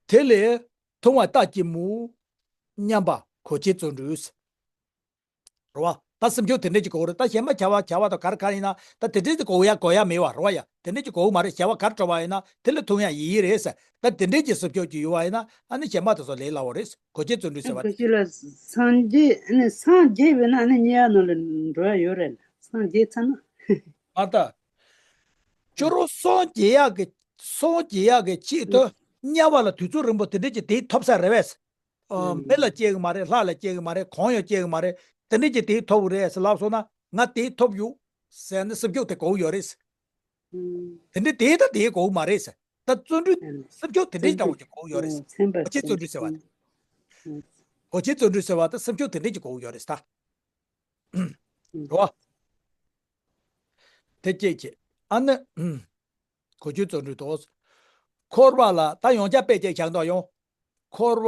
དེ་ལས་ཐུང་བ་ལྟ་ཅི་སྨོས་སྙམ་པ་གོ་ཆེ་བརྩོན་འགྲུས། རོ། ད་སེམས་ཤུགས་དེ་འདྲ་ཅིག་དགོས་རེད། ད་གཞན་པ་བྱ་བ་བྱ་བ་དང་ག་རེ་ག་རེ་ཡིན་ན་ད་དེ་འདྲ་ཅིག་དགོས་ཡ་དགོས་ཡ་མེད་པ་རོ་ཡ། དེ་འདྲ་ཅིག་དགོས་མ་རེད། བྱ་བ་ག་རེ་འགྲོ་བ་ཡིན་ན་དེ་ལས་ཐུང་ཡ་ཡིན་ཡིན་རེད་ཟེར། ད་དེ་འདྲ་ཅིག་སེམས་ཤུགས་ཅིག་ཡོད་པ་ཡིན་ན་ཨ་ནི་གཞན་པ་དེ་ཚོ་ལས་སླ་བོ་རེད། གོ་ཆེ་བརྩོན་འགྲུས་ཟེར་བ་དེ། གོ་ཆེ་ལ་སངས་རྒྱས་ཨ་ནི་སངས་རྒྱས་པས་ན་ཨ་ནི་དམྱལ་བ་ནང་ལ་འགྲོ་ཡ་ཡོད་རེད། སངས་རྒྱས་ཚར་ན། མ་ད། ཁྱོད་རང་སངས་རྒྱས་ཡག་གི་སངས་རྒྱས་ཡག་གི་ཆེད་དུ་དམྱལ་བ་ལ་དུས་ཚོད་རིང་པོ་དེ་འདྲ་ཅིག་དེ་ཐོབ་ས་རེད་པས། ཨ། མི་ལ་སྐྱེ་གི་མ་རེད། ལྷ་ལ་སྐྱེ་གི་མ་རེད། གང་ཡང་སྐྱེ་གི་མ་རེད། དེ་འདྲ་ཅིག་དེ་ཐོབ་གི་རེད་ཟེར་ལབ་སོང་ན་ང་དེ་ཐོབ་ཡོད་ཟེར་ནས་སེམས་ཤུགས་དེ་དགོས་ཡོད་རེད། དེ་འདྲ་དེ་ད་དེ་དགོས་མ་རེད་ཟེར། ད་བརྩོན་འགྲུས་སེམས་ཤུགས་དེ་འདྲ་ཅིག་འདྲ་བོ་ཅིག་དགོས་ཡོད་རེད། གོ་ཆེ་བརྩོན་འགྲུས་ཟེར་བ་དེ། གོ་ཆེ་བརྩོན་འགྲུས་ཟེར་བ་དེ་སེམས་ཤུགས་དེ་འདྲ་ཅིག་དགོས་ཡོད་རེད་ད། རོ། དེ་སྐད་ཅེས། ཨ་ནི། གོ་ཆེ་བརྩོན་འགྲུས་དོ། འཁོར་བ་ལ་ད་ཡང་བསྐྱར་དཔེ་ཅིག་བཞག་འདོད་ཡོང་། འཁོར་བ་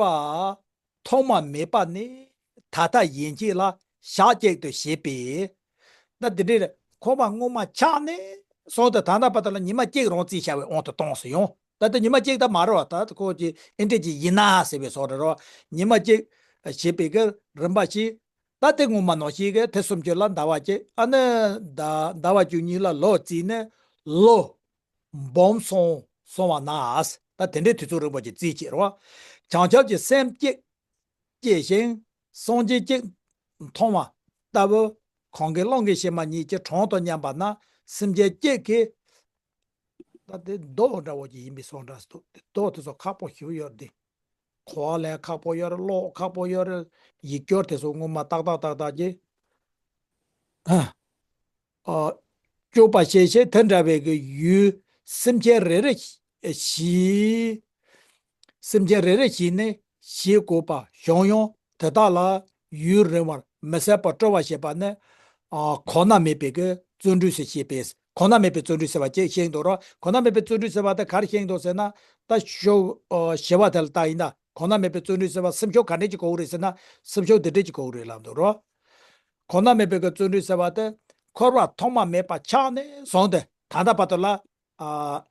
ཐོག་མ་མེད་པ་ནས་ད་ལྟ་ཡན་ཆད་ལ་ཞག་གཅིག་ཏུ་བྱེད་པས། ད་འདི་འདྲའི་འཁོར་བ་སྔོན་མ་ཆགས་ནས་བཟུང་སྟེ་ད་ལྟ་བར་དུ་ལ་ཉི་མ་གཅིག་རང་རྩིས་བྱ་བའི་དབང་དུ་བཏང་སོང་ཡོང་། ད་ལྟ་ཉི་མ་གཅིག་ད་མ་རེད་བ། ད་ཁོ་ཅིག་ཨེ་འདྲ་ཅིག་ཡིན་ན་ཟེར་བའི་བཟོ་འདྲ་རོ། ཉི་མ་གཅིག་བྱེད་པའི་གི་རིམ་པ་ཞིག་ད་དེ་སྔོན་མ་ནང་བཞིན་གྱི་དེ་སུམ་ཅུ་ལ་ཟླ་བ་གཅིག་ཨ་ནི་ཟླ་ཟླ་བ་བཅུ་གཉིས་ལ་ལོ་བརྩིས་ནས་ལོ་འབུམ་སོང་སོང་བ་ན། ད་དེ་འདྲའི་དུས་ཚོད་རིང་པོ་ཅིག་བརྩིས་བྱས་རོ། བྱང་ཆུབ་ཀྱི་སེམས་བསྐྱེད་བསྐྱེད་ཅིང་སངས་རྒྱས་གཅིག་མཐོང་བ་ལྟ་བུ། གང་གིས་བློ་འགེལ་ཕྱི་མ་གཉིས་ཀྱི་གྲངས་དང་མཉམ་པ་ན་སེམས་ཅན་གཅིག་གིས། ད་དེ་མདོ་འདྲ་བོ་ཅིག་ཡིན་པའི་བཟོ་འདྲ་ཞིག་འདུག་དེ་མདོ་དེ་ཚོ་ཁག་པོ་ཞིག་ཡོད་དེ། གོ་བ་ལེན་ཁག་པོ་ཡོད་རེད། ཀློག་ཁག་པོ་ཡོད་རེད། ཡིག་སྒྱུར་དེ་ཚོ་སྔོན་མ་ཏག་ཏག་ཏག་ཏག་ཅིག་ཨ། ཨ། སྐྱོབ་པ་ཞེས་བྱ་དེ་འདྲ་བའི་གི་ཡུལ་སེམས་ཅན་རེ་རེ་བཞི། སེམས་ཅན་རེ་རེ་བཞི་ནི་བཞེད་དགོས་པ་བྱུང་ཡང་དེ་དག་ལ་ཡུན་རིང་བར་མི་ཟད་པར་སྤྲོ་བ་བྱེད་པ་ནི། ཨ། གོང་ན་མེད་པའི་གི་བརྩོན་འགྲུས་སུ་བྱེད་པས། གོང་ན་མེད་པའི་བརྩོན་འགྲུས་ཟེར་བ་ཅིག་བཤད་འདུག་རོ། གོང་ན་མེད་པའི་བརྩོན་འགྲུས་ཟེར་བ་དེ་ག་རེ་བཤད་འདུག་ཟེར་ན། ད་ཤོ། ཨ། བྱེད་པ་དེ་ལ་ལྟ་ཡིན་ན། གོང་ན་མེད་པའི་བརྩོན་འགྲུས་ཟེར་བ་སེམས་ཤུགས་ག་འདྲས་ཅིག་དགོས་རེད་ཟེར་ན། སེམས་ཤུགས་འདི་འདྲས་ཅིག་དགོས་རེད་ལབ་འདུག་རོ། གོང་ན་མེད་པའི་གི་བརྩོན་འགྲུས་ཟེར་བ་དེ་འཁོར་བ་ཐོག་མ་མེད་པ་ཆགས་ནས་བཟུང་སྟེ་ད་ལྟ་བར་དུ་ལ། ཨ།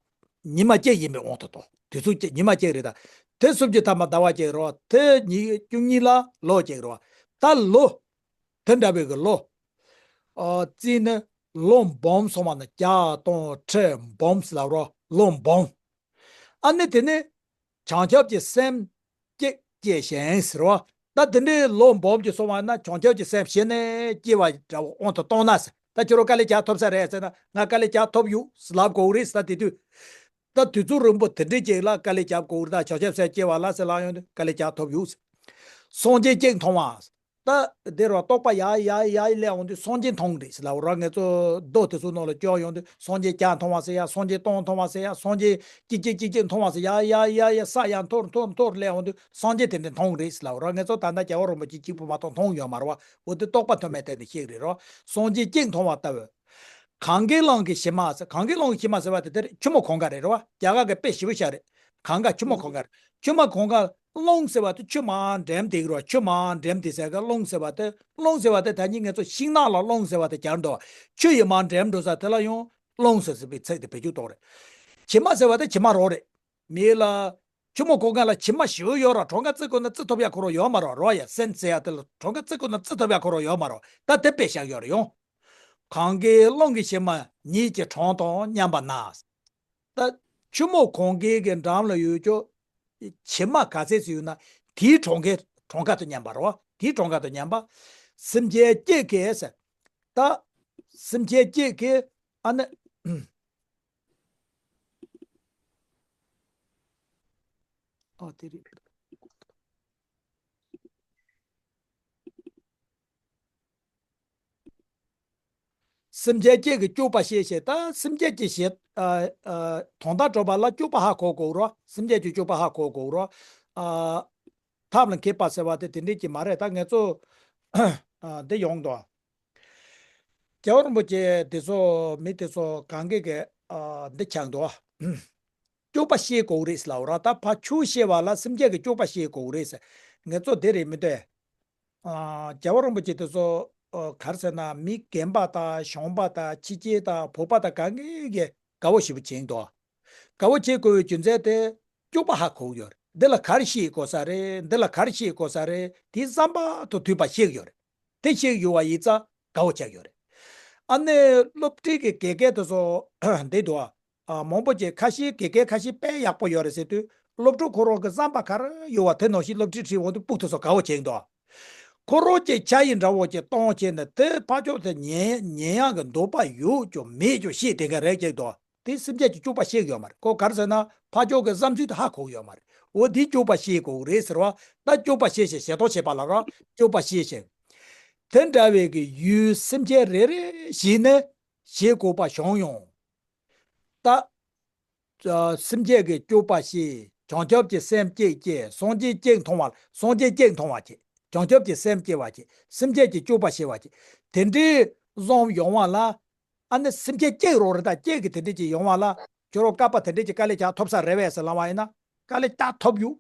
ཉི་མ་གཅིག་ཡིན་པའི་དབང་དུ་བཏང་། དུས་ཚོད་གཅིག་ཉི་མ་གཅིག་རེད་ད། དེ་སུམ་ཅུ་ཐམ་པ་ཟླ་བ་གཅིག་རེད་བ། དེ་ཉིས་བཅུ་གཉིས་ལ་ལོ་གཅིག་རེད་བ། ད་ལོ། དེ་འདྲ་བའི་གི་ལོ། ཨ། རྩིས་ནི་ལོ་འབུམ་སོང་བ་ན་བརྒྱ་སྟོང་ཁྲི་འབུམ་ཟེར་ལབ་རོ། ལོ་འབུམ། ཨ་ནི་དེ་ནི་བྱང་ཆུབ་ཀྱི་སེམས་བསྐྱེད་བསྐྱེད་ཞིང་ཟེར་བ། ད་དེ་འདྲའི་ལོ་འབུམ་གྱི་སོང་བ་ན་བྱང་ཆུབ་ཀྱི་སེམས་གཞི་ནས་སྐྱེ་བ་འདྲ་བོ་དབང་དུ་བཏང་ན་ཟེར། ད་ཁྱོད་རང་དཀའ་ལས་རྒྱག་ཐུབ་ས་རེད་ཟེར་ན། ང་དཀའ་ལས་རྒྱག་ཐུབ་ཡོད་ཟེར་ལབ་དགོས་རེད་ཟེར། ད་དེ་དུས། ད་དུས་ཚོད་རིང་པོ་དེ་འདྲའི་ཅིག་ལ་དཀའ་ལས་རྒྱབ་དགོས་རེད། ད་བྱང་ཆུབ་སེམས་སྐྱེ་བ་ལ་ཟེར་ལབ་ཡོང་དུས་དཀའ་ལས་རྒྱག་ཐུབ་ཡོད་ཟེར། སངས་རྒྱས་གཅིག་མཐོང་བ། ད་དེ་རུ་རྟོག་པ་ཡར་ཡར་ཡར་སླེབས་འོང་དུས་སངས་རྒྱས་མཐོང་རེད་ཟེར་ལབ་ར། ང་ཚོ་མདོ་དེ་ཚོ་ནང་ལ་སྐྱོར་ཡོང་དུས་སངས་རྒྱས་བརྒྱ་མཐོང་བ་ཟེར་ཡ། སངས་རྒྱས་སྟོང་མཐོང་བ་ཟེར་ཡ། སངས་རྒྱས་གཅིག་གཅིག་གཅིག་གཅིག་མཐོང་བ་ཟེར་ཡ། ཡར་ཡར་ཡར་ས་ཡར་མཐོར་མཐོར་མཐོར་སླེབས་འོང་དུས་སངས་རྒྱས་དེ་འདྲ་མཐོང་རེད་ཟེར་ལབ་ར། ང་ཚོ་ད་ལྟ་རྒྱལ་བ་རིན་པོ་ཆེ་གཅིག་པུ་མ་གཏོགས་མཐོང་ཡོད་མ་རེད་བ། འོ་དེ་རྟོག་པ་མཐོ་དམན་དེ་ནས་ཤེས་རེད་རོ། སངས་རྒྱས་གཅིག་མཐོང་བ་ལྟ་བུ། གངྒཱའི་ཀླུང་གི་བྱེ་མ་ཟེར། གངྒཱའི་ཀླུང་གི་བྱེ་མ་ཟེར་བ་དེ་དེར་ཆུ་མོ་གངྒཱ་རེད་རེད་བ། རྒྱ་གར་གི་དཔེ་ཞེ་པོ་ཞིག་རེད། གངྒཱ་ཆུ་མོ་གངྒཱ་རེད། ཆུ་མོ་གངྒཱ། ཀླུང་ཟེར་བ་དེ་ཆུ་མར་འགྲིམ་བསྡད་ཀྱི་རེད་བ། ཆུ་མར་འགྲིམ་བསྡད་ཟེར་ག་ཀླུང་ཟེར་བ་དེ། ཀླུང་ཟེར་བ་དེ་ད་ནི་ང་ཚོ་ཤིང་ནགས་ལ་ཀླུང་ཟེར་བ་དེ་སྦྱར་འདུག་ཆུ་ཡི་མར་འགྲིམ་འགྲོ་ས་དེ་ལ་ཡང་ཀླུང་ཟེར་ཟེར་བའི་ཚིག་དེ་བེད་སྤྱོད་གཏོང་རེད། བྱེ་མ་ཟེར་བ་དེ་བྱེ་མ་རོ་རེད། མི་ལ། ཆུ་མོ་གངྒཱ་ལ་བྱེ་མ་ཞེ་པོ་ཡོད་ར། གྲངས་ཀ་བརྩི་དགོས་ན་བརྩི་ཐུབ་ཡ་ཁོ་རང་ཡོད་མ་རེད་རོ། ཡ་སེམས་ཟེར་ཡ་དེ་ལ་གྲངས་ཀ་བརྩི་དགོས་ན་བརྩི་ཐུབ་ཡ་ཁོ་རང་ཡོད་མ་རེད། ད་དེ་དཔེ་བཞག་ཡོད་རེད་ཡང་། གངྒཱའི་ཀླུང་གི་བྱེ་མ་ཉིད་ཀྱི་གྲངས་དང་མཉམ་པ་ན། ད་ཆུ་མོ་གངྒཱའི་གི་འགྲམ་ལ་ཡོད་ཀྱོ། བྱེ་མ་ག་ཚད་ཅིག་ཡོད་ན་དེའི་གྲངས་ཀའི་གྲངས་ཀ་དང་མཉམ་པ་རེད་བ། དེའི་གྲངས་ཀ་དང་མཉམ་པ། སེམས་ཅན་གཅིག་གིས་ཟེར། ད་སེམས་ཅན་གཅིག་གིས་ཨ་ནི། ཨོ་དེ་རེད། སེམས་ཅན་གཅིག་གིས་སྐྱོབ་པ་ཞེས་བྱ། ད་སེམས་ཅན་གྱི་ཞེས། ཨ། ཨ། དོན་དག་སྒྲུབ་པ་ལ་སྐྱོབ་པ་ཧ་གོ་དགོས་རོ། སེམས་ཅན་གྱི་སྐྱོབ་པ་ཧ་གོ་དགོས་རོ། ཨ། ཐབས་ལ་མཁས་པ་ཟེར་བ་དེ་དེ་འདྲས་ཀྱི་མ་རེད། ད་ང་ཚོ། ཨ། འདི་ཡོང་དོ། རྒྱལ་བ་རིན་པོ་ཆེ་དེ་ཚོ་མི་དེ་ཚོ་གང་གི་གི། ཨ། འདི་ཆགས་འདུག་སྐྱོབ་པ་ཤེས་དགོས་རེད་ཟེར་ལབ་ར། ད་ཕར་ཆུ་ཤེས་པ་ལ་སེམས་ཅན་གྱི་སྐྱོབ་པ་ཤེས་དགོས་རེད་ཟེར། ང་ཚོ་དེ་རེད་མི་འདུག་ཨ། རྒྱལ་བ་རིན་པོ་ཆེ་དེ་ཚོ། ཨ། ག་རེ་ཟེར་ན་མི་རྒན་པ་དང་གཞོན་པ་དང་ཕྱི་རྒྱལ་དང་བོད་པ་དང་གང་གི་གི་དགའ་བོ་ཞེ་པོ་བྱེད་འདུག་དགའ་བོ་བྱེད་དགོས་པའི་རྒྱུ་མཚན་དེ་སྐྱོབ་པ་ཧ་གོ་གི་ཡོད་རེད། འདི་ལ་ག་རེ་ཤེས་དགོས་ས་རེད། འདི་ལ་ག་རེ་ཤེས་དགོས་ས་རེད། དེ་བསམ་པ་དང་མཐུན་པ་ཤེས་ཀྱི་ཡོད་རེད། དེ་ཤེས་ཀྱི་ཡོད་པ་ཡིན་ཙང་དགའ་བོ་ཆགས་ཀྱི་ཡོད་རེད། ཨ་ནི་སློབ་ཁྲིད་ཀྱི་དགེ་རྒན་དེ་ཚོ་འདི་འདུག་ཨ། མང་པོ་ཅིག་ཁ་ཤས་དགེ་རྒན་ཁ་ཤས་དཔེ་ཡག་པོ་ཡོད་རེད་ཟེར་དུས་སློབ་ཕྲུག་ཁོ་རང་གི་བསམ་པ་ག་རེ་ཡོད་པ་དེ་ནང་བཞིན་སློབ་ཁྲིད་ཁྲིད་འོང་དུས་སྤུ་གུ་དེ་ཚོ་དགའ་བོ་བྱེད་འདུག་ཁོ་རང་གི་ཆ་ཡི་འདྲ་བོ་ཅིག་གཏོང་བྱས་ནས་དེ་ཕར་ཕྱོགས་དེ་ཉན་ཉན་ཡག་གི་འདོད་པ་ཡོད་ཀྱང་མེད་ཀྱང་ཤེས་དེ་ག་རེ་བྱེད་འདུག་དེ་སེམས་ཅན་གྱི་སྐྱོབ་པ་ཤེས་ཀྱི་ཡོད་མ་རེད། ཁོ་ག་རེ་ཟེར་ན་ཕར་ཕྱོགས་ཀྱི་བསམ་ཚུལ་དེ་ཧ་གོ་གི་ཡོད་མ་རེད། འོ་དེའི་སྐྱོབ་པ་ཤེས་དགོས་རེད་ཟེར་བ། ད་སྐྱོབ་པ་ཤེས་ཤིང་ཞེ་སྡང་བྱེད་པ་ལ་ར་སྐྱོབ་པ་ཤེས་ཤིང་། དེ་འདྲ་བའི་གི་ཡུལ་སེམས་ཅན་རེ་རེ་བཞིན་ནས་བྱེད་དགོས་པ་བྱུང་ཡང་། ད། ཨ། སེམས་ཅན་གྱི་སྐྱོབ་པ་ཞེས་བྱང་ཆུབ་ཀྱི་སེམས་བསྐྱེད་ཀྱིས་སངས་རྒྱས་གཅིག་མཐོང་བ། སངས་རྒྱས་གཅིག་མཐོང་བ་བྱེད། བྱང་ཆུབ་ཀྱི་སེམས་བསྐྱེད་པ་བྱེད། སེམས་ཅན་གྱི་སྐྱོབ་པ་བྱེད་པ་བྱེད། དེ་འདྲའི་བསམ་ཡོང་བ་ལ། ཨ་ནི་སེམས་ཅན་གཅིག་རོགས་རེད། ད་གཅིག་གི་དེ་འདྲ་ཅིག་ཡོང་བ་ལ་ཁྱོད་རང་བསྐལ་པ་དེ་འདྲ་ཅིག་དཀའ་ལས་རྒྱག་ཐུབ་ས་རེད་པས་ཟེར་ལབ་པ་ཡིན་ན། དཀའ་ལས་རྒྱག་ཐུབ་ཡོད་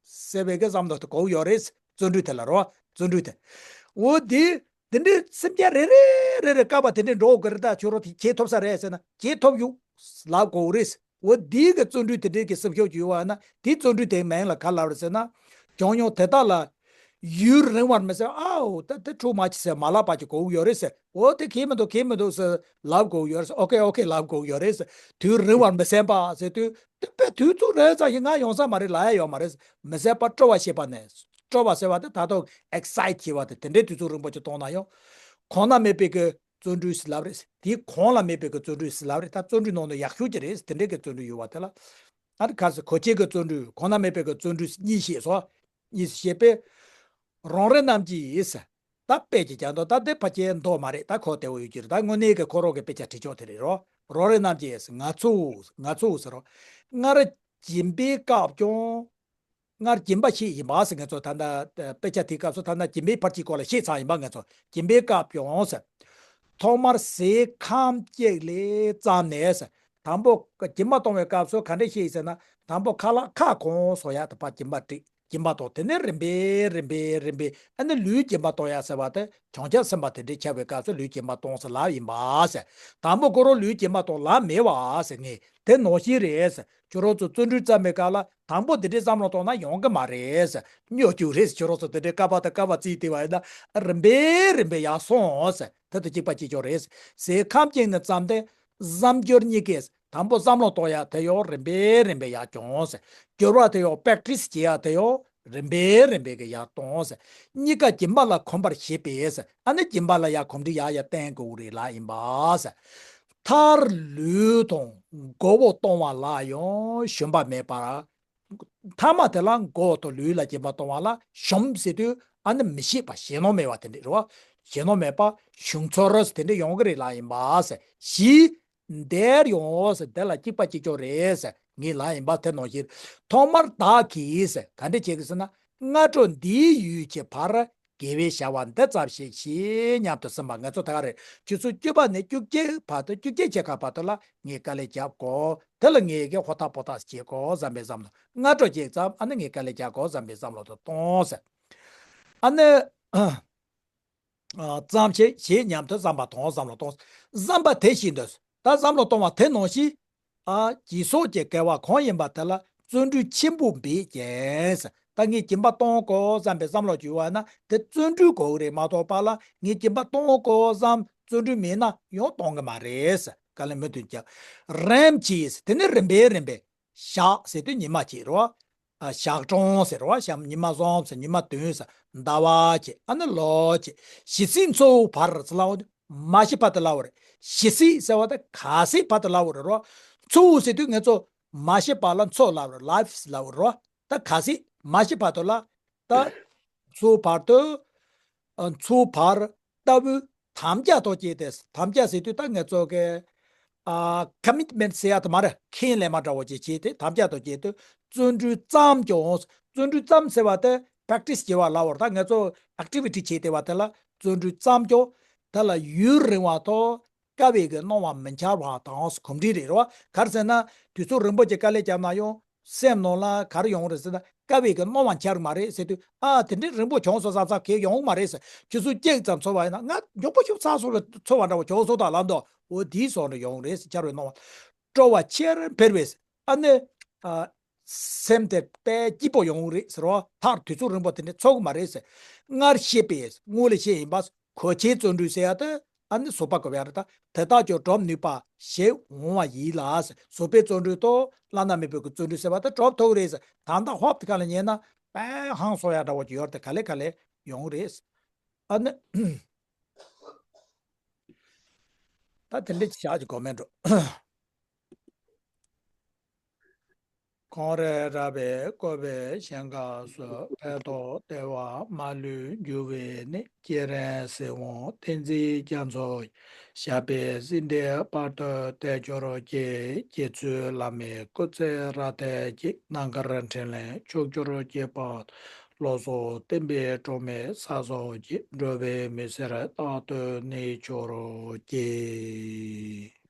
ཟེར་བའི་གི་བསམ་བློ་དེ་གོ་ཡོད་རེད། བརྩོན་འགྲུས་དེ་ལ་རོ། བརྩོན་འགྲུས་དེ། འོ་དེ། དེ་འདྲའི་སེམས་ཅན་རེ་རེ་རེ་རེ་བསྐལ་པ་དེ་འདྲའི་འགྲོ་དགོས་རེད། ད་ཁྱོད་རང་དེ་བྱེད་ཐུབ་ས་རེད་ཟེར་ན་བྱེད་ཐུབ་ཡོད་ལབ་དགོས་རེད། འོ་དེའི་གི་བརྩོན་འགྲུས་དེ་འདྲའི་གི་སེམས་ཤུགས་ཀྱི་ཡོད་པ་ན་དེའི་བརྩོན་འགྲུས་དེའི་མིང་ལ་ག་ལབ་རེད་ཟེར་ན། བྱུང་མྱོང་དེ་དག་ལ། ཡུན་རིང་བར་མི་ཟེར། ཨའོ་ད་དེ་འཕྲོ་མ་ཕྱིན་ཟེར་མ་ལབ་པ་ཅིག་དགོས་ཀྱི་ཡོད་རེད་ཟེར། འོ་དེ་གལ་མི་འདུག་གལ་མི་འདུག་ཟེར་ལབ་དགོས་ཀྱི་ཡོད་རེད་ཟེར། ཨོ་ཁེ་ཨོ་ཁེ་ལབ་དགོས་ཀྱི་ཡོད་རེད་ཟེར། དུས་རིང་བར་མི་གསན་པ་ཟེར་དུས་དེ་དཔེ་དུས་ཚོད་རེ་ཙམ་ཞིག་ང་ཡོང་ས་མ་རེད་ལབ་ཡ་ཡོད་མ་རེད། མི་ཟད་པར་སྤྲོ་བ་བྱེད་པ་ནས། སྤྲོ་བ་ཟེར་བ་དེ་ད་དུང་ཨེག་སའིཊ་བྱེད་པ་དེ་དེ་འདྲའི་དུས་ཚོད་རིང་པོ་ཅིག་གཏོང་ན་ཡང་། གོང་ན་མེད་པའི་གི་བརྩོན་འགྲུས་ཟེར་ལབ་རེད། དེའི་གོང་ལ་མེད་པའི་གི་བརྩོན་འགྲུས་ཟེར་ལབ་རེད། ད་བརྩོན་འགྲུས་ནང་ནས་ཡག་ཤོས་ཀྱི་རེད། དེ་འདྲའི་གི་བརྩོན་འགྲུས་ཡོད་པ་དེ་ལ། ཨ་ནི་ཁ་སང་གོ་ཆའི་གི་བརྩོན་འགྲུས། གོང་ན་མེད་པའི་གི་བརྩོན་འགྲུས་གཉིས་བཤད་སོ། གཉིས་བཤད་པས། རང་རེ་རྣམས་ཀྱིས། ད་དཔེ་ཅིག་ཀྱང་འདུག་ད་འདི་ཕལ་ཆེར་འདུག་མ་རེད། ད་ཁོ་བདེ་བོ་ཡོད་ཀྱི་རེད། ད་དངོས་གནས་ཀྱི་ཁོ་རང་གི་དཔེ་ཆ་བྲིས་ཆོག་དེ་རེད་རོ། རོ་རེ་རྣམས་ཀྱིས་ང་ཚོ་ང་ཚོ་ཟེར་རོ། སྔར་སྦྱིན་པའི་སྐབས་ཀྱང་། སྔར་སྦྱིན་པ་བཤད་ཡིན་པ་ཟེར། ང་ཚོ་ད་ལྟ་དཔེ་ཆ་དེའི་སྐབས་སུ་ད་ལྟ་སྦྱིན་པའི་ཕར་ཕྱིན་སྐོར་ལ་བཤད་ཚར་ཡིན་པ། ང་ཚོ་སྦྱིན་པའི་སྐབས་ཀྱང་ཟེར། ཐོག་མར་ཟས་ཁམ་གཅིག་ལས་བརྩམས་ནས་ཟེར། དང་པོ་སྦྱིན་པ་གཏོང་བའི་སྐབས་སུ་ག་འདྲ་བཤད་ཡིན་ཟེར་ན། དང་པོ་ཁ་ལག་ཁ་གང་བཟོ་ཡག་དེ་ཕར་སྦྱིན་པ་སྤྲད། སྦྱིན་པ་གཏོང་། དེ་ནས་རིམ་པས་རིམ་པས་རིམ་པས་ཨ་ནི་ལུས་སྦྱིན་པ་གཏོང་ཡག་ཟེར་བ་དེ་བྱང་ཆུབ་སེམས་དཔའ་དེ་འདྲས་ཁྱབ་པའི་སྐབས་སུ་ལུས་སྦྱིན་པ་གཏོང་ཟེར་ལབ་ཡིན་པ་ཟེར། དང་པོ་ཁོ་རང་ལུས་སྦྱིན་པ་གཏོང་ལབ་མེད་པ་ཟེར། ངས་དེ་ནང་བཞིན་རེད་ཟེར། ཁྱོད་རང་ཚོ་བརྩོན་འགྲུས་བརྩམས་པའི་སྐབས་ལ་དང་པོ་དེ་འདྲས་བསམ་བློ་གཏོང་ན་ཡོང་གི་མ་རེད་ཟེར། སྨྱོ་རྒྱུ་རེད་ཟེར། ཁྱོད་རང་ཚོ་དེ་འདྲས་ཀ་པ་དང་ཀ་པ་བརྩིས་བསྡད་པ་ཡིན་ན་རིམ་པས་རིམ་པས་ཡར་སོང་ཟེར། དེ་དང་གཅིག་པ་གཅིག་རྐྱང་རེད་ཟེར། ཟས་ཁམ་གཅིག་ནས་བརྩམས་ཏེ། བསམ་སྦྱོར་གཉིས་ཀས། དང་པོ་བསམ་བློ་གཏོང་ཡག་དེ་ཡང་རིམ་པས་རིམ་པས་ཡར་སྐྱོང་ཟེར། སྦྱོར་བ་དེ་ཡང་པེག་ཊི་སི་བྱེད་ཡག་དེ་ཡང་རིམ་པས་རིམ་པས་ཀྱི་ཡར་གཏོང་ཟེར། གཉིས་ཀ་སྦྱིན་པ་ལ་གོམས་པར་བྱེད་པས་ཟེར། ཨ་ནི་སྦྱིན་པ་ལ་ཡར་གོམས་འདྲིས་ཡར་ཡར་བསྟེན་དགོས་རེད་ལབ་ཡིན་པ་ཟེར། མཐར་ལུས་དང་མགོ་བོ་གཏོང་བ་ལ་ཡང་ཞུམ་པ་མེད་པར། མཐའ་མ་དེ་ལ་མགོ་དང་ལུས་ལ་སྦྱིན་པ་གཏོང་བ་ལ་ཞུམ་ཟེར་དུས་ཨ་ནི་མི་ཤེས་པ་ཞེད་སྣང་མེད་པ་དེ་འདྲས་རེད་བ། ཞེད་སྣང་མེད་པ་ཞུམ་ཚོར་དེ་འདྲས་ཡོང་གི་རེད་ལབ་ཡིན་པ་ཟེར། བཞི། འདིར་ཡང་ཟེར། འདི་ལ་གཅིག་པ་གཅིག་རྐྱང་རེད་ཟེར། ངས་ལབ་ཡིན་པ་དེ་ནང་བཞིན། ཐོག་མར་བདག་གིས་ཟེར། ག་འདྲས་བྱེད་ཀྱི་ཟེར་ན། སྔ་དྲོ་འདིའི་ཡུན་གྱི་བར། དགེ་བའི་བྱ་བ་འདི་ཙམ་ཞིག་བྱེད་སྙམ་དུ་སེམས་པ། ང་ཚོ་ད་ག་རེད། ཆུ་ཚོད་བཅུ་པ་ནས་བཅུ་གཅིག་བར་དུ། བཅུ་གཅིག་བྱེད་ཁ་བར་དུ་ལ་ངས་དཀའ་ལས་རྒྱབ་དགོས། དེ་ལ་ངས་ཀྱི་ཧོ་ཐག་པོ་ཐག་བྱེད་དགོས་བསམ་པའི་བསམ་བློ། སྔ་དྲོ་གཅིག་ཙམ་ཨ་ནི་ངས་དཀའ་ལས་རྒྱག་དགོས་བསམ་པའི་བསམ་བློ་དེ་གཏོང་ཟེར། ཨ་ནི། ཨ། ཙམ་ཞིག་བྱེད་སྙམ་དུ་བསམ་པ་དང་བསམ་བློ་གཏོང་། བསམ་པ་དེ་བཞིན་དུ། ད་བསམ་བློ་གཏོང་བ་དེ་ནང་བཞིན། ཨ། ཞེས་སོགས་ཀྱི་དགེ་བ་གང་ཡིན་པ་དེ་ལ་བརྩོན་འགྲུས་ཆེན་པོ་འབད་ཀྱིན། ད་ངས་སྦྱིན་པ་གཏོང་དགོས་བསམ་པའི་བསམ་བློ་ཅིག་ཡོད་པ་ན་དེ་བརྩོན་འགྲུས་དགོས་ཀྱི་རེད་མ་གཏོགས་པ་ལ་ངས་སྦྱིན་པ་གཏོང་དགོས་བསམ་བརྩོན་འགྲུས་མེད་ན་ཡང་གཏོང་གི་མ་རེད། དཀའ་ལས་མི་འདུག་ཀྱང་། རིམ་གྱིས་དེ་ནི་རིམ་པས་རིམ་པས། ཞག་ཟེར་དུས་ཉི་མ་གཅིག་རེད་བ། ཨ། ཞག་གྲངས་ཟེར་བ། ཞག་ཉི་མ་གསུམ་ཟེར། ཉི་མ་བདུན་ཟེར། ཟླ་བ་གཅིག་ཨ་ནི་ལོ་གཅིག །ཇི་སྲིད་འཚོ་བའི་བར་ཟེར་ལབ་པ་དེ་མ་ཤི་བར་དུ་ལབ་པ་རེད། ཇི་སྲིད་ཟེར་བ་དེ་ག་སྲིད་བར་དུ་ལབ་པ་རེད་རོ། འཚོ་ཟེར་དུས་ང་ཚོ་མ་ཤི་བར་ལ་འཚོ་ལབ་རེད། ལའིཕ་ལབ་པ་རེད་རོ། ད་ག་སྲིད་མ་ཤི་བར་དུ་ལ། ད་འཚོ་བར་དུ། ཨ། འཚོ་བར་ལྟ་བུ་དམ་བཅའ་ཐོག་བཅད་དེ། དམ་བཅའ་ཟེར་དུས་ད་ང་ཚོ་གི། ཨ། ཀ་མིཊ་མེནཊ་ཟེར་ཡ་དེ་མ་རེད། ཁས་ལེན་པ་འདྲ་བོ་ཅིག་བྱས་ཏེ་དམ་བཅའ་ཐོག་བཅད་དུས་བརྩོན་འགྲུས་བརྩམས་ཀྱང་། བརྩོན་འགྲུས་བརྩམས་ཟེར་བ་དེ་པེག་ཊི་སི་བྱེད་པ་ལབ་པ་རེད། ད་ང་ཚོ་ཨེག་ཊི་བི་ཊི་བྱས་བསྡད་པ་དེ་ལ་བརྩོན་འགྲུས་བརྩམས་ཀྱང་། དེ་ལ་ཡུན་རིང་བ་དང་དཀའ་བའི་གི་སྣང་བ་མི་འཆར་བ་དང་གོམས་འདྲིས་རེད་རོ། ག་རེ་ཟེར་ན་དུས་ཚོད་རིང་པོ་ཅིག་དཀའ་ལས་བརྒྱབ་ན་ཡང་། སེམས་ནང་ལ་ག་རེ་ཡོང་རེད་ཟེར་ན། དཀའ་བའི་གི་སྣང་བ་འཆར་གི་མ་རེད་ཟེར་དུས། ཨ། དེ་འདྲའི་རིང་པོ་བྱུང་སོང་བསམ་བསམ་གི་ཡོང་གི་མ་རེད་ཟེར། ཆུ་ཚོད་གཅིག་ཙམ་འཚོ་བ་ཡིན་ན་ང་མགྱོགས་པོ་ཞིག་ཚར་སོང་བའི་འཚོ་བ་འདྲ་བོ་བྱུང་སོང་ད་ལབ་འདུག་འོ་དེའི་བཟོ་འདྲ་ཡོང་རེད་ཟེར། འཆར་བའི་སྣང་བ། སྤྲོ་བ་ཆེར་འཕེལ་བས། ཨ་ནི། ཨ། སེམས་དེ་དཔེ་སྐྱིད་པོ་ཡོང་གི་རེད་ཟེར་བ། མཐར་དུས་ཚོད་རིང་པོ་དེ་འདྲ་འཚོ་གི་མ་རེད་ཟེར། སྔར་བཤད་པས། སྔོན་ལ་བཤད་ཡིན་པ། གོ་ཆའི་བརྩོན་འགྲུས་ཟེར་ཡ་དེ། ཨ་ནི་གཟུགས་པོ་གོ་བ་རེད་ད། དེ་དག་ཀྱང་གྲུབ་ནུས་པ་ཞེས་འོང་བ་ཡིན་ལ་ཟེར། གཟུགས་པོའི་བརྩོན་འགྲུས་དང་བླ་ན་མེད་པའི་གི་བརྩོན་འགྲུས་ཟེར་བ་དེ་གྲུབ་ཐུབ་རེད་ཟེར། ད་ལྟ་ཧོབ་དེ་ག་ལ་ཉན་ན་དཔེ་ཧང་སང་ཡ་འདྲ་བོ་ཅིག་ཡོད་རེད་དེ། ག་ལེ་ག་ལེ་ཡོང་རེད། ཨ་ནི། ད་དེ་འདྲ་ཅིག་བཞག་ཅིག་གོ་མེད་འགྲོ། ཁོང་རེ་ར་བས་བཀོད་པའི་ཞིང་ཁམས་སུ། ཕན་འདོགས་བདེ་བ་མ་ལུས་རྒྱུ་བའི་གནས། སྐྱེས་རབས་སྲིད་དབང་བསྟན་འཛིན་རྒྱ་མཚོ་ཡི། ཞབས་པད་སྲིད་མཐའི་བར་དུ་བརྟན་གྱུར་ཅིག །རྗེ་བཙུན་བླ་མའི་སྐུ་ཚེ་རབ་བརྟན་ཅིག །རྣམ་དཀར་འཕྲིན་ལས་ཕྱུག་གྱུར་ཅིག །བློ་བཟང་བསྟན་པའི་སྒྲོན་མེ་ས་སོགས་ཀྱི། འགྲོ་བའི་མུན་སེལ་རྟག་ཏུ་གནས་གྱུར་ཅིག